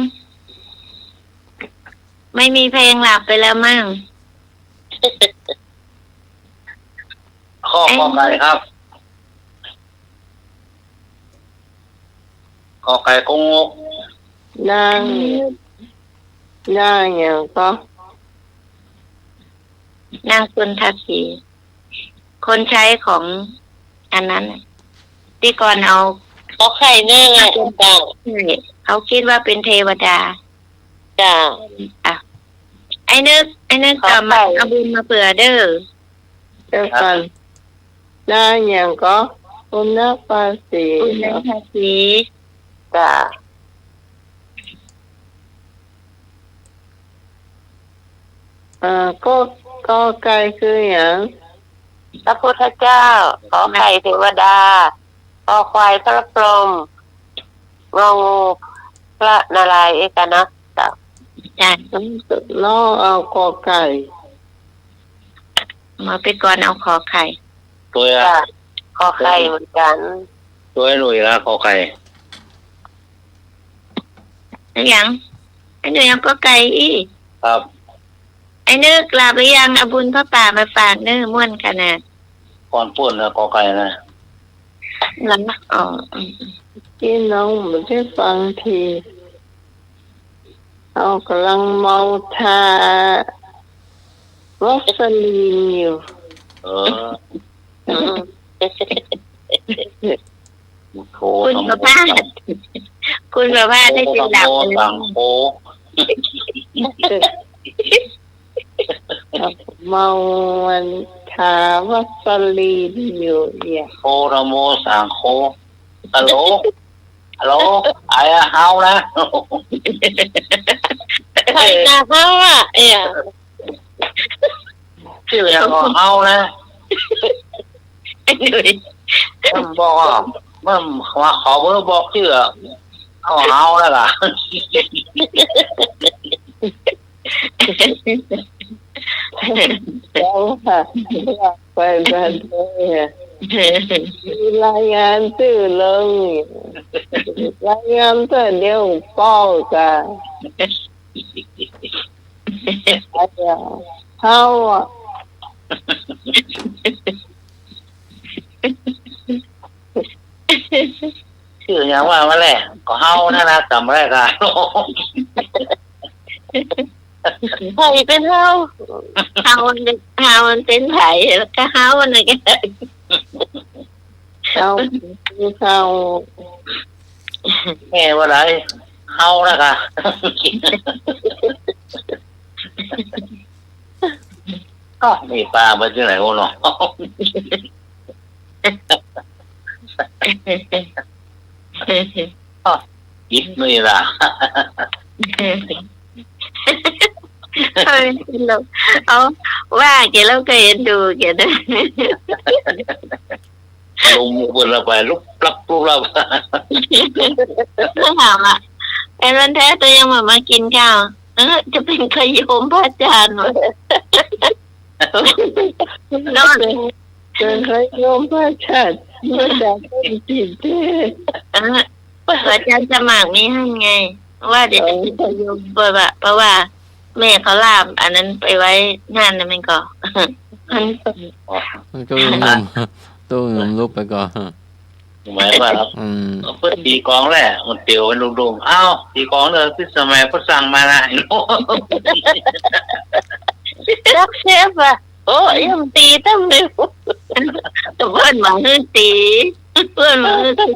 ไม่มีเพลงหลับไปแล้วมั้ง ข้อ ไอ้ ขอไข่ครับ ขอไข่ ก งก นาง นางหยังก็ นางปุณณทาสี คนใช้ของอันนั้นน่ะ ที่ก่อนเอา ขอไข่เนอะ เจ้า เขาคิดว่าเป็นเทวดา จ้ะ อ่ะ ไอ้นึก ไอ้นึก ขอไข่ ต่อมา เอาบุญมาเผื่อเด้อ เดี๋ยวก่อน นางหยังก็ ปุณณภาสี ปุณณภาสี จ้ะ เอ่อ ก ก ไก่คือหยัง พระพุทธเจ้า ขอไข่ เทวดา คอควาย พระพรหม งองู พระนารายณ์ เอกนะ จ้ะ จ้ะ น้องเอากอไก่ หมอไปก่อนเอาขอไข่ ตัว จ้ะ ขอไข่เหมือนกัน ตัวหนุ่ยละขอไข่ อะหยัง ไอ้หนุ่ยเอากอไก่อี้ ครับ ไอ้นึกหลับหรือยัง เอาบุญผ้าป่ามาฝากเน้อ ม่วนขนาด ก่อนปุ้นนะ กอไก่นะ หลัง อ๋อ อืม อืม พี่น้องบ่ได้ฟังที เขากำลังเมาทา วัสลีนอยู่ เออ อืม โธ คุณประภาส คุณประภาสได้ไปหลับ โธ ธัมโม สังโฆ เมามันทาวัสลีนอยู่เนี่ย โธ ธัมโม สังโฆ ฮัลโหล ฮัลโหล ไอ้เฮานะ ใครจะเฮาอะ เอ้ย จื้ออย่างก็เฮานะ ไอ้หนุ่ย มันบอกว่า มันว่าขอเบอร์บอกจื้ออะ เอาเฮาแล้วล่ะ เจ้าค่ะ ไปบ้านเธอ มีรายงานจื้อลง รายงานเธอเดี๋ยวป้องกะ เฮาอะ จื้ออย่างว่ามาแหละ ก็เฮานั่นนะ จ๋ำได้กะ ใผเป๋นเฮา เฮา เฮามันเป๋นใผ แล้วก็เฮานั่นแหละ เฮา เฮา แม่ว่าไร เฮานะกะ อ้าว นี่ปลาไปที่ไหนวะเนาะ อ้าว อิดนี่ล่ะ เอา เอา ว่าแกแล้วก็เอ็นดูแกนะ ลมเปิดระบายลุบลับลุบลับ ถามอะ ไอ้วันแท้ตัวยังบ่มากิ๋นข้าว เออ จะเป๋นใค่โยมพระอาจ๋ารย์วะ นอน เป๋นใค่โยมพระอาจ๋ารย์ พระอาจ๋ารย์เป๋นจิตเจ้ เออ พระอาจ๋ารย์สมัครมีหั้นไง ว่าเดี๋ยวจะเป๋นใค่โยม เพราะว่า เพราะว่าแม่เขาลาบอันนั้นไปไว้งานนะ มันก็ มัน มันก็หนุ่มๆ ตู้หนุ่มลุกไปก่อน หมายว่า อืม เปิ้นตีกลองแหละ มันเตียวเป็นลุงๆ อ้าว ตีกลองเลย พิสมัยพระสั่งมานะ จักเชฟอะ โอ้ ยังตีตั้งเร็ว เปิ้นมาหื้อตี เปิ้นมาหื้อตี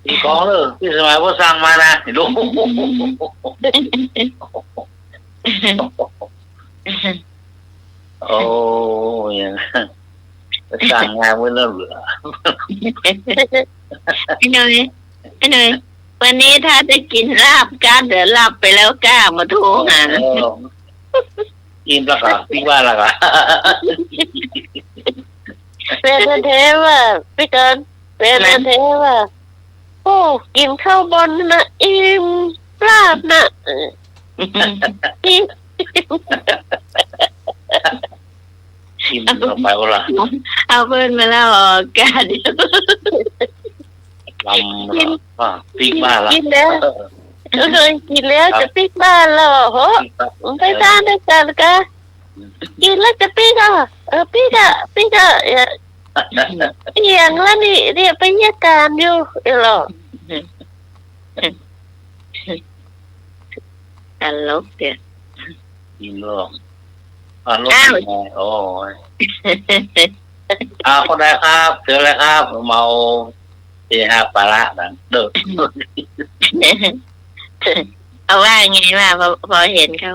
ตีกลองเลย พิสมัยพระสั่งมานะ ลุง โอ้ย สร้างงานไว้แล้วเหลือ ไอ้หนุ่ย ไอ้หนุ่ย วันนี้ถ้าได้กิ๋นลาบก้า เดี๋ยวหลับไปแล้วก้า มาโทรหา เออ อิ่มแล้วก็ปิ้งบ้านแล้วก็ แฟนพันธุ์แท้ว่ะ พี่กรณ์ แฟนพันธุ์แท้ว่ะ โอ้ กิ๋นข้าวบนนะ อิ่ม ลาบนะ เออ อิ่ม อิ่มเข้าไปวะล่ะ เอาเปิ้นมาแล้วออกอากาศ ลำ กิ๋น อ่ะ ปิ้งบ้านละ กิ๋นแล้ว เออ เออ กิ๋นแล้ว ครับ จะปิ๊กบ้านแล้ว โห ปิ๊กบ้าน ไปตามด้วยกันกะ กิ๋นแล้วจะปิ๊กอ่ะ เออ ปิ๊กอ่ะ ปิ๊กอ่ะ เออ เอี่ยงแล้วนี่ เนี่ย ไปเยียะก๋านอยู่ เออ หรอ ตลกเนี่ย กิ๋นหรอ อ่ะ รถ อ้าว ไง โอ้ย อ่า คนใดครับ เชิญเลยครับ เมา เฮฮาปาระนะ เด้อ เอาว่าไงว่า พอ พอเห็นเข้า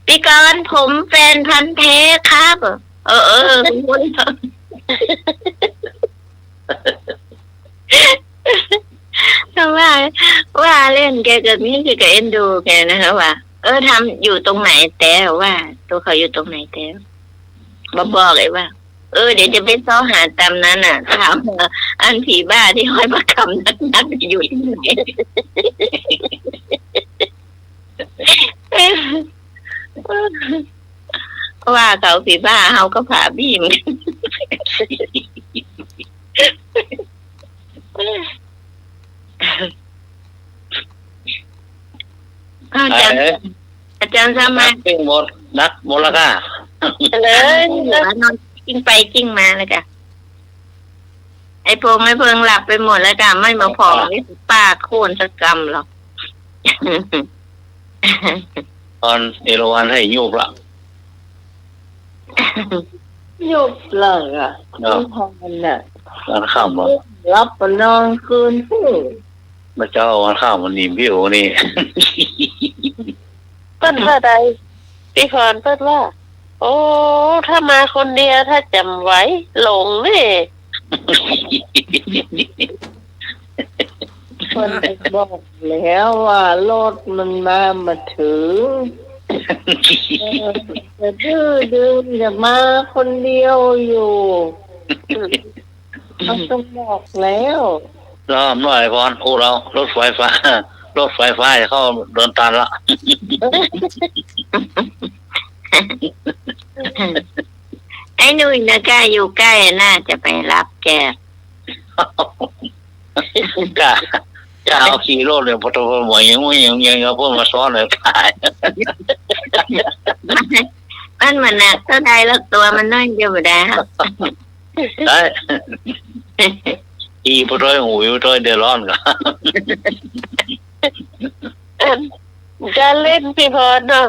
พี่กรณ์ ผมแฟนพันธุ์แท้ครับ เออ เออ ก็ว่า ว่าเล่น แกก็นี่ แกก็เอ็นดูแกนะคะว่า เออ ทำอยู่ตรงไหนแต๊ ว่า ตั๋วเขาอยู่ตรงไหนแต๊ บ่บอกเลยว่า เออ เดี๋ยวจะไปเซาะหาต๋ามนั้นน่ะ ถามว่าอันผีบ้าตี้ห้อยผ้าขาวนักๆ อยู่ตี้ไหน ว่าเขาผีบ้า เฮาก็ผาบี้เหมือนกั๋น อาจ๋ารย์ เอ๊ะ อาจ๋ารย์สมาน นักปิ้งหมด นักหมดแล้วก้า เลย นอนกิ้งไปกิ้งมาแล้วก้า ไอ้พงษ์ไอ้เพิงหลับไปหมดแล้วก้า ไม่มาผ่อง อ่ะ นี่ป้าโค่นสักกำหรอก ตอนเอราวัณหื้อยุบละ ยุบเลยอ่ะ เนาะ ไม่ทันน่ะ ตอนค่ำอ่ะ หลับไปนอนคืนสิ มาเจ๊าวันค่ำวันนี้พี่โอนี่ เปิ้นว่าใด พี่พรเปิ้นว่า โอ้ ถ้ามาคนเดียว ถ้าจ๋ำไหว หลงนี่ เปิ้นบอกแล้วว่ารถมันมาบ่เถิง เออ จะดื้อดึงจะมาคนเดียวอยู่ เขาต้องบอกแล้ว แล้วอำนวยพรอู้เฮา รถไฟฟ้า รถไฟฟ้าจะเข้าดอนตาลละ ไอ้หนุ่ยนะก้า อยู่ใก้ น่าจะไปรับแก ก้า ก้าเอาขี่รถเนี่ย ปะโถ หมวยยัง ยัง ยัง ยังเอาเปิ้นมาซ้อนเลย ต๋าย มันบ่หนักเต้าใดหรอก ตั๋วมันน้อยเดียวบ่ได้ ได้ อีปะโถ หูปะโถ เดือดร้อนก่อ อัน จะเล่นพี่พรเนาะ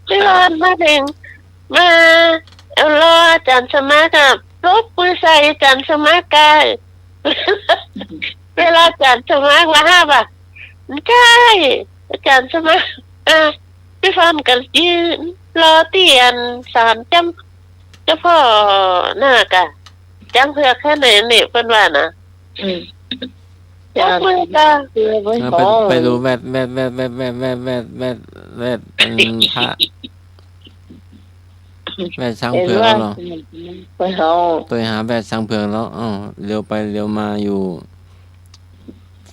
พี่พรมาเถิง มา เอารออาจ๋ารย์สมัครอะ ปรบมือใส่อาจ๋ารย์สมัครก้า เวลาอาจ๋ารย์สมัครว่าห้าบาท ใจ้ อาจ๋ารย์สมัคร อ่ะ พี่พรก็ยืนรอตี้อันศาลเจ้า เจ้าพ่อนาคก้า จ๊างเผือกแค่ไหนเนี่ย เปิ้นว่านะ อืม ยกมือก้า เออ ไป ไปดูแวด แวด แวด แวด แวด แวด แวด แวด อันพระ แวดช้างเผือกแล้วเหรอ ไปเอา ไปหาแวดช้างเผือกแล้ว อ้าว เลี้ยวไปเลี้ยวมาอยู่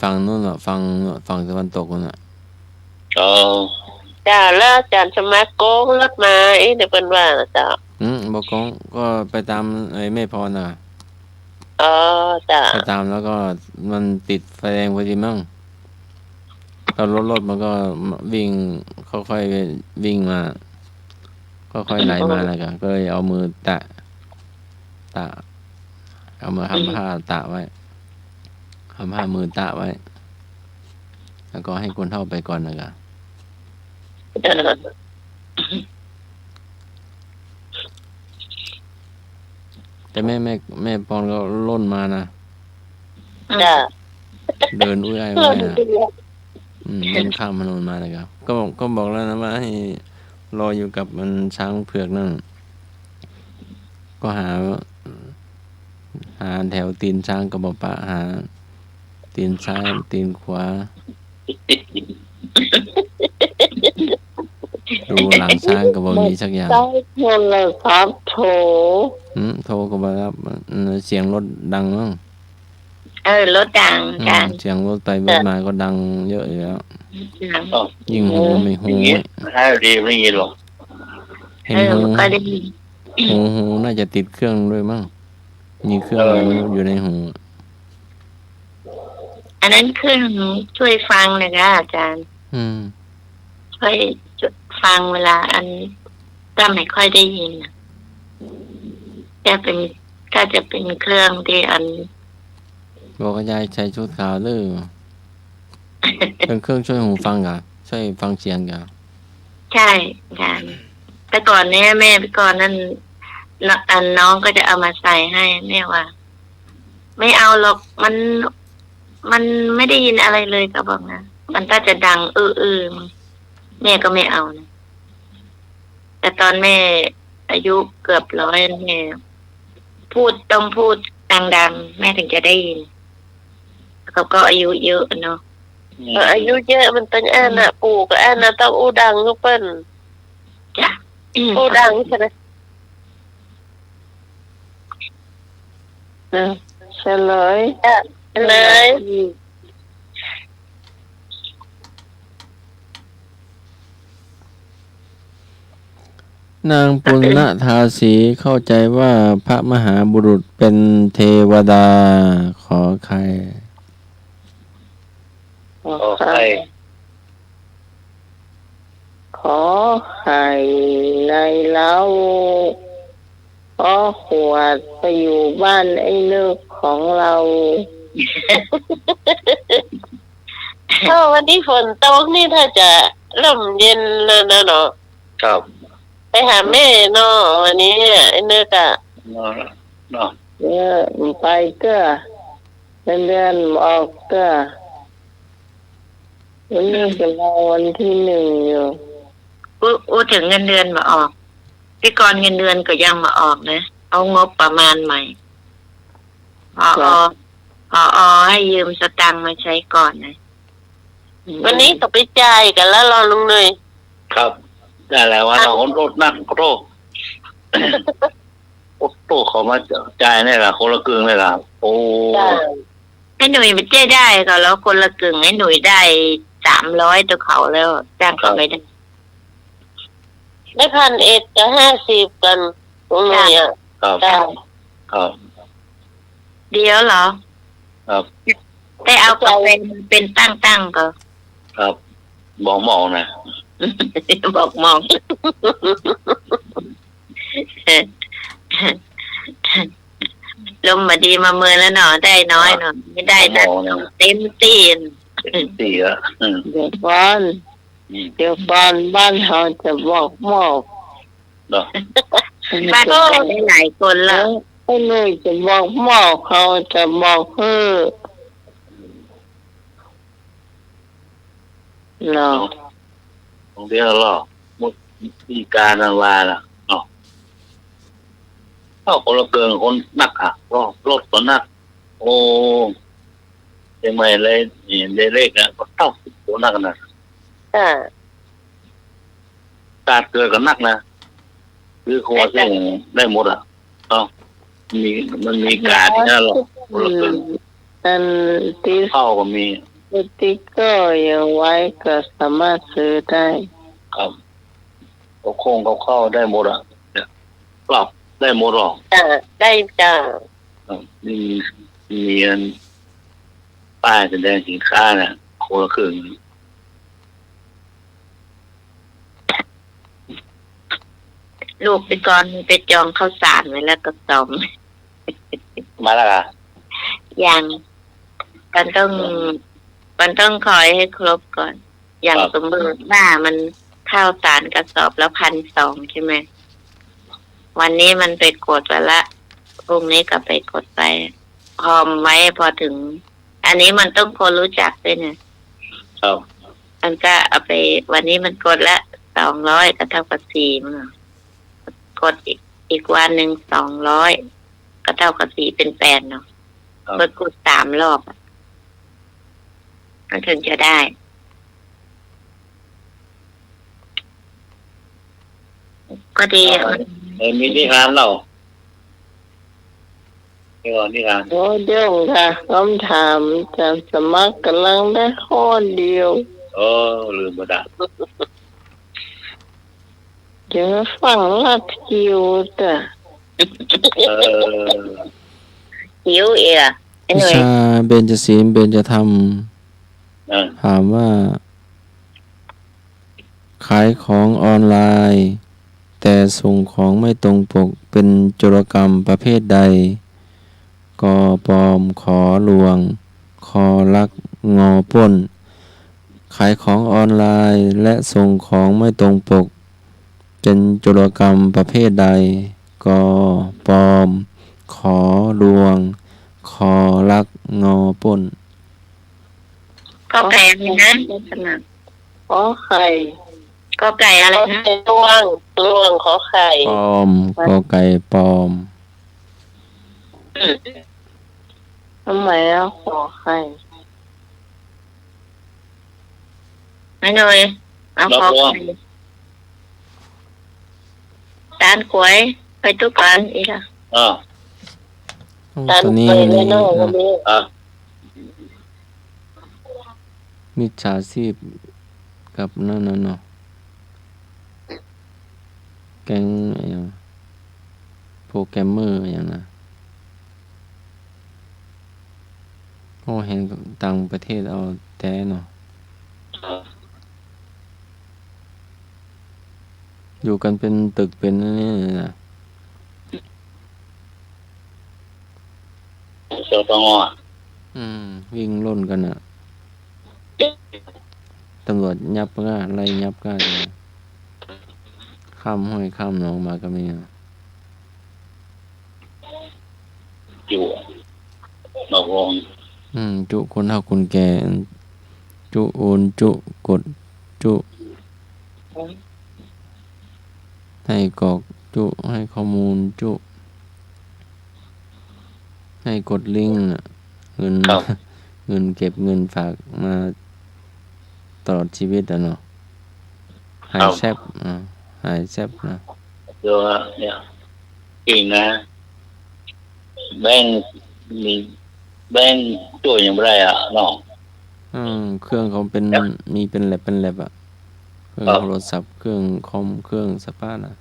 ฝั่งนู้นเหรอ ฝั่ง ฝั่งตะวันตกนู้นน่ะ อ๋อ เจ้า แล้วอาจ๋ารย์สมัครโกงรถมา เอ๊ะ เดี๋ยวเปิ้นว่านะเจ้า อืม บ่โกง ก็ไปต๋ามไอ้แม่พรน่ะ อ๋อ เจ้า ไปต๋ามแล้วก็มันติดไฟแดงพอดีมั้ง ก็รถ รถมันก็วิ่ง ค่อยๆวิ่งมา ค่อยๆไหลมาแล้วก็ ก็เลยเอามือแตะ แตะ เอามือทำผ้าแตะไว้ ทำผ้ามือแตะไว้ แล้วก็ให้คนเฒ่าไปก่อนแล้วก็ เออ แต่แม่ แม่ แม่ปอนก็ล่นมานะ จ้ะ เดินอุ้ยอ้าย เออ มานะ อืม เดินข้ามถนนมาเลยครับ ก็ ก็บอกแล้วนะว่าให้รออยู่กับมันช้างเผือกนั่น ก็หา หาแถวตีนช้างก็บ่ปะ หาตีนซ้าย ตีนขวา ดูหลังช้างก็บ่มีสักอย่าง ใจ้นั่นแหละครับ โทร อืม โทรก็บ่รับ อืม เสียงรถดังมั้ง เออ รถดัง อืม จ้ะ เสียงรถไปรถมาก็ดังเยอะอยู่แล้ว ดัง ยิ่งหูไม่ หู อย่างงี้ ไม่ หาดีไม่ยินหรอก เห็น เออ หู ก็ได้ยิน หู หูน่าจะติดเครื่องด้วยมั้ง มีเครื่อง เออ อยู่ในหู อันนั้นเครื่องช่วยฟังนะคะอาจารย์ อืม ช่วยฟังเวลาอัน ถ้าไม่ค่อยได้ยินน่ะ จะเป็น ก็จะเป็นเครื่องที่อัน บอกว่ายายใส่ชุดขาวหรือ เป็นเครื่องช่วยหูฟังกะ ช่วยฟังเสียงกะ ใช่ค่ะ แต่ก่อนเนี่ยแม่ แต่ก่อนนั่น น- อันน้องก็จะเอามาใส่ให้ แม่ว่า ไม่เอาหรอก มัน มันไม่ได้ยินอะไรเลย ก็บอกนะ มันก็จะดัง อื้อๆ แม่ก็ไม่เอานะ แต่ตอนแม่อายุเกือบร้อย แม่พูด ต้องพูดดังๆ แม่ถึงจะได้ยิน เขาก็อายุเยอะเนาะ อืม เออ อายุเยอะมันต้องอั้นน่ะ ปู่ก็อั้นน่ะ ต้องอู้ดังกว่าเปิ้น จ้ะ อู้ดังใช่ไหม อ่ะ เฉลย จ้ะ เฉลย อืม นางปุณณทาสีเข้าใจว่าพระมหาบุรุษเป็นเทวดา ขอไข่ ขอไข่ ขอไข่ในเล้า ขอขวดไปอยู่บ้านไอ้นึกของเรา โอ้ วันนี้ฝนตกนี่ ถ้าจะร่มเย็นแล้วนะเนาะ ครับ ไปหาแม่เนาะ วันนี้ไอ้นึกอะ เนาะ เนาะ เออ ไปเตื้อ เงินเดือนออกเตื้อ วันนี้ก็รอวันที่หนึ่งอยู่ อู้ อู้เถิงเงินเดือนบ่ออก ปีก่อนเงินเดือนก็ยังบ่ออกนะ เอางบประมาณใหม่ ผอ จ้ะ ผอ ให้ยืมสตางค์มาใช้ก่อนนะ วันนี้ก็ไปจ่ายกั๋นแล้วเหรอลุงหนุ่ย ครับ ได้หลายวันแล้ว คนรถนัก ขอโทษ โอ้โห เขามาจ่ายเนี่ยล่ะ คนละครึ่งเนี่ยล่ะ โอ้ จ้ะ ไอ้หนุ่ยมันเจ๊ได้เขาแล้วคนละครึ่ง ไอ้หนุ่ยได้สามร้อยตัวเขาแล้ว จ้างเขาไปได้ ได้พันเอ็ดกับห้าสิบกั๋น ตรงไหนอะ ครับ จ้ะ ครับ เดี๋ยวเหรอ ครับ ได้เอากาแฟมาเป็นตั้งๆ ก่อ ครับ บอกหมองนะ บอกหมอง ลมบ่ดีมาเมินแล้วเนาะ ได้น้อยเนาะ ไม่ได้ บอกหมองนะ เต็มตี้ เต็มตี้อะ อืม เดี๋ยวก่อน อืม เดี๋ยวก่อน บ้านเฮาจะบอกหมอง เนาะ บ้านเฮาได้หลายคนละ เออ ไอ้หนุ่ยจะบอกหมอง เขาจะบอกหื้อ เนาะ ตรงเดียวเหรอ หมดวิธีก๋านนั่นว่าล่ะ เนาะ เอ้า คนละเกิน คนนักอะ รถ รถก็นัก โอ้ เจียงใหม่เลย นี่ ได้เลขอะ ก็เต้า คนนักนะ อ่า ตาดเกิดก็นักนะ คือครัวเส้นได้หมดอะ เอ้า มี มันมีก๋านนี่นะ คนละเกิน อันติด ข้าวก็มี สติ๊กเกอร์อย่างไว้ก็สามารถซื้อได้ ครับ กับข้องกับข้าวได้หมดอะ เนี่ย ปรับได้หมดหรอ จ้ะ ได้จ้ะ ครับ นี่มี มีอัน ป้ายแสดงสินค้าน่ะ คนละครึ่ง ลูกไปก่อน ไปจองข้าวสารไว้แล้วกระสอบ มาแล้วเหรอ ยัง มันต้อง มันต้องคอยให้ครบก่อน อย่าง ครับ สมมติว่ามันข้าวสารกระสอบละพันสองใช่ไหม วันนี้มันไปกดไว้ละ พรุ่งนี้ก็ไปกดไป พอไว้พอถึง อันนี้มันต้องคนรู้จักด้วยนะ ครับ มันก็เอาไป วันนี้มันกดละสองร้อย ก็เท่ากับสี่มั้ง กดอีก อีกวันหนึ่งสองร้อย ก็เท่ากับสี่เป็นแปดเนาะ ครับ เมื่อกดสามรอบอะ มันถึงจะได้ ก็ดีอะ เออ มีนิทานเล่า เออ นิทาน โอ้ เดี๋ยวค่ะ คำถามจะสมัครก๋ำลังได้ข้อเดียว เออ ลืมไปละ เดี๋ยวฟังลัดคิวจ้ะ เออ คิวเอีย ไอ้หนุ่ย วิชาเบญจศีลเบญจธรรม เออ ถามว่า ขายของออนไลน์ แต่ส่งของไม่ตรงปก เป็นโจรกรรมประเภทใด ก ปลอม ข ลวง ค ลัก ง ปล้น ขายของออนไลน์และส่งของไม่ตรงปก เป็นโจรกรรมประเภทใด ก ปลอม ข ลวง ค ลัก ง ปล้น ก ไก่อะไรนะ ลักษณะ ขอไข่ ก ไก่อะไรนะ ขอไข่ ลวง ลวง ขอไข่ ปลอม ก ไก่ปลอม อืม ทำไมอ่ะ ขอไข่ ไอ้หน่อย เอา รับ ขอ รวม ไข่ ตานก๋วย ไปตุ๊กอันอีกอ่ะ อ่า โอ้ ตาน ตอนนี้ ก๋วย มัน เลยเนาะ อ่ะ วันนี้ อ่ะ มิจฉาชีพกับนั่นน่ะเนาะ แก๊งอะหยัง โปรแกรมเมอร์อะหยังนะ โอ้ เห็นต่างประเทศเอาแต๊เนาะ อยู่กันเป็นตึกเป็นอันนี้เลยนะ สตง อ่ะ อืม วิ่งล่นกันน่ะ ตำรวจยับก้า ไล่ยับก้าเลย ข้ามห้วยข้ามหนองมาก็มีอะ จุ นอกวง อืม จุคนเฒ่าคนแก่ จุโอน จุกด จุ ให้กรอก จุให้ข้อมูล จุ ให้กดลิงก์น่ะ เงิน ครับ เงินเก็บ เงินฝากมา ตลอดชีวิตอะเนาะ หายแซบ ครับ อ่า หายแซบนะ เดี๋ยวเนี่ย จริงนะ แบงก์ มีแบงก์จ้วยยังบ่ได้อะเนาะ อืม เครื่องเขาเป็น ครับ มีเป็นแล็บ เป็นแล็บอะ เครื่อง ครับ โทรศัพท์ เครื่องคอม เครื่องสะพานอะ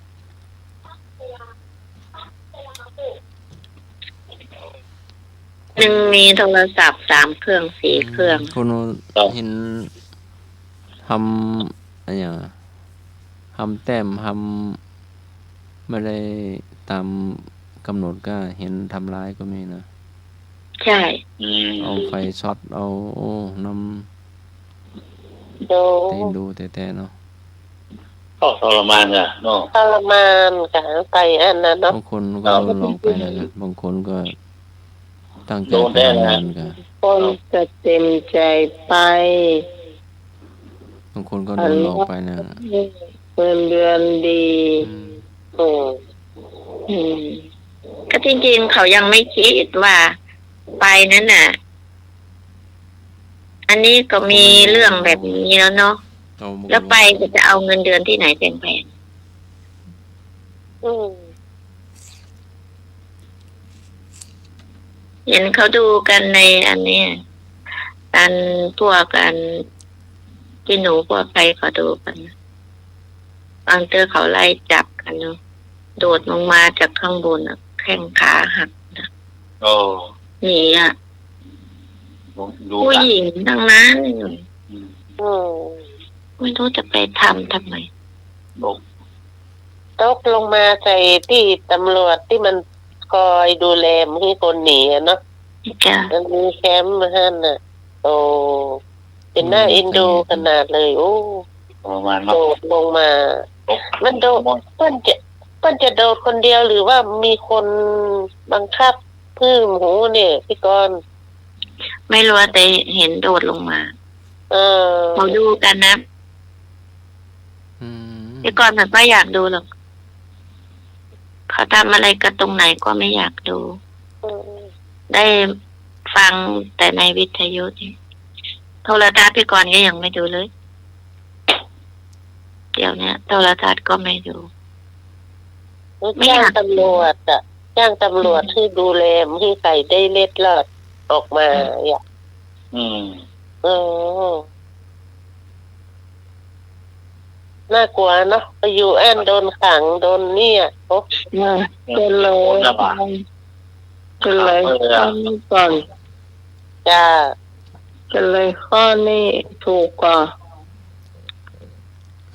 นึ่งมีโทรศัพท์สามเครื่องสี่เครื่อง อืม คน ครับ เห็นทำ อะหยังอะ ทำแต้ม ทำไม่ได้ตามกำหนดก็เห็นทำลายก็มีนะ ใช่ อืม เอาไฟช็อต เอา โอ้ นำ โด ตีนดูแต๊ๆ เนาะ ก็ทรมานอะเนาะ ทรมานกะไปอันนั้นเนาะ บางคนก็โดนหลอกไปนะ บางคนก็ตั้งใจไปทำงานกะ คนก็เต็มใจไป บางคนก็โดนหลอกไปนะ เงินเดือนดี อืม อืม อืม ก็จริงๆ เขายังไม่คิดว่าไปนั้นน่ะ อันนี้ก็มีเรื่องแบบนี้แล้วเนาะ เอามา แล้วไปก็จะเอาเงินเดือนที่ไหนแพงๆ อืม เห็นเขาดูกันในอันเนี้ย อันพวกอันที่หนูพวกใครเขาดูกัน บางเตื้อเขาไล่จับกันเนาะ โดดลงมาจากข้างบนน่ะ แข้งขาหักนะ โอ้ หนีอะ ดู ผู้หญิงทั้งนั้น อืม อืม ไม่รู้จะไปทำทำไม ตก ตกลงมาใส่ตี้ตำรวจตี้มันคอยดูแลบ่หื้อคนหนีอะเนาะ จ้ะ มันมีแคมป์หั้นน่ะ โอ้ เป๋นหน้าเอ็นดูขนาดเลย โอ้ ประมาณนั้น โดดลงมา ตก มันโดด เปิ้นจะ เปิ้นจะโดดคนเดียวหรือว่ามีคนบังคับ ปื้ม บ่ฮู้เนี่ย พี่กรณ์ ไม่รู้ แต่เห็นโดดลงมา เออ เขาดูกันนะ อืม พี่กรณ์มันไม่อยากดูหรอก เขาทำอะไรกันตรงไหนก็ไม่อยากดู อืม ได้ฟังแต่ในวิทยุนี่ โทรทัศน์พี่กรณ์ก็ยังไม่ดูเลย เดี๋ยวเนี้ยโทรทัศน์ก็ไม่ดู ไม่อยาก จ้างตำรวจอะ จ้างตำรวจหื้อดูแล บ่หื้อใผได้เล็ดลอดออกมา อืม อะ อืม เออ น่ากลัวเนาะ ไปอยู่อั้นโดนขัง โดนเนี่ย โอ้ น่ะ เจริญ เจริญ เออ ข้อนี้ก่อน จ้า เจริญ ข้อนี้ถูกกว่า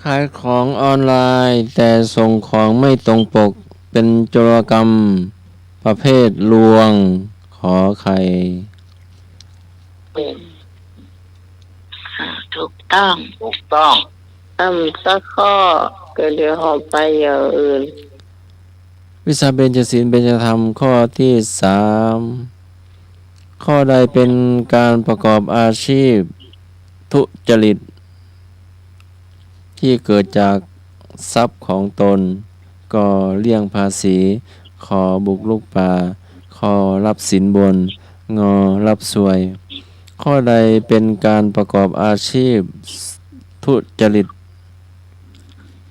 ขายของออนไลน์ แต่ส่งของไม่ตรงปก เป็นโจรกรรมประเภทลวง ขอไข่ อืม อ่า ถูกต้อง ถูกต้อง อืม สักข้อ ก็เดี๋ยวเฮาไปอย่างอื่น วิสาเบญจศีลเบญจธรรม ข้อที่สาม ข้อใดเป็นการประกอบอาชีพทุจริต ที่เกิดจากทรัพย์ของตน ก เลี่ยงภาษี ข บุกรุกป่า ค รับสินบน ง รับสวย ข้อใดเป็นการประกอบอาชีพทุจริต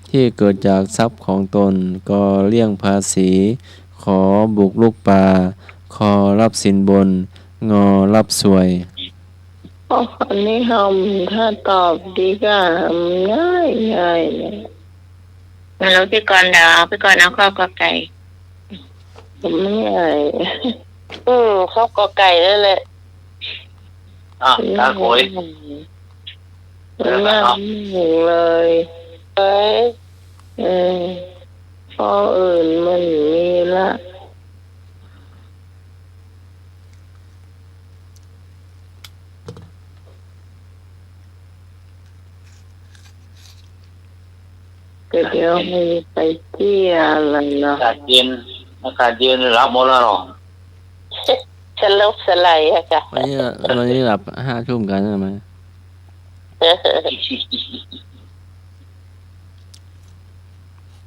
ที่เกิดจากทรัพย์ของตน ก เลี่ยงภาษี ข บุกรุกป่า ค รับสินบน ง รับสวย โอ้ อันนี้เฮาถ้าตอบดีกว่า ง่ายง่ายเลย ไม่รู้ พี่กรณ์ เดี๋ยวพี่กรณ์เอาข้อ ก ไก่ ไม่ง่าย อืม ข้อ ก ไก่ นั่นแหละ อ่ะ ตาโขย มันง่ายเลย เอ้ย เออ ข้ออื่นมันมีละ ก็เดี๋ยวให้ไปเที่ยวแล้วเนาะ อากาศเย็น อากาศเย็นหลับหมดแล้วเนาะ สลบสลายอะค่ะ วันนี้ วันนี้หลับห้าทุ่มกันใช่ไหม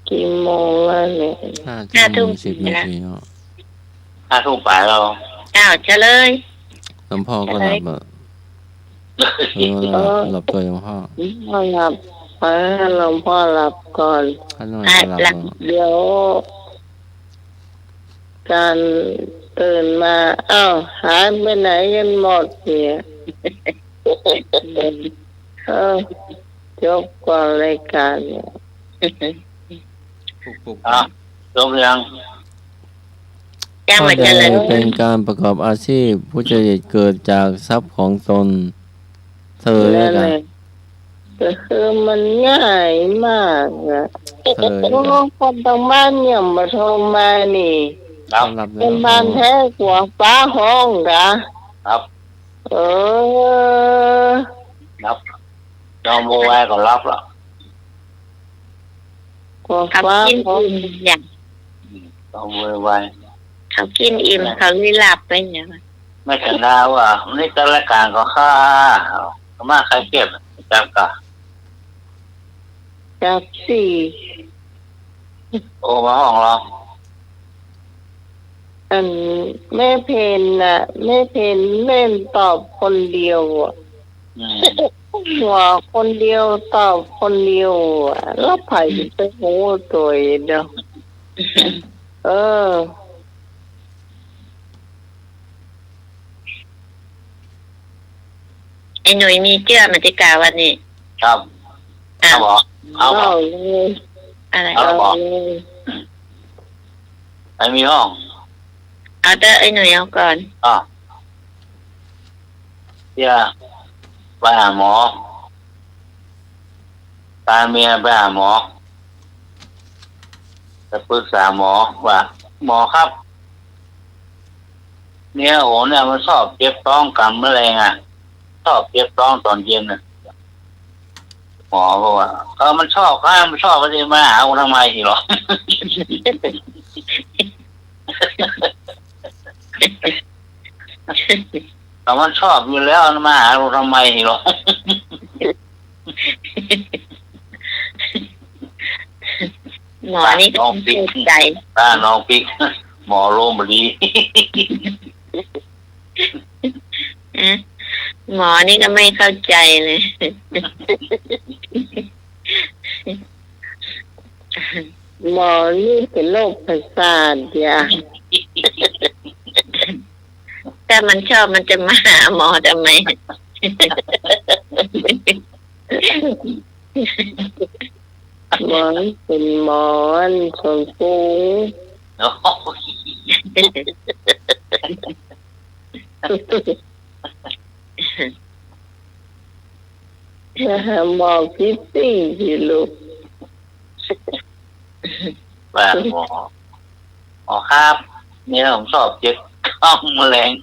กี่โมงแล้วเนี่ย ห้าทุ่ม ห้าทุ่ม สิบนาทีเนาะ ห้าทุ่มปลายแล้ว อ้าว เฉลย หลวงพ่อก็หลับอะ เฉลย เออ หลับ เออ หลับก่อนหลวงพ่อ หลวงพ่อหลับ เออ หลวงพ่อหลับก่อน ข้าน้อยก็หลับ อ่ะ หลับ ก่อน เดี๋ยว การตื่นมา อ้าว หายไปไหนกันหมดเนี่ย เออ จบก่อนรายการเนี่ย ปลุกๆ อ่ะ จบยัง ยัง พ่อ บ่เจริญ แดงเป็นการประกอบอาชีพ ผู้จริตเกิดจากทรัพย์ของตน เสยเลย นั่นแหละ กะ ก็คือมันง่ายมากอะ เสย โอ้ กะ คนตางบ้านยังบ่โทรมานี่ ครับ สำหรับ คนบ้านแท้กลัวฟ้าฮ้องกะ ครับ เออ ครับ ต้องโวยวายก็หลับละ กลัวฟ้าฮ้อง เขากิ๋นอิ่มอย่าง อืม ต้องโวยวาย เขากิ๋นอิ่ม เขาเลยหลับไปอย่างนั้น ไม่ใช่นะว่า วันนี้จัดรายการก็ข้า มาใครเก็บ จับกะ จับสิ โอ้ มาฮ้องเหรอ อันแม่เพนน่ะ แม่เพนเล่นตอบคนเดียวอะ อืม หัวคนเดียวตอบคนเดียวอะ แล้วใผจะไปฮู้ตั๋วเนาะ เออ ไอ้หนุ่ยมีเจื้อมาติกาวันนี้ ครับ อ่ะ ครับผม เอา เอาเลย อะไร เอาเลย ไอ้มีฮ้อง เอาเต๊อะ ไอ้หนุ่ยเอาก่อน อ่ะ เตี้ย ไปหาหมอ ตาเมียไปหาหมอ ไปปรึกษาหมอว่า "หมอครับ เมียผมเนี่ยมันชอบเจ็บต๊องกำมะแลงอะ ชอบเจ็บต๊องต๋อนเย็นน่ะ" หมอบอกว่า "เออ มันชอบก็ให้มันชอบ มันจะมาหากูทำไมอีกหรอ" แต่มันชอบอยู่แล้ว มาหาเราทำไมหรอ หมอนี่ก็ น้องปิ๊ก เข้าใจ๋ อ่า น้องปิ๊ก หมอโรงพยาบาลดี ฮะ หมอนี่ก็ไม่เข้าใจ๋เลย หมอนี่เป๋นโรคประสาทอย่า ถ้ามันชอบมันจะมาหาหมอทำไม หมอเป๋นหมออันสมปรุง โอ้ย มาหาหมอฟิตตี้สิลูก ว่าหมอ "หมอครับ เนี่ยผมชอบเจ็บต๊องมะแลง"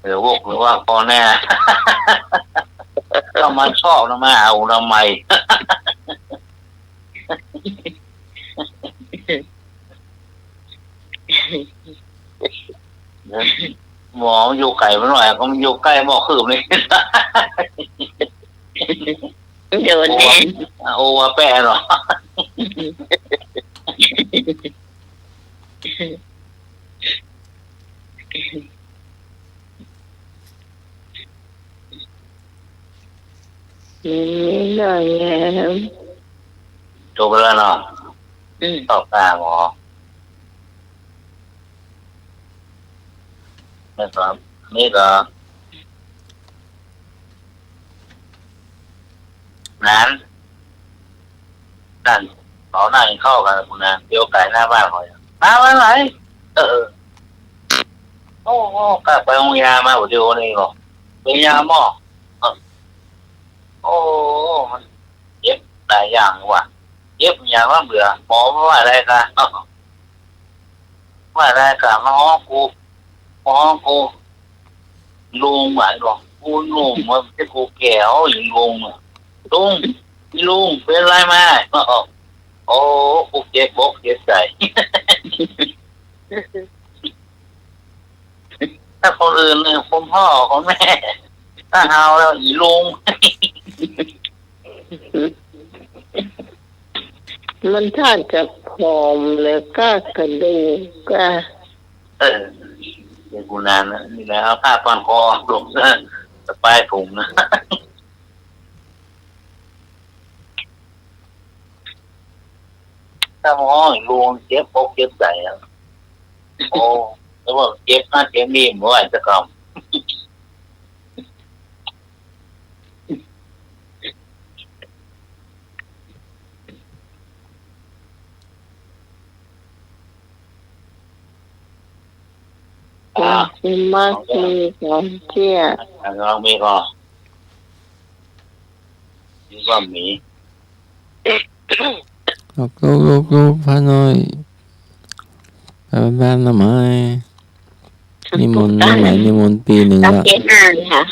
เดี๋ยวบอกเลยว่าพอแน่ ถ้ามันชอบนะ มาหากูทำไม หมอมันอยู่ไก๋ไปหน่อย ก็มันอยู่ใก้หม้อคืบนี่ โดนแน่ โอ้ ว่าแปะเหรอ มันมีหน่อยแหม จบไปแล้วเนาะ อืม ตอบตาหมอ นะครับ นี่ก็ นั้น นั่น เขานั่งเข้ากันนะ เตียวไก๋หน้าบ้านเขา "มาวันไหน" "เออ โอ้ โอ้ ข้าไปโฮงยามา เดี๋ยวนี้ก็ เป๋นยาหม้อ เออ โอ้ มันเจ็บหลายอย่างว่ะ เจ็บอย่างว่าเบื่อ หมอว่าอะไรกะ ว่าอะไรกะ มาฮ้องกู มาฮ้องกู ลุง" ว่า "ลุง กูหนุ่ม ว่าจะกูแก่ โอ้ย ลุง ลุง ลุง เป๋นอะไรมา" โอ้ กูเจ็บอกเจ็บใจ๋ ถ้าคนอื่นเนี่ย คุณพ่อ คุณแม่ ถ้าเฮาแล้ว "อีลุง" มันถ้าจะผอมเลย ก้ากระดูกก้า เออ เดี๋ยว อยู่นานนะ นี่แหละ เอาผ้าพันคอหลบนะ สบายผมนะ ถ้าหมอลุงเจ็บอกเจ็บใจ๋อะ โอ้ แต่ว่าเจ็บนั่นเจ็บนี่ บ่ไหวสักกำ อ่า มันมีของเตี้ย อ่ะ ลองมีก่อน มีก็มี ลุก ลุก ลุก ลุก ป้าน้อย ไปบ้านละไหม นิมนต์ละไหม นิมนต์ปี๋นึ่งละ เกณฑ์อ่านค่ะ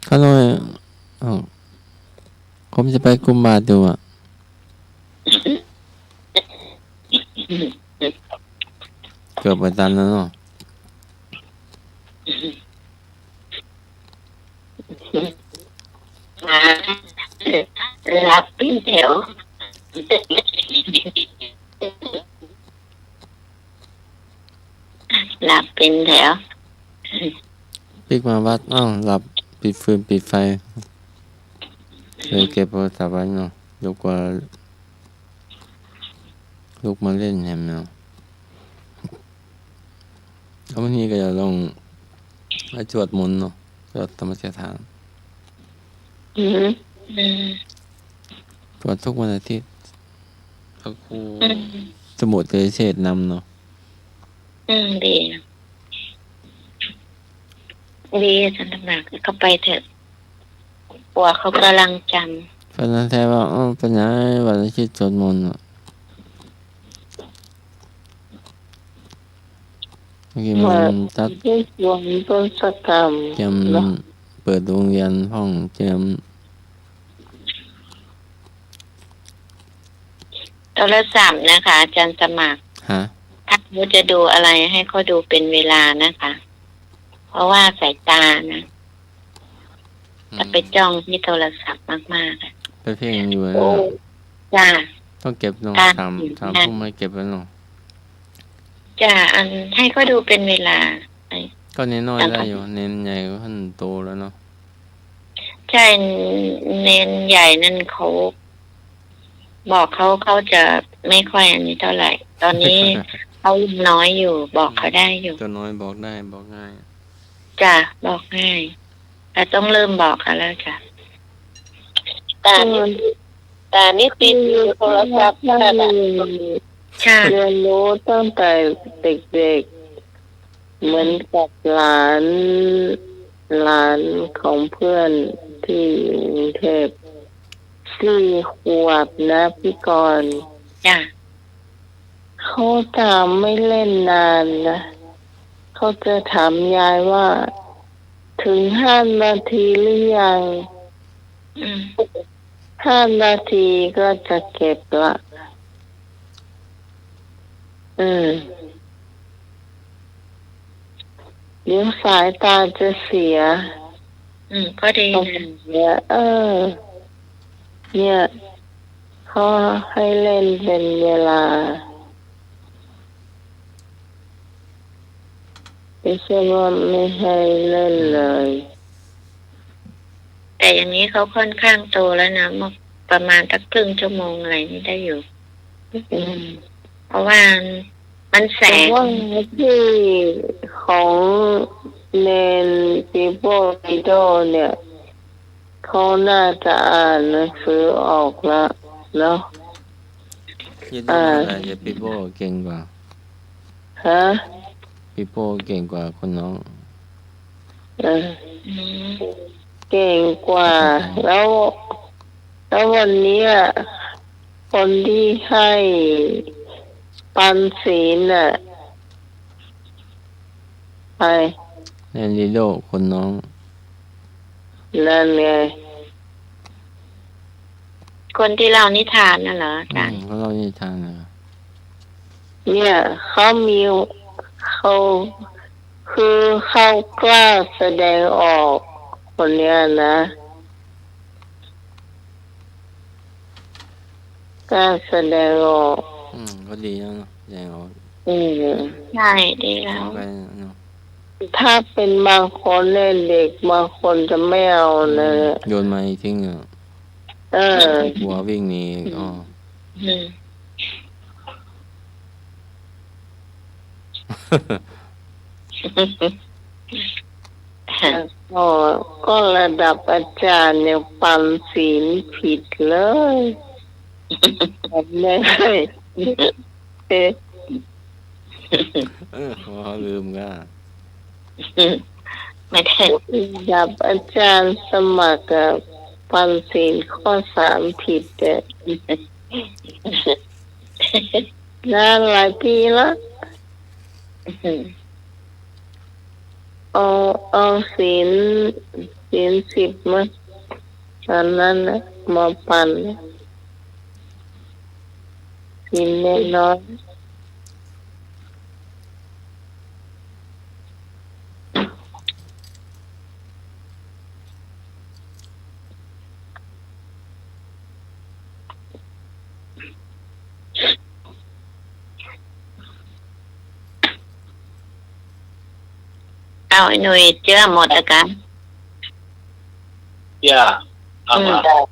ข้าน้อย อ้าว ผมจะไปกุมบาตรอยู่อะ เกือบบ่ตันแล้วเนาะ หลับเป๋นแถว หลับเป๋นแถว ปิ๊กมาวัด อ้าว หลับ ปิดฟืนปิดไฟ เลยเก็บโทรศัพท์ไว้เนาะ ลุกว่า ลุกมาเล่นแหมเนาะ แล้ววันนี้ก็จะลองไปสวดมนต์เนาะ สวดธรรมสถาน อืม อืม สวดทุกวันอาทิตย์ พระครู อืม สมุติเตเชษนำเนาะ อืม ดี ดี อาจารย์สมัคร เข้าไปเถอะ กลัวเขากำลังจำ เพราะนั้นแท้ว่า เอ้า ไปไหนวันอาทิตย์สวดมนต์อะ เมื่อกี้มันตัด เปิด เตรียม เนาะ เปิดโฮงเฮียนพ่อง เตรียม โทรศัพท์นะคะ อาจารย์สมัคร ฮะ ถ้าเขาจะดูอะไรให้เขาดูเป็นเวลานะคะ เพราะว่าสายตานะ อืม ถ้าไปจ้องที่โทรศัพท์มากๆอะ ไปเพ่งอยู่นะ โอ้ จ้ะ ต้องเก็บลง ค่ะ สาม อืม สามทุ่มให้เก็บไว้ลง จ้ะ อัน ให้เขาดูเป็นเวลา ก็เณรน้อยได้อยู่ เณรใหญ่ก็เพิ่นโตแล้วเนาะ ใช่ เณรใหญ่นั่นเขา บอกเขา เขาจะไม่ค่อยอันนี้เท่าไหร่ ตอนนี้เขายังน้อยอยู่ บอกเขาได้อยู่ อืม ตัวน้อยบอกได้ บอกง่าย จ้ะ บอกง่าย แต่ต้องเริ่มบอกเขาแล้วจ้ะ ตานี่ อืม ตานี่ติดอยู่โทรศัพท์นั่นแหละ ค่ะ เรียนรู้ตั้งแต่เด็กๆ เหมือนกับหลาน หลานของเพื่อนที่อยู่กรุงเทพฯ สี่ขวบนะพี่กรณ์ จ้ะ เขาตามไม่เล่นนานนะ เขาจะถามยายว่า ถึงห้านาทีหรือยัง อืม ห้านาทีก็จะเก็บละ อืม เดี๋ยวสายตาจะเสีย อืม ก็ดีนะ เนี่ย เออ เนี่ย เขาให้เล่นเป็นเวลา ไม่ใช่ว่าไม่ให้เล่นเลย อืม แต่อย่างนี้เขาค่อนข้างโตแล้วนะ เมื่อประมาณสักครึ่งชั่วโมงอะไรนี่ได้อยู่ อืม เพราะว่ามันแสง แต่ว่าที่ของเณรปีโป้ปีโด้เนี่ย เขาน่าจะอ่านหนังสือออกละเนาะ เยโด้ อ่า อะไร เยปีโป้เก่งกว่า ฮะ ปีโป้เก่งกว่าคนน้อง เออ อืม เก่งกว่า อืม แล้ว แล้ววันเนี้ย คนที่ให้ปันศีลน่ะ ใคร เณรเยโด้ คนน้อง นั่นไง คนที่เล่านิทานน่ะเหรออาจารย์ อืม เขาเล่านิทานน่ะ เนี่ย เขามี เขา คือเขากล้าแสดงออก คนเนี้ยนะ กล้าแสดงออก อืม ก็ดีแล้วเนาะ แสดงออก อืม ใช่ ดีแล้ว ไปเนาะ ถ้าเป๋นบางคนเนี่ย เด็กบางคนจะไม่เอานะ อืม โยนไม้ทิ้งอะ เออ กั๋ววิ่งหนี อืม อ๋อ อืม ก็ ก็ระดับอาจารย์ยังปันศีลผิดเลย ทำได้ เออ เออ ขอลืมก็ ไม่ได้ ระดับอาจารย์สมัครอะ ปันศีลข้อสามผิดอะ นานหลายปีละ เอา เอาศีล ศีลสิบมา ตอนนั้นนะ มาปันนะ ศีลน้อยๆ เอา ไอ้หนุ่ย เจื้อหมดอาการ เจื้อ เอามา อืม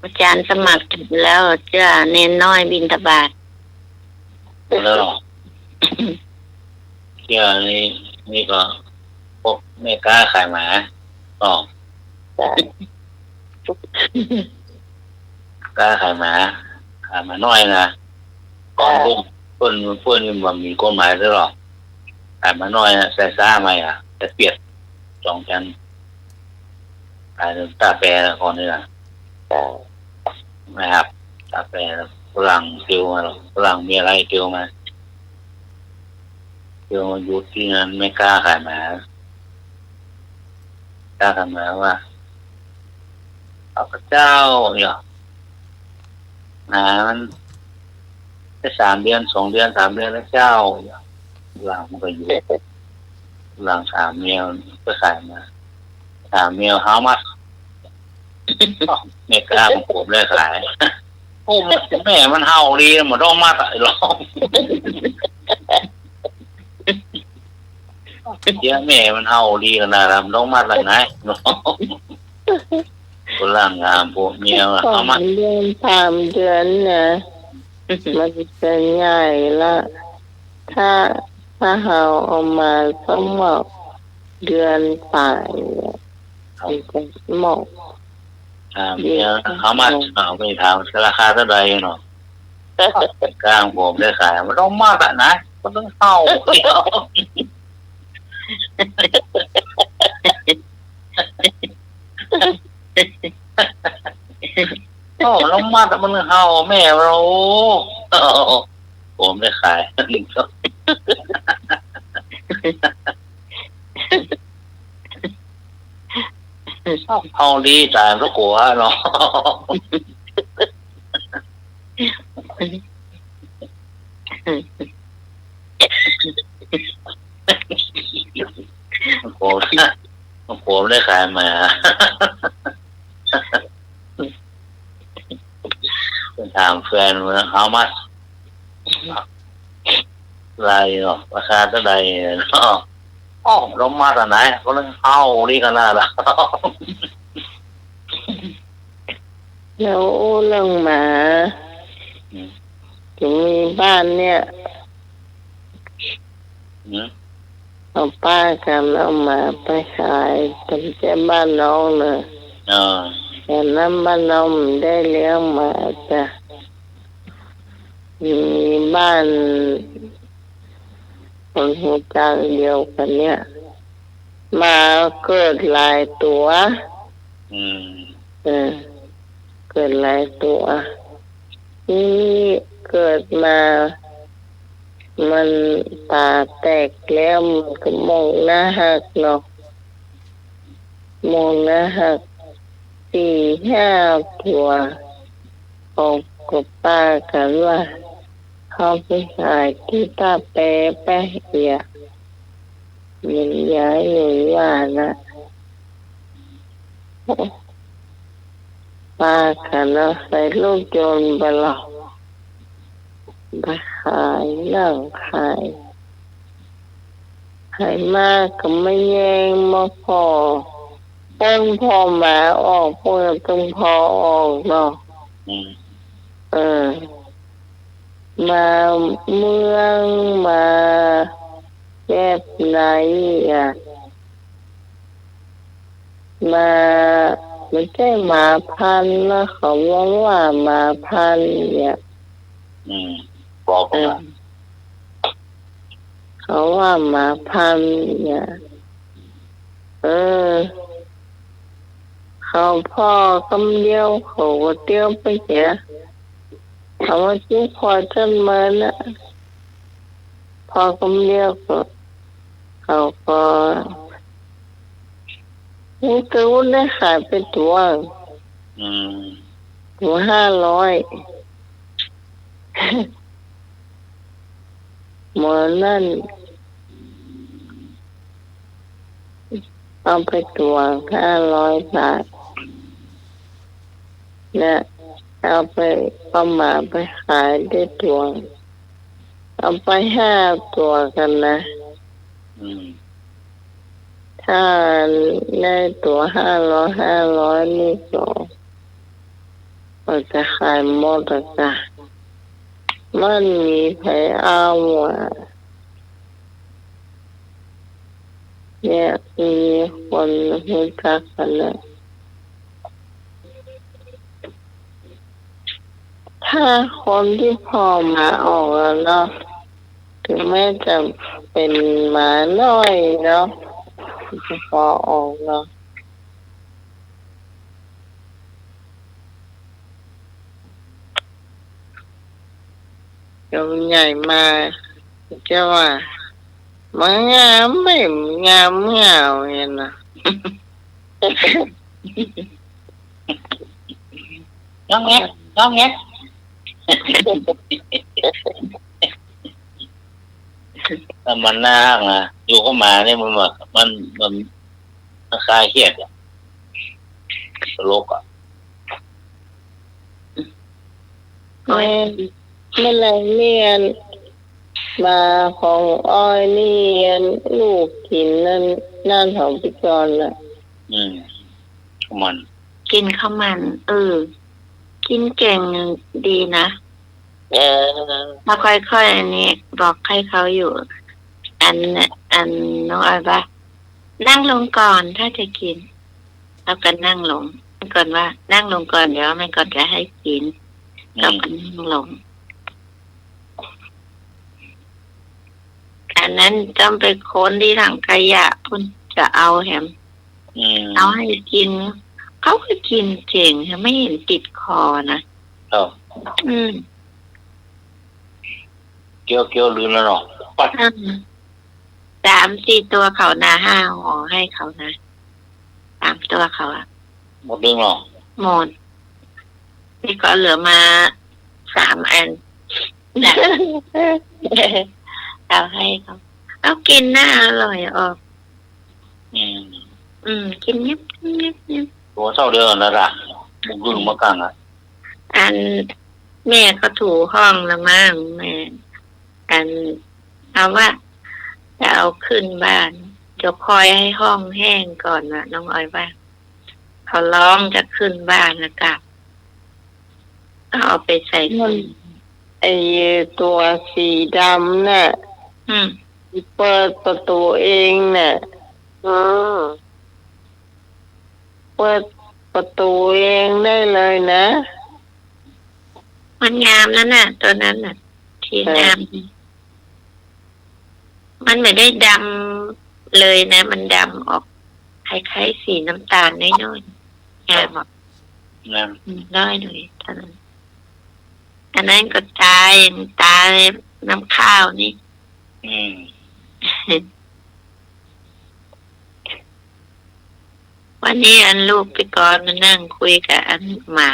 อาจารย์สมัครแล้ว เจื้อเณรน้อยบิณฑบาต แล้ว เจื้อนี่ นี่ก็ พวกแม่ก๊าขายหมา อ๋อ ก๊าขายหมา ขายหมาน้อยนะ ก่อนเปิ้น เปิ้น เปิ้นบ่มีกฎหมายเตื้อหรอก ขายหมาน้อยนะ ใส่ซ้ามาอ่ะ แต่เปียด สองจัน ขายต้าแปก่อนนี่นะ นะครับ ต้าแป ฝรั่งเตียวมาหรอก ฝรั่งมีอะไรเตียวมา เตียวมาหยุดตี้นั้น แม่ก๊าขายหมา ก๊าขายหมาว่า ข้าพเจ้า เนี่ย หมามัน แค่สามเดือน สองเดือน สามเดือนแล้วเจ้า หลังมันก็อยู่ หลังถามเมียมันไปขายมา ถามเมีย how much แม่ก๊ามันก็บ่ได้ขาย โอ้ แม่มันเห่าดี บ่ต้องมัดอะ ไอ้หลอง เดี๋ยวแม่มันเห่าดีขนาดนั้น บ่ต้องมัดละนะ ฝรั่งถามผัวเมียว่า สองเดือน how much สามเดือนนะ มันจะใหญ่ละ ถ้า ถ้าเฮาเอามาสองเดือนปลายเนี่ย มันจะเหมาะ ถามเมีย how much เอาไปถามราคาเท่าใดเนาะ กลางผมได้ขาย บ่ต้องมัดอะนะ บ่ต้องเห่า โอ้ บ่ต้องมัดอะ มันเห่าแม่เรา โอ้ ผมได้ขาย เห่าดีตาย บ่กั๋วเนาะ โอ้ โอ้ ผมได้ขายมา ไปถามแฟนมัน how much เท่าใดเนาะ ราคาเท่าใดเนาะ โอ้ บ่ต้องมัดอะนะ ก็เลยเห่าดีขนาดนั้น แล้วอู้เรื่องหมา อืม ถึงมีบ้านเนี่ย อืม เขาป้ากั๋นเอาหมาไปขาย แต่บ่ใจ้บ้านน้องเน่อ อ่า แต่นั้นบ้านน้องบ่ได้เลี้ยงหมาจ้ะ มีบ้าน คนฮู้จักเดียวกั๋นเนี่ย หมาเกิดหลายตั๋ว อืม เออ เกิดหลายตั๋ว ตี้เกิดมา มันต๋าแตกแล้ว มันก็มองหน้าฮักเนาะ มองหน้าฮัก สี่ห้าตั๋ว เขาก็ป้ากั๋นว่า เขาไปขายตี้ต้าแปไปเหีย มันย้ายหนีว่านะ ปากั๋นเอาใส่รถยนต์ไปละ ไปขาย นั่งขาย ขายมาก็มาแยงมาผ่อ ป้นผ่อหมาออก ป้นตึงผ่อออกเนาะ อืม เออ มาเมือง มาแบบไหนอะ มา บ่ใจ้หมาพันธุ์นะ เขาว่า ว่าหมาพันธุ์เนี่ย อืม บอก เออ มา เขาว่าหมาพันธุ์เนี่ย เออ เขาผ่อกำเดียว เขาก็เตียวไปเหีย เขาว่าจุ๊กผ่อจั้นเมินนะ ผ่อกำเดียวก็ เขาก็ ฮู้ตึงได้ขายไปตั๋ว อืม ตั๋วห้าร้อย หมอนั่น เอาไปตั๋วห้าร้อยบาท เนี่ย เอาไป เอาหมาไปขายได้ตั๋ว เอาไปห้าตั๋วกั๋นนะ อืม ถ้าได้ตั๋วห้าร้อย ห้าร้อยนี่ก็ ก็จะขายหมดอะจ้ะ มันมีใผเอาอะ เนี่ย มีคนฮู้จักกั๋นนะ ถ้าคนตี้ผ่อหมาออกอะเนาะ ถึงแม้จะเป๋นหมาน้อยเนาะ ตี้ผ่อออกเนาะ เดี๋ยวมันใหญ่มา จะว่า มันงามไม่งาม งามเนี่ยนะ น้องแงะ น้องแงะ แต่มันน่าฮักนะ อยู่กับหมาเนี่ยมันแบบ มัน มัน มันคลายเครียดอะ ตลกอะ โอ้ย แม่น แม่นแหละ เมียน หมาของอ้อยนี่ ลูกกิ๋นนั่น นั่นของพี่จอนน่ะ อืม ข้าวมัน กิ๋นข้าวมัน เออ กิ๋นเก่งดีนะ เออ แล้วค่อยๆ อันนี้ บอกให้เขาอยู่ อัน อันน้องอ้อยว่า นั่งลงก่อน ถ้าจะกิ๋น แล้วก็นั่งลง ก่อนว่า นั่งลงก่อน เดี๋ยวแม่ก่อนจะให้กิ๋น อืม ก็นั่งลง อันนั้นต้องไปค้นตี้ถังขยะปุ้น จะเอาแหม อืม เอาให้กิ๋น เขาก็กิ๋นเจ๋ง ไม่เห็นติดคอนะ ครับ อืม เกี้ยว เกี้ยวลืมแล้วเนาะ ปัด อืม สามสี่ตัวเขานะ ห้าห่อให้เขานะ สามตัวเขาอะ หมดหรือยังเนาะ หมด นี่ก็เหลือมาสามอัน เอาให้เขา เอากิ๋นน่าอร่อยออก อืม อืม กิ๋นเงียบเงียบเงียบ ตั๋วเต้าเดียวนั่นล่ะ บุกบึ้งมากั๋งอะ อันแม่ก็ถูห้องละมั้ง แม่ อัน เอาว่าจะเอาขึ้นบ้าน เดี๋ยวคอยให้ห้องแห้งก่อนนะ น้องอ้อยว่า เขาร้องจะขึ้นบ้านแล้วกลับ ก็เอาไปใส่ มัน ไอ้ตั๋วสีดำน่ะ อืม เปิดประตู๋เองน่ะ อืม เปิดประตู๋เองได้เลยนะ มันงามนั่นน่ะ ตั๋วนั้นน่ะ ตี้งาม เออ มันไม่ได้ดำเลยนะ มันดำออกคล้ายๆ สีน้ำตาลน้อยๆ งามออก งาม อืม น้อยหน่อยเท่านั้น อันนั้นก็ตาย ตายน้ำข้าวนี่ อืม วันนี้อันลูกไปกรณ์มานั่งคุยกับอันหมา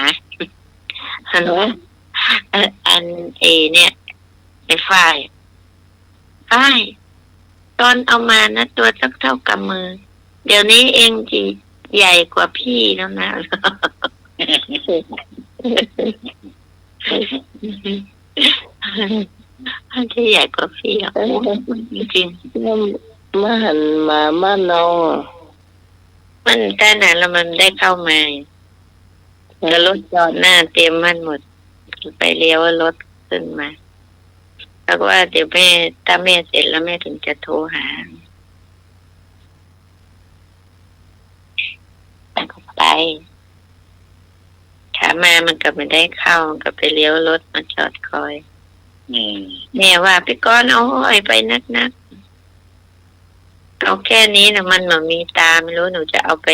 อันว่า เออ อันเอเนี่ย ไอ้ฝ้าย ฝ้าย ตอนเอามานะ ตั๋วเท่าๆ กำมือ เดี๋ยวนี้เองจะใหญ่กว่าพี่แล้วนะ มันจะใหญ่กว่าพี่อ่ะ เออ โอ้ย จริงๆ มาหันมาบ้านน้องอ่ะ มันแต่นั้นแล้วมันได้เข้ามา เออ แล้วรถจอดหน้าเต็มมันหมด ไปเลี้ยวรถขึ้นมา แล้วก็ว่าเดี๋ยวแม่ ถ้าแม่เสร็จแล้วแม่ถึงจะโทรหา มันก็ไป ขามามันก็ไม่ได้เข้า มันก็ไปเลี้ยวรถมาจอดคอย อืม แม่ว่า "พี่กรณ์เอาอ้อยไปนักๆ เอาแค่นี้นะ มันบ่มีตา ไม่รู้ หนูจะเอาไป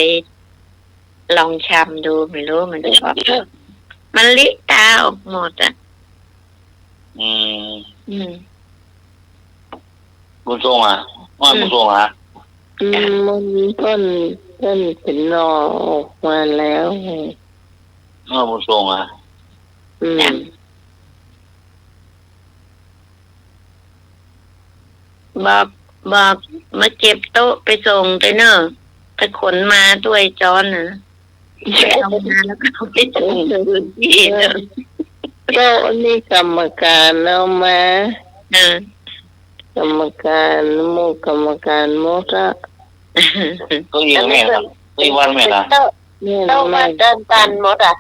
ลองชำดู ไม่รู้มันจะออก" มันลิตาออกหมดอ่ะ อืม อืม บุญส่งอ่ะ ว่า อืม บุญส่งอ่ะ อืม มันเปิ้น เปิ้นเป็นหน่อออกมาแล้ว ว่า บุญส่งอ่ะ อืม จ้ะ บอก บอกมาเก็บโต๊ะไปส่งด้วยเน่อ ไปขนมาด้วยจอนน่ะ ไปเอามาแล้วก็เอาไปส่งคืนพี่เน่อ โต๊ะนี่กรรมการเอามา เออ กรรมการ หมู่กรรมการหมดอะ เก้าอี้แม่ล่ะ เก้าอี้วัดแม่ล่ะ โต๊ะ เนี่ย โต๊ะวัดเดินตันหมดอะ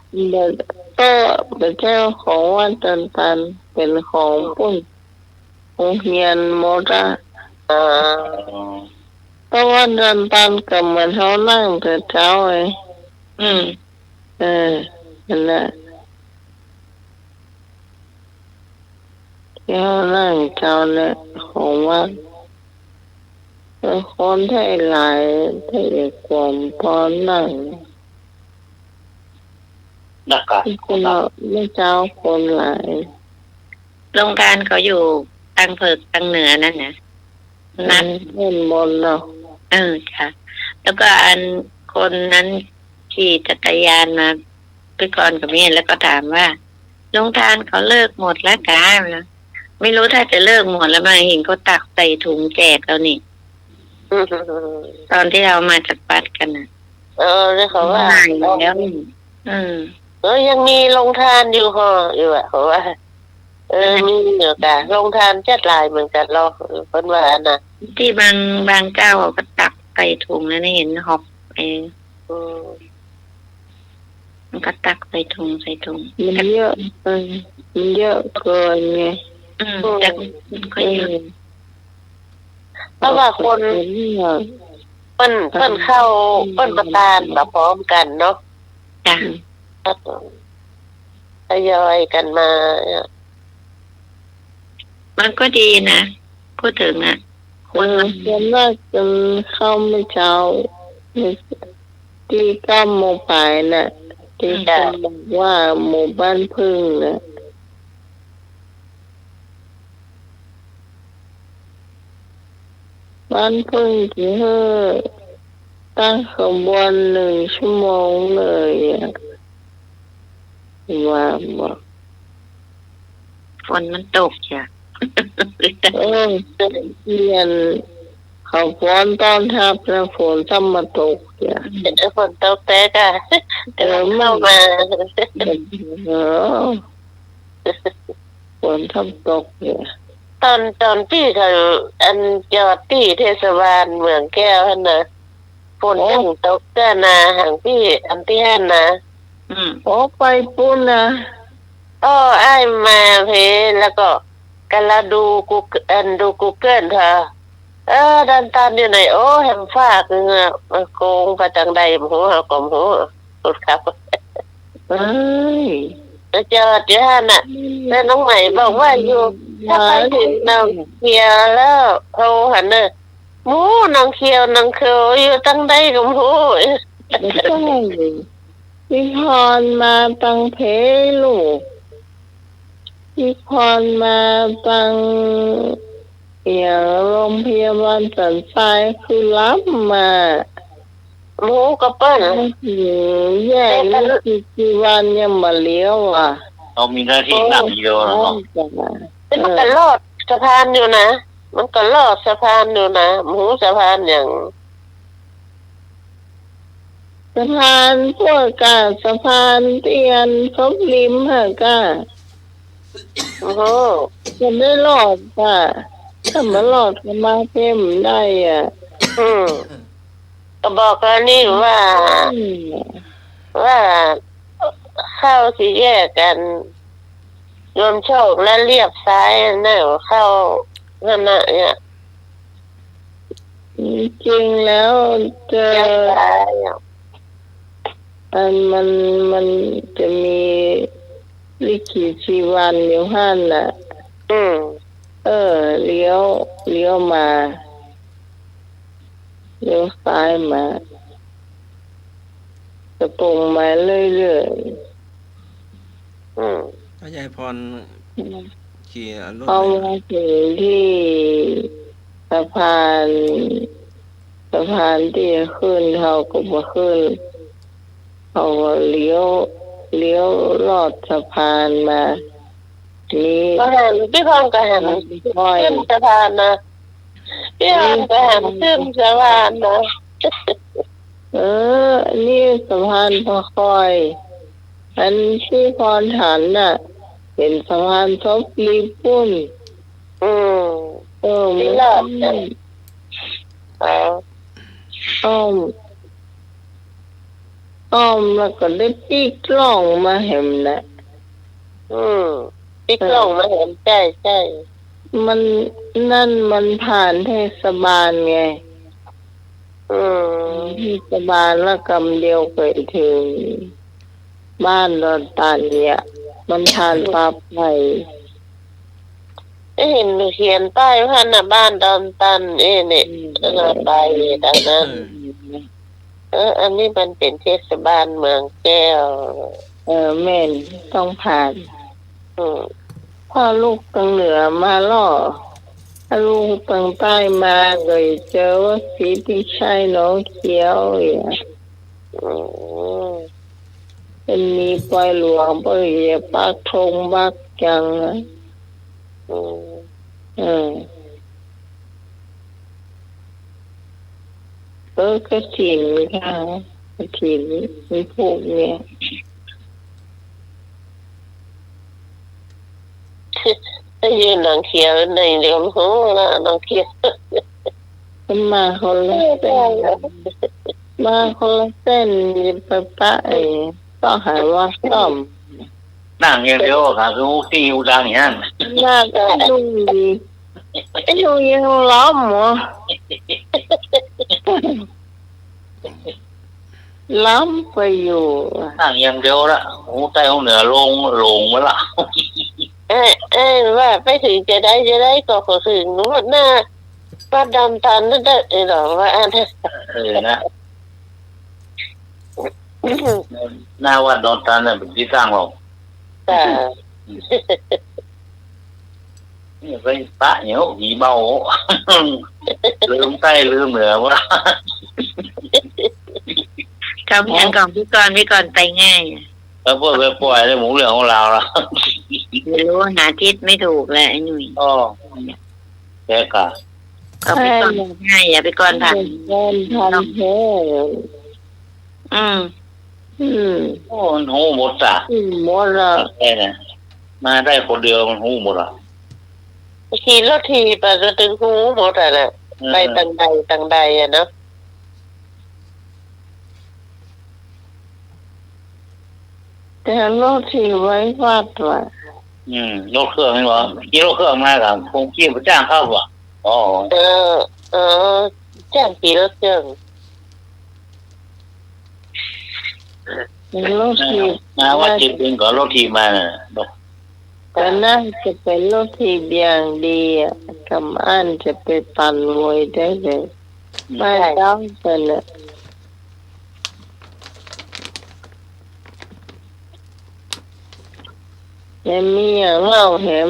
โต๊ะเป็นเจ้าของวัดเดินตัน เป็นของปุ้น โฮงเฮียนหมดอะ อ๋อ เพราะว่าเดินตันก็เหมือนเฮานั่งแต่เจ๊าไง อืม เออ นั่นแหละ เจ๊านั่งเจ๊าเนี่ย ของวัด เออ คนไทยหลาย ไทยกว่าปอนั่ง นักกะ คนละ ไม่เจ๊าคนหลาย โรงทานเขาอยู่ตังเผิกตังเหนือนั่นนะ นัด เออ เล่นบนเนาะ เออ ค่ะ แล้วก็อันคนนั้นขี่จักรยานมา พี่กรณ์ก็มี แล้วก็ถามว่า "โรงทานเขาเลิกหมดแล้วกา" นะ ไม่รู้ถ้าจะเลิกหมดแล้วมั้ง เห็นเขาตักใส่ถุงแจกแล้วนี่ ตอนที่เอามาจากวัดกันน่ะ เออ แล้วเขาว่า หายแล้วนี่ อืม เออ ยังมีโรงทานอยู่เหรอ อยู่อะ เขาว่า เออ มีอยู่กะ โรงทานจัดหลายเหมือนกันเหรอ เปิ้นว่านะ ที่บาง บางเจ้าเขาก็ตักใส่ถุงแล้วนี่ เห็นหอบ เออ อืม มันก็ตักใส่ถุง ใส่ถุง มันเยอะ เออ มันเยอะเกินไง อืม แต่คนก็เยอะ เออ เพราะว่าคน เปิ้น เปิ้นเข้า เปิ้นประทานมาพร้อมกันเนาะ จ้ะ ทยอยกันมา มันก็ดีนะ พูดถึงอะ เออ คนมัน ส่วนมากจะเข้าเมื่อเจ๊า ที่เก้าโมงปลายน่ะ ที่ อืม เปิ้นบอกว่าหมู่บ้านผึ้งน่ะ บ้านผึ้งตี้หื้อตั้งขบวนหนึ่งชั่วโมงเลยอะ ว่าบ่ ฝนมันตกจ้ะ เออ เปลี่ยนขบวนต้อนฮับแล้วฝนซ้ำมาตกจ้ะ เออ ฝนตกแต๊กะ เออ แต่ว่าเข้ามา เออ ฝนซ้ำตกเนี่ย ตอน ตอนปี้เขาอันจอดตี้เทศบาลเมืองแก้วหั้นนะ ฝน โอ้ จั่งตกเตื้อนา หังปี้อันตี้หั้นนะ อืม โอ้ ไปปู๊นนะ อ้อ อ้ายมาเพ แล้วก็กำลังดูกู อัน ดูกูเกิลเถาะ เออ ดอนตันอยู่ไหน โอ้ แหมฟากนึงอะ โกงไปตางใดบ่ฮู้ เฮาก็บ่ฮู้ สุดครับ เอ้ย แล้วจอดอยู่หั้นน่ะ แล้วน้องใหม่บอกว่าอยู่ ถ้าไปถึงหนองเขียวแล้วโทรหั้นเน่อ หมู่หนองเขียว หนองเขียวอยู่ตางใดก็บ่ฮู้ บ่ใจ้ อีพรมาตางเพลูก อีพรมาตาง เหีย โรงพยาบาลสันทรายคือล้ำมา หมู่ก็เปิ้น อืม แย่ แต่มัน ลูกกี่ กี่วันยังบ่เลี้ยวอ่ะ เรามีหน้าที่ โอ้ หน้าเดียวเนาะ แต่มันก็ลอดสะพานอยู่นะ มันก็ลอดสะพานอยู่นะ บ่ฮู้สะพานหยัง สะพานพวกกะ สะพานตี้อันซบริมหากะ โอ้โห จะได้รอดกะ ถ้าบ่รอดก็มาเพิ่มได้อะ อืม ก็บอกกันนี่ว่า อืม ว่าเข้าสี่แยกอัน รวมโชคและเลียบซ้ายนั่น เข้านั่นน่ะเนี่ย จริงๆ แล้วจะ เลียบซ้ายอ่ะ อันมัน มันจะมีลิขิตชีวันอยู่หั้นน่ะ อืม เออ เลี้ยว เลี้ยวมา เลี้ยวซ้ายมา ก็ตรงมาเรื่อยๆ อืม ป้ายายพร อืม ขี่รถ พอ ไหน มาถึงตี้สะพาน สะพานตี้จะขึ้น เขาก็บ่ขึ้น เขาก็เลี้ยว เลี้ยวลอดสะพานมา นี่ ก็หัน ปี้พรก็หัน มันค่อย ขึ้นสะพานนะ ปี้พรก็หันขึ้นสะพานนะ เออ นี่สะพานพระคอย อันตี้พรหันน่ะ เป๋นสะพานซบริมปู๊น อืม เออ ตี้ลอดน่ะ มัน อ๋อ อ้อม อ้อมแล้วก็ได้ปิ๊กล่องมาแหมน่ะ อืม ปิ๊กล่องมาแหม ใจ้ ใจ้ มัน นั่นมันผ่านเทศบาลไง อืม เทศบาลแล้วกำเดียวก็เถิงบ้านดอนตันเนี่ย มันผ่านป่าไผ่ เอ๊ะ เห็นเขียนป้ายว่าน่ะ บ้านดอนตัน เอ๊ะ เนี่ย อืม เออ ไปตรงนั้น เออ เออ อันนี้มันเป๋นเทศบาลเมืองแก้ว เออ แม่น ต้องผ่าน อืม พ่อลูกตังเหนือมาล่อ ถ้าลูกตังใต้มาก็เจอว่าศรีพิชัยหนองเขียวเนี่ย อืม เปิ้นมีปอยหลวง เปิ้นจะปักธงปักจังนะ อืม เออ เออ กฐินค่ะ กฐิน มีพวกเนี่ย ยืนหนองเขียวในเดียว โอ้โห ละหนองเขียว มันมาคนละเส้น มาคนละเส้น ไปปะไอ้ ต้องหาว่าซ่อม นั่งอย่างเดียวค่ะ คือตี้อยู่ดังอย่างนั้น น่าจะไอ้ลุงดี ไอ้ลุงยังล้อมหัว ล้ำไปอยู่ นั่งอย่างเดียวละ หูใต้หูเหนือลง ลงมาละ เอ้ย เอ้ย ว่าไปเถิงจะได้ จะได้ก็ขอเถิงโน่นน่ะ วัดดอนตันนั่นเด้อ เอ้ย หรอ ว่าอันนั้น เออ นะ หน้าวัดดอนตันน่ะ เป๋นตี้ตั้งเรา จ้ะ เนี่ยไปปะเนี่ย ผีเบา ลืมใต้ลืมเหนือหมด ก็ยังของปี้กรณ์ ปี้กรณ์ไปง่ายอะ แล้วพวกไปป่อยในหมู่เรื่องของเราละ ไม่รู้ หาทิศไม่ถูกแล้วไอ้หนุ่ย อ๋อ แกกะ ก็ปี้กรณ์ง่าย อย่าปี้กรณ์ผ่าน ปี้กรณ์ผ่านเถอะ อืม อืม โอ้ มันฮู้หมดอ่ะ อืม หมดละ แกน่ะ มาได้คนเดียวมันฮู้หมดอ่ะ ขี่รถถีบไปก็ตึงฮู้หมดอ่ะแหละ เออ ไปตังใดตังใดอะเนาะ แต่รถถีบไว้วัดว่ะ อืม รถเครื่องนี่หว่า ขี่รถเครื่องมากับ คงขี่ไปจ้างเขาว่ะ อ๋อ เออ เออ จ้างขี่รถเครื่อง รถถีบ มาวัดเจ็ดเดือนก็รถถีบมาน่ะ ก็น่าจะเป๋นรถถีบอย่างดีอะ กำอั้นจะไปปั่นโวยได้เลย อืม มาเจ๊าไปเลย แหมมีอย่างเล่าแหม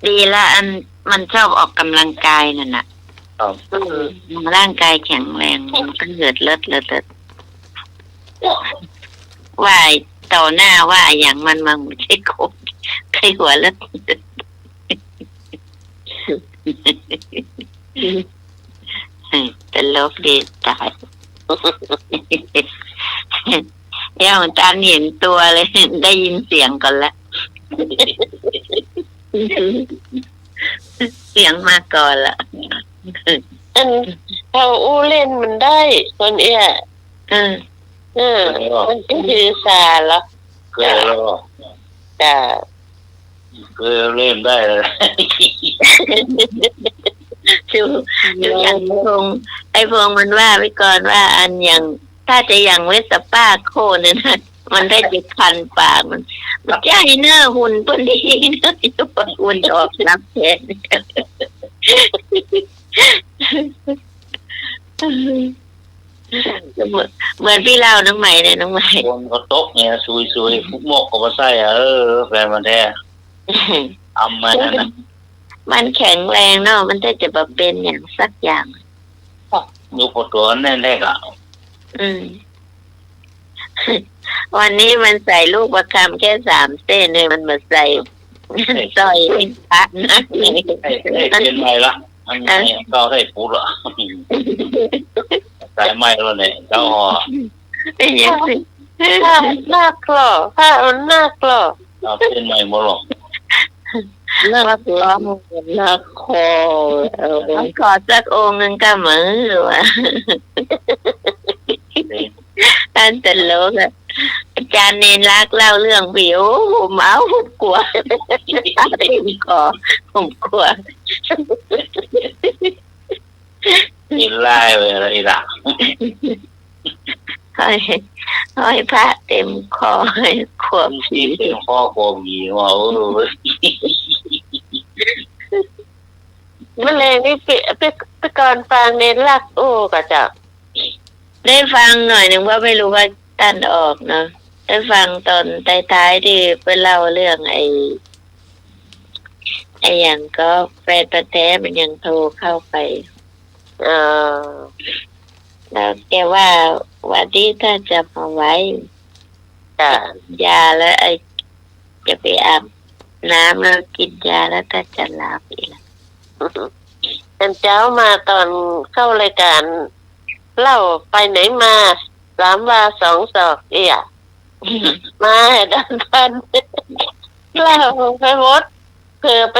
ดีละ อันมันชอบออกกำลังกายนั่นน่ะ ครับ อืม ร่างกายแข็งแรง มันก็เหิดเลิศเลิศเลิศ ว่าต่อหน้าว่าอย่างมัน มันไม่ใช่คน ใครหัวเลิศ ตลกดีตาย ยังบ่ตันเห็นตั๋วเลย ได้ยินเสียงก่อนละ เสียงมาก่อนละ อัน เขาอู้เล่นมันได้ คนเอี้ย เออ เออ มันจะถือสาเหรอ เกยแล้ว จ้ะ เกยเล่นได้เลย ดู ดูอย่างไอ้พงษ์ ไอ้พงษ์มันว่าไว้ก่อนว่า อันอย่าง ถ้าจะอย่างเวสป้าโค่นเนี่ยนะ มันได้จะคันปากมัน มันใจ้เนอะ หุ่นเปิ้นดีเนอะ อยู่ปะอุ่นออกนับแทน เหมือน เหมือนปี้เล่าน้องใหม่เนี่ย น้องใหม่ คนก็ตกเนี่ย ซุยๆ พุกมกก็บ่ใส่อะ เออ แฟนมันแท้ อำมานั่นนะ มันแข็งแรงเนาะ มันได้จะบ่เป๋นหยังสักอย่าง อยู่ปะตั๋วแน่นแท้อะ อืม วันนี้มันใส่ลูกประคำแค่สามเส้นเนี่ย มันมาใส่สร้อยพระนะ ใส่ ใส่เส้นใหม่ละ อันนี้ เออ เก่าใส่ปุ๊ดละ สายใหม่แล้วเนี่ย เจ้าห่อ เป็นยังไง พระมันหนักเหรอ พระมันหนักเหรอ เอาเส้นใหม่หมดหรอก หนักเหรอ หนักคอ เออ ขอสักองค์หนึ่งก็เหมือนว่า อันตลกอะ อาจารย์เณรลักษณ์เล่าเรื่องผี โอ้ ผมเอา ผมกลัว ผมกลัว ผมกลัว เห็นลายไว้อะไรล่ะ ห้อย ห้อยพระเต็มคอ กลัวผี เต็มคอกลัวผีว่า เออ แม่แลงนี่ไป ไป ไปก่อนฟังเณรลักษณ์ โอ้ กะเจ้า ได้ฟังหน่อยหนึ่งว่าไม่รู้ว่าต้านออกเนาะ ได้ฟังตอนท้ายๆ ตี้เปิ้นเล่าเรื่องไอ้ ไอ้หยังก็แฟนพันธุ์แท้มันยังโทรเข้าไป เออ แล้วแกว่าวันนี้ถ้าจะมาไหว้ จ้ะ ยาแล้วไอ้ จะไปอาบน้ำแล้วกินยาแล้วก็จะหลับอีกแล้ว อันเจ้ามาตอนเข้ารายการ เล่าไปไหนมา สามวาสองศอกเอี้ย มาให้ดันทัน เล่าไปหมด เผลอไป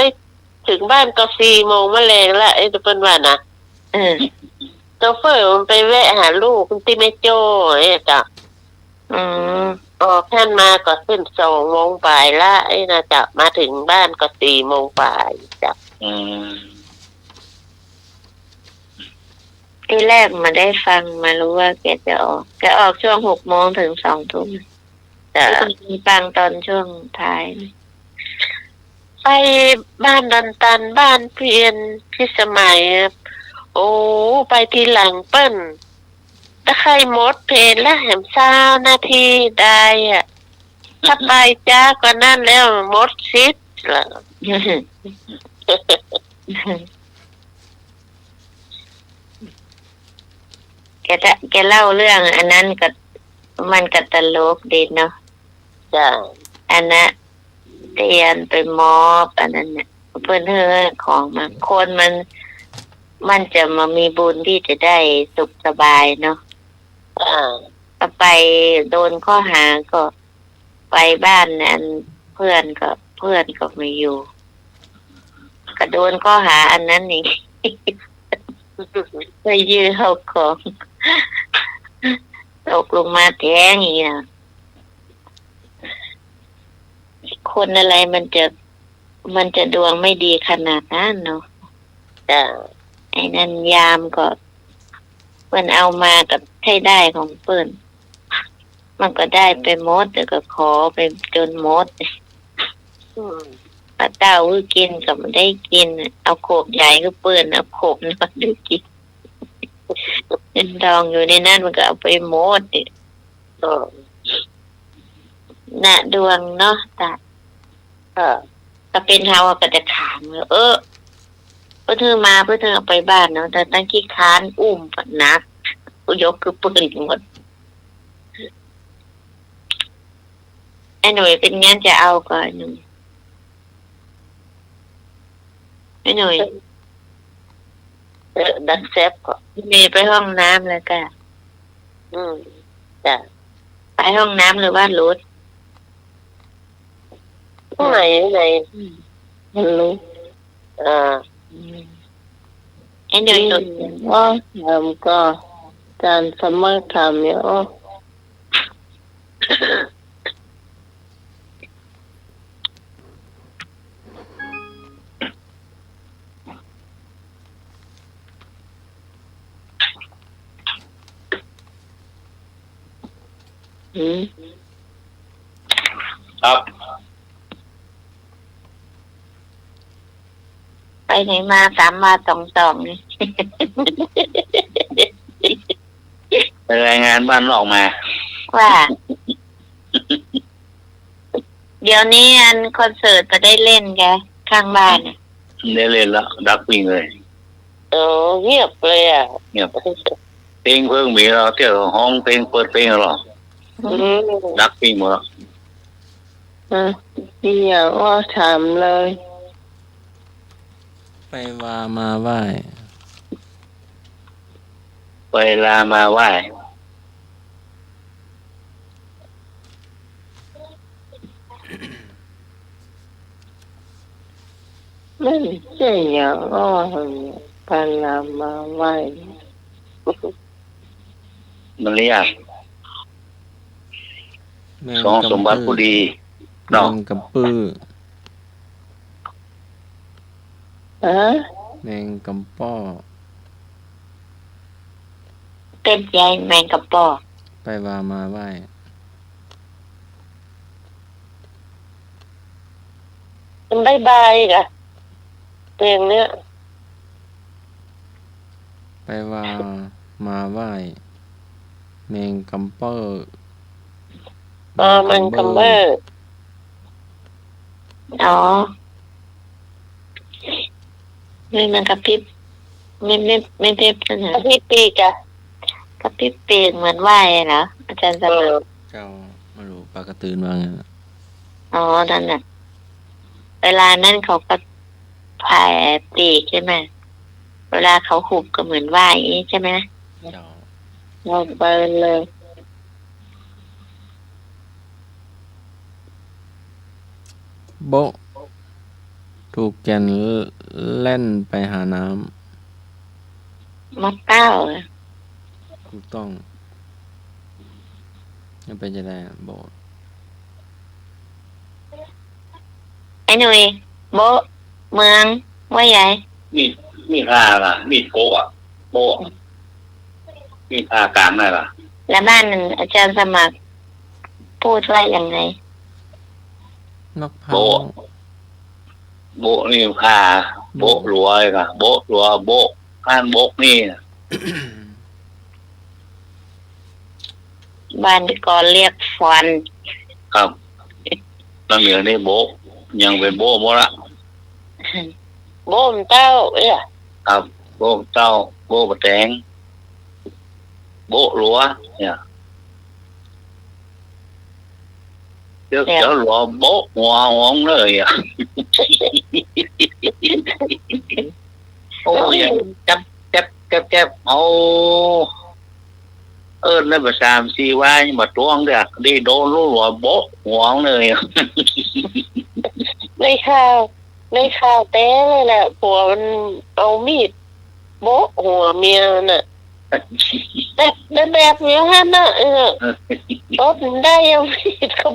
ถึงบ้านก็สี่โมงแม่แลงละ ไอ้เปิ้นว่านะ เออ โชเฟอร์มันไปแวะหาลูกตี้แม่โจ้ ไอ้เจ้า อืม ออกหั้นมาก็ขึ้นสองโมงปลายละ ไอ้นะเจ้า มาถึงบ้านก็สี่โมงปลายเจ้า อืม ทีแรกมาได้ฟัง มารู้ว่าแกจะออก แกออกช่วงหกโมงถึงสองทุ่ม จ้ะ แล้วก็มีฟังตอนช่วงท้าย ไปบ้านดอนตัน บ้านพี่เอ็น พี่สมัย โอ้ ไปทีหลังเปิ้น ตะไคร่หมดเพลงละแหมซาวนาทีได้อะ ถ้าไปจ๊ากว่านั้นแล้วหมดสิทธิ์ละ แกจะ แกเล่าเรื่องอันนั้นก็ มันก็ตลกดีเนาะ จ้ะ อันน่ะ ตี้อันไปมอบอันนั้นน่ะ เปิ้นหื้อของมา คนมัน มันจะมามีบุญตี้จะได้สุขสบายเนาะ อ่า ก็ไปโดนข้อหาก็ไปบ้านอันเพื่อนก็ เพื่อนก็ไม่อยู่ ก็โดนข้อหาอันนั้นอีก ไปยื้อเอาของ ตกลงมาแท้งอีกอะ คนอะไรมันจะ มันจะดวงไม่ดีขนาดนั้นเนาะ จ้ะ ไอ้นั่นยามก็ เปิ้นเอามาก็ใช้ได้ของเปิ้น มันก็ได้ไปหมด แล้วก็ขอไปจนหมด อืม ข้าวเต้าหื้อกินก็บ่ได้กิน เอาโขบใหญ่หื้อเปิ้น เอาโขบน้อยหื้อกิน เงินทองอยู่ในนั้นมันก็เอาไปหมด เออ น่ะดวงเนาะ ตา เออ ถ้าเป๋นเฮาก็จะขานว่า เออ เปิ้นหื้อมา เปิ้นหื้อเอาไปบ้านเนาะ แต่ตังขี้คร้านอุ้มหนัก ยกหื้อเปิ้นหมด ไอ้หนุ่ยเป๋นไง จะเอาก่อ ไอ้หนุ่ย ไอ้หนุ่ย เออ ดักแซบก่อ ไอ้หนุ่ยไปห้องน้ำแล้วก่อ อืม จ้ะ ไป ห้องน้ำหรือว่ารถ ข้างใน ข้างใน อืม มันรู้ อ่า อืม ไอ้เดี๋ยว อืม อ๋อ ถามก็ อาจ๋ารย์สมัครถามอยู่ อ๋อ อืม ครับ ไปไหนมา สามวาสองตองนี่ ไปรายงานบ้านนอกมา ว่า เดี๋ยวนี้อันคอนเสิร์ตก็ได้เล่นแก ข้างบ้านน่ะ ได้เล่นแล้ว ดักปิ้งเลย เออ เงียบเลยอ่ะ เงียบ เพลงเพิ่งมีแล้ว เตี้ยก็ฮ้องเพลง เปิดเพลงแล้ว อืม ดักปิ้งหมดแล้ว อ่ะ มีอย่างอ้อถามเลย ไปวามาไหว้ ไปลามาไหว้ มันใจ้อย่างอ้อ ไปลามาไหว้ มันเรียก แมง สอง กำปื้อ สมบัติผู้ดี เนาะ แมงกำปื้อ ฮะ แมงกำป้อ เต้นใหญ่แมงกำป้อ ไปวามาไหว้ มันบ๊ายบายอีกอะ เพลงเนี้ย ไปวามาไหว้ แมงกำเป้อ อ๋อ แมงกำเบ้อ แมงกำเบ้อ อ๋อ นี่มันกระพริบ ไม่ ไม่ ไม่พริบนะ กระพริบปีกอะ กระพริบปีกเหมือนไหว้เหรอ อาจ๋ารย์สมัคร เออ เจ้า บ่ฮู้ ปากกระตื่นว่าไง อ๋อ นั่นน่ะ เวลานั้นเขาก็ผายปีกใช่ไหม เวลาเขาหุบก็เหมือนไหว้อย่างนี้ใช่ไหม เจ้า เอาไปเลย โบ๊ะ ถูกแก่นแล่นไปหาน้ำ มะเต้าเหรอ ถูกต้อง มันเป๋นจะใดอะ โบ๊ะ ไอ้หนุ่ย โบ๊ะ เมือง ว่าไง มีด มีดพร้าล่ะ มีดโก๊ะอะ โบ๊ะ มีดพร้ากลางได้ล่ะ แล้วบ้านอาจ๋ารย์สมัครพูดว่ายังไง มะพร้าว โบ๊ะ โบ๊ะนี่พร้า โบ๊ะ โบ๊ะหลัวเลยค่ะ โบ๊ะหลัว โบ๊ะ พร้านโบ๊ะนี่ บ้านแต่ก่อนเรียกฟัน ครับ ตางเหนือนี่โบ๊ะ ยังเป๋นโบ๊ะหมดละ โบ๊ะเต้า เอ้ย ครับ โบ๊ะเต้า โบ๊ะปะแตง โบ๊ะหลัว เนี่ย เดี๋ยว เนี่ย เดี๋ยวหลัวโบ๊ะหัวหวงเลยอะ โอ้ย จับ จับ จับ จับ เอา เอิ้นแล้วบ่สามสี่วา บ่ตวงเด้อ ดีโดนลูกหลัวโบ๊ะหวงเลย ในข่าว ในข่าวแต๊เลยแหละ ผัวมันเอามีดโบ๊ะหัวเมียน่ะ แบบ แบบ แบบอยู่หั้นน่ะ เออ ตบมันได้ยังมีดเขา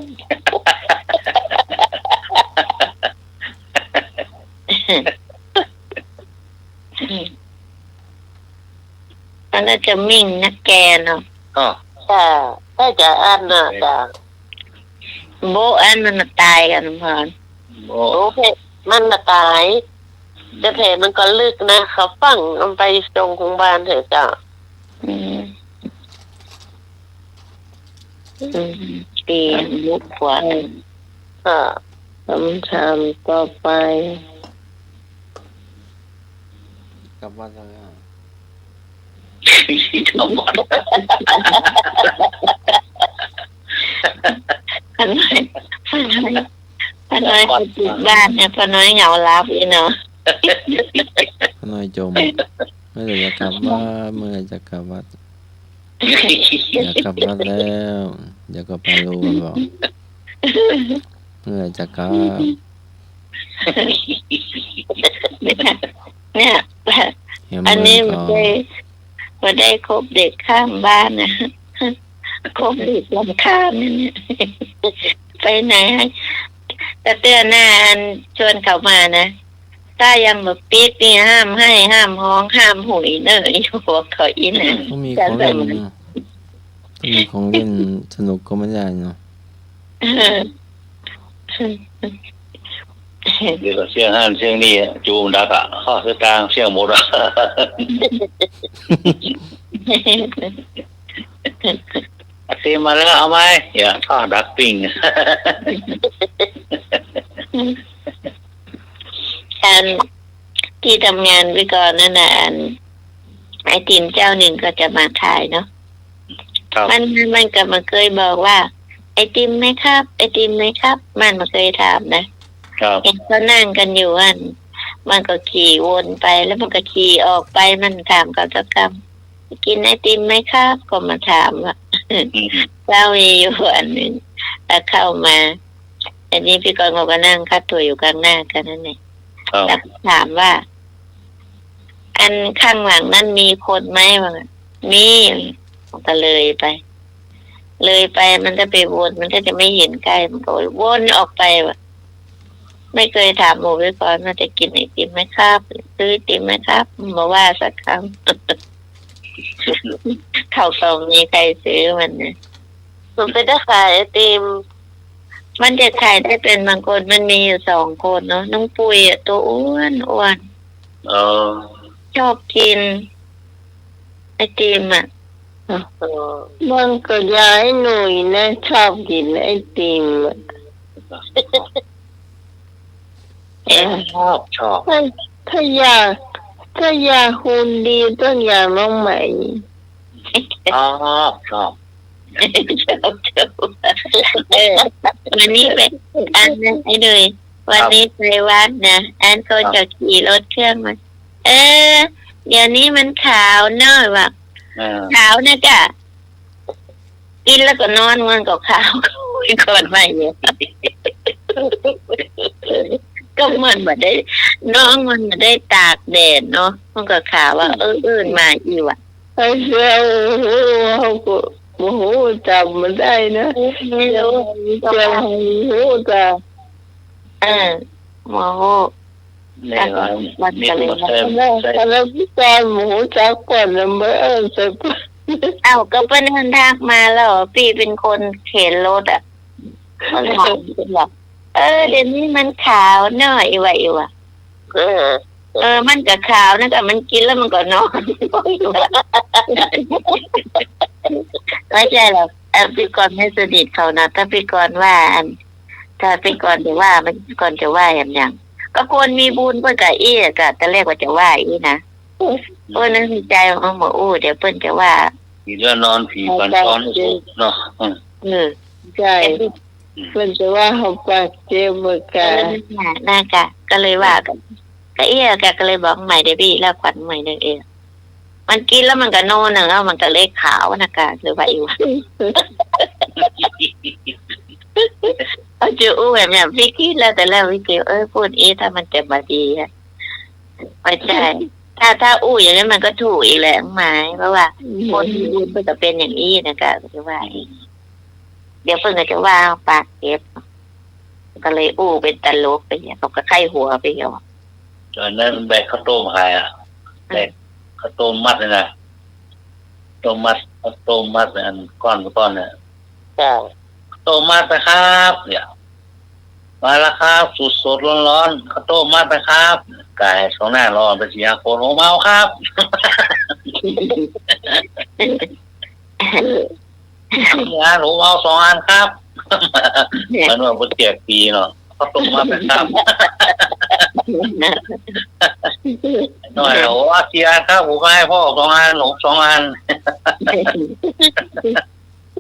อันนั้นจะมิ่งนะแกเนาะ อ๋อ จ้ะ ถ้าจะอันน่ะ จ้ะ โบ๊ะอันมันน่ะต๋ายกั๋นพอน โบ๊ะ โอ้ เพะ มันน่ะต๋าย แต่แผลมันก็ลึกนะ เขาฝังเอาไปส่งโฮงบาลเถอะเจ้า อืม อืม ดี มุกขวา ค่ะ คำถามต่อไป กลับวัดแล้ว กลับวัด ป้าน้อย ป้าน้อย ป้าน้อยเขาติดบ้านเนี่ย ป้าน้อยเหงาลับอีเนาะ ป้าน้อยจม เมื่อไหร่จะกลับวัด เมื่อไหร่จะกลับวัด อยากกลับวัดแล้ว เดี๋ยวก็ไปรู้กันบอก เมื่อไหร่จะกลับ เนี่ย เนี่ย เห็น อันนี้ เบิ่ง บ่ได้ ก็ บ่ได้คบเด็กข้างบ้านนะ คบเด็กรำคาญนั่นเนี่ย ไปไหนให้ ก็เตื้อหน้าอันชวนเขามานะ ถ้ายังบ่ปิดนี่ห้ามไห้ ห้ามฮ้อง ห้ามหุยเน่อ อีหัวเขาอี้นะ ต้องมีของเล่นนะ ต้องมีของเล่นสนุกก็ไม่ได้เนาะ เออ เดี๋ยวก็เสี้ยงหั้นเสี้ยงนี่อะ จูมดักอะ ข้อสตางค์เสี้ยงหมดอะ อาเซมาแล้วเอาไหม อย่า ข้อดักปิ้ง อัน ตี้ทำงานพี่กรณ์นั่นน่ะ อัน ไอ้ติมเจ้าหนึ่งก็จะมาขายเนาะ ครับ มัน มันก็มาเกยบอกว่า "ไอติมไหมครับ ไอติมไหมครับ" มันมาเกยถามนะ ครับ เห็นเขานั่งกันอยู่อัน มันก็ขี่วนไป แล้วมันก็ขี่ออกไป มันถามเขาสักกำ "กินไอติมไหมครับ" ก็มาถามอะ อืม เจ้ามีอยู่อันหนึ่ง แล้วเข้ามา อันนี้พี่กรณ์เขาก็นั่งคัดตั๋วอยู่ข้างหน้ากันนั่นแหละ ครับ แล้วถามว่า "อันข้างหลังนั่นมีคนไหม" ว่า "มี" ก็เลยไป เลยไป มันก็ไปวน มันก็จะไม่เห็นใกล้ มันก็วนออกไปว่ะ ไม่เคยถามหมู่พี่กรณ์ว่า "จะกินไอติมไหมครับ ซื้อไอติมไหมครับ" บ่ว่าสักคำ เขาก็มีใครซื้อมันนะ มันเป็นตาขายไอติม มันจะขายได้เป็นบางคน มันมีอยู่สองคนเนาะ น้องปุ้ยอะ ตั๋วอ้วนอ้วน อ๋อ ชอบกินไอติมอะ อ๋อ มันก็ยายหนุ่ยนะ ชอบกินไอติมอะ เอ๊ะ ชอบ ชอบ ถ้า ถ้าอยาก ถ้าอยากหุ่นดีต้องอย่างน้องไหม ชอบ ชอบ ชอบ ชอบ เออ วันนี้ไป อันนั้นให้ดู วันนี้ไปวัดนะ อันคนก็ขี่รถเครื่องมา "เออ เดี๋ยวนี้มันขาวเนอะ" ว่า เออ ขาวนะกะ กินแล้วก็นอน มันก็ขาว ก่อนมาเนี่ย ก็มันบ่ได้ น้องมันบ่ได้ตากแดดเนาะ มันก็ขาวว่า เออ อื่นมาอีกว่ะ ไอ้เจ้า โอ้โห เขาก็ โอ้โห จำมันได้นะ ไม่รู้ จำ โอ้โห จ้ะ เออ โอ้โห นี่ว่า มันก็เลย นี่ว่า ใช่ ใช่ แล้วพี่กรณ์หมูจักก่อนนะ เมื่อ เออ ใช่ เอ้า ก็เปิ้นทักมาแล้ว ปี้เป็นคนเข็นรถอะ มันบอก "เออ เดี๋ยวนี้มันขาวเนอะ" อีว่า อีว่า เออ เออ มันก็ขาวนะ แต่มันกินแล้วมันก็นอน ไม่ใช่หรอก เออ พี่กรณ์ไม่สนิทเขานะ ถ้าพี่กรณ์ว่าอัน ถ้าพี่กรณ์จะว่ามัน พี่กรณ์จะว่าอย่าง อย่าง ก็คนมีบุญเปิ้นก็อี้อะ ก็ตอนแรกว่าจะว่าอี้นะ เปิ้นนึกในใจว่า "โอ้ เดี๋ยวเปิ้นจะว่า" ผีเลือดนอน ผีปันตอนสุกเนาะ อืม เออ ใช่ เปิ้นจะว่าเฮาปากเจ็บเหมือนกั เอน อ นั่นน่ะ น่ากะ ก็เลยว่า ก็อี้อะ ก็เลยบอกใหม่ เดี๋ยวปี้เล่าขวัญใหม่หนึ่งเอง มันกินแล้วมันก็นอนน่ะ แล้วมันก็เลยขาวนะกะ หรือว่าอีกว่า เอาจะอู้แบบเนี้ย พี่คิดแล้วแต่แล้วพี่คิด เออ พูดอี้ถ้ามันจะมาดีอะ ไม่ใช่ ถ้า ถ้าอู้อย่างนั้นมันก็ถูกอีกแหละ หมาย เพราะว่า อืม คนมีบุญก็จะเป็นอย่างอี้นะกะ หรือว่าอีก เดี๋ยวเปิ้นก็จะว่าปากเจ็บ ก็เลยอู้เป็นตลกไปเนี่ย เขาก็ใค่หัวไปเนี่ย ตอนนั้นแบกข้าวต้มขายอะ อืม แบกข้าวต้มมัดเลยนะ ต้มมัด ข้าวต้มมัดอันก้อนก้อนเนี่ย จ้ะ ข้าวต้มมัดนะครับ เนี่ย มาแล้วครับ สดๆ ร้อนๆ ข้าวต้มมัดนะครับ ก๋ายสองหน้าร้อนไปสี่ห้าคน ผมเอาครับ งานผมเอาสองอันครับ มันว่าบ่แจกฟรีเนาะ ข้าวต้มมัดนะครับ น้อย โอ้ เอาสี่อันครับ ผมให้พ่อสองอัน ผมสองอัน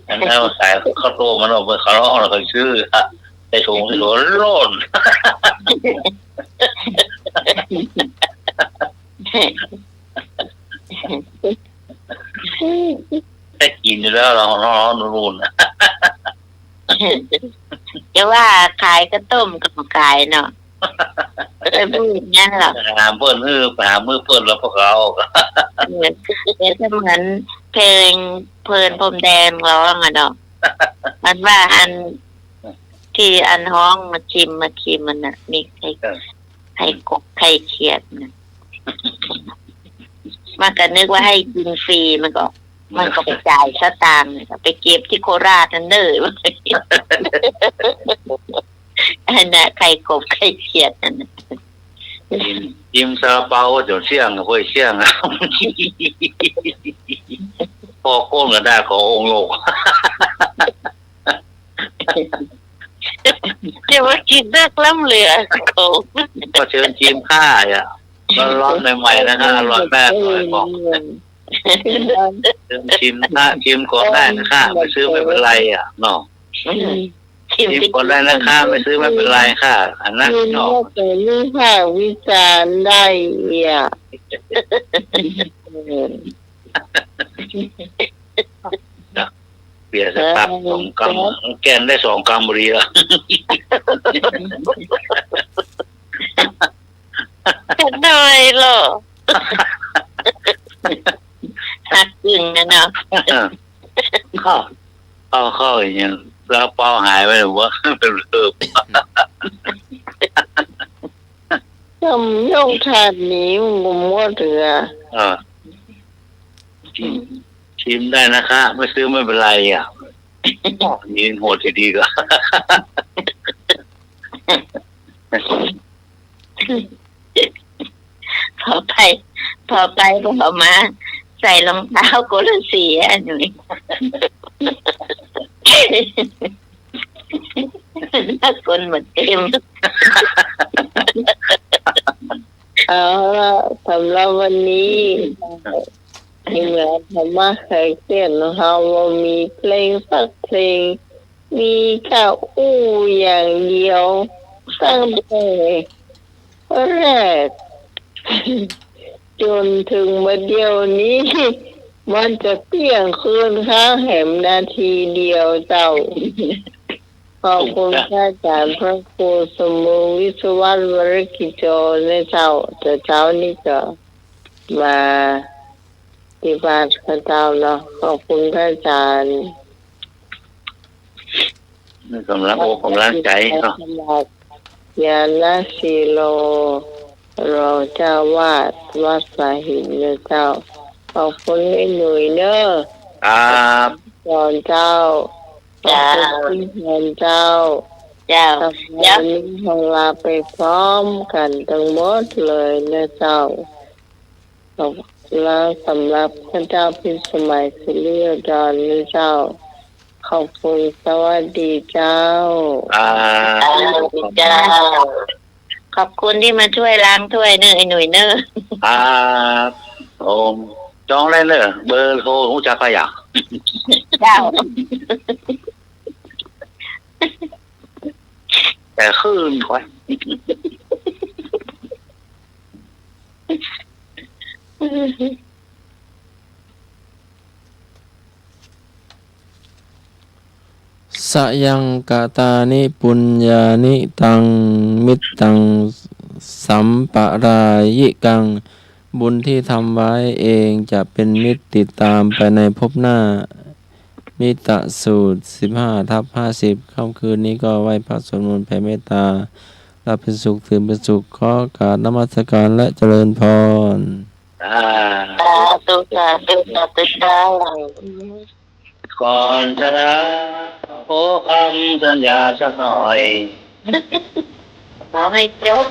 อันนั้นขายข้าวต้มมันเอาไป เขาเอา เขาซื้อ ใส่ถุง ใส่ถุงโล่น ได้กินอยู่แล้ว เรา เรา เรานู่นน่ะ จะว่าขายข้าวต้มก็บ่ขายเนาะ ไปพูดอย่างนั้นหรอก หาเปิ้น เออ ไปหามือเปิ้นแล้วพวกเรา เออ เดี๋ยวจะเหมือนเพลงเพลินพรมแดนร้องอะเนาะ มันว่าอัน ตี้อันฮ้องมาชิม มาชิมมันน่ะ มีไข่ เออ ไข่กบไข่เขียดน่ะ มันก็นึกว่าให้กินฟรี มันก็ มันก็ไปจ่ายสตางค์ ไปเก็บตี้โคราชนั่นเด้อ อันน่ะ ไข่กบไข่เขียดนั่นน่ะ กิ๋ม กิ๋มซาลาเปาจ๋นเสี้ยง ห้วยเสี้ยง ปอโก้นก็ได้ขององค์โลก เดี๋ยวว่ากิ๋นนักล้ำเหลือของ ก็เชิญชิมค่ะ อ่ะ ร้อนๆ ใหม่ๆ นะคะ อร่อยมากเลยบอก เชิญชิมนะ ชิมก่อนได้นะคะ ไม่ซื้อไม่เป็นไรอ่ะเนาะ อืม ชิมก่อนได้นะคะ ไม่ซื้อไม่เป็นไรค่ะ อันนั้น ชิม เนาะ แล้วก็วิพากษ์วิจารณ์ได้อ่ะ เออ เบียร์สักปั๊บ สองกำ แกนได้สองกำพอดีแล้ว เฮ็ดหน่อยเหรอ หักกึ่งนะเนาะ เข้า เข้า เข้าอย่างเงี้ย ซาลาเปาหายไปหรือว่า เป็นเริ่ม จำยกถาดนี้มันก็หมดเถื่อ เออ ชิม ชิมได้นะคะ ไม่ซื้อไม่เป็นไรอ่ะ นี่โหดทีเดียว พอไป พอไป พอมา ใส่รองเท้าคนละสีอะหนุ่ย ถ้าคนหมดเต็ม เอาละ สำหรับวันนี้ ทีมงานธรรมะคลายเครียดของเฮาบ่มีเพลงสักเพลง มีก้าอู้อย่างเดียว ตั้งแต่แรก จ๋นเถิงบ่าเดี่ยวนี้ มันจะเตี้ยงคืนคาแหมนาทีเดียวเจ้า ขอบคุณพระอาจารย์พระครูสมบูรณ์วิศวัตรวรกิจโจนะเจ้า แต่เจ๊านี้ก็มาปฏิบัติกับเจ้าเนาะ ขอบคุณพระอาจารย์ กำลังอกกำลังใจ๋เนาะ ญาณศิโร รองเจ้าอาวาสวัดสาหินนะเจ้า ขอบคุณแม่หนุ่ยเน้อ ครับ สอนเจ้า เจ้า ขอบคุณพี่แทนเจ้า เจ้า ครับ เดี๋ยว วันนี้ขอลาไปพร้อมกันตังหมดเลยนะเจ้า แล้วสำหรับข้าเจ้าพิสมัย สิริยดรนะเจ้า ขอบคุณ สวัสดีเจ้า ครับ สวัสดีเจ้า ขอบคุณตี้มาจ้วยล้างถ้วยเน้อ ไอ้หนุ่ยเน้อ ครับ ผม จองได้เน้อ เบอร์โทรฮู้จักก่ะ เจ้า แต่คืนก่อน สยังกตานิปุญญานิ ตังมิตตังสัมปะรายิกัง บุญที่ทำไว้เองจะเป็นมิตรติดตามไปในภพหน้า มิตรสูตร สิบห้าทับห้าสิบ ค่ำคืนนี้ก็ไหว้พระสวดมนต์แผ่เมตตา หลับเป็นสุข ตื่นเป็นสุข ขอกราบนมัสการและเจริญพร สาธุ สาธุ สาธุเจ้า ก่อนจะลา ขอคำสัญญาสักหน่อย ขอให้จบ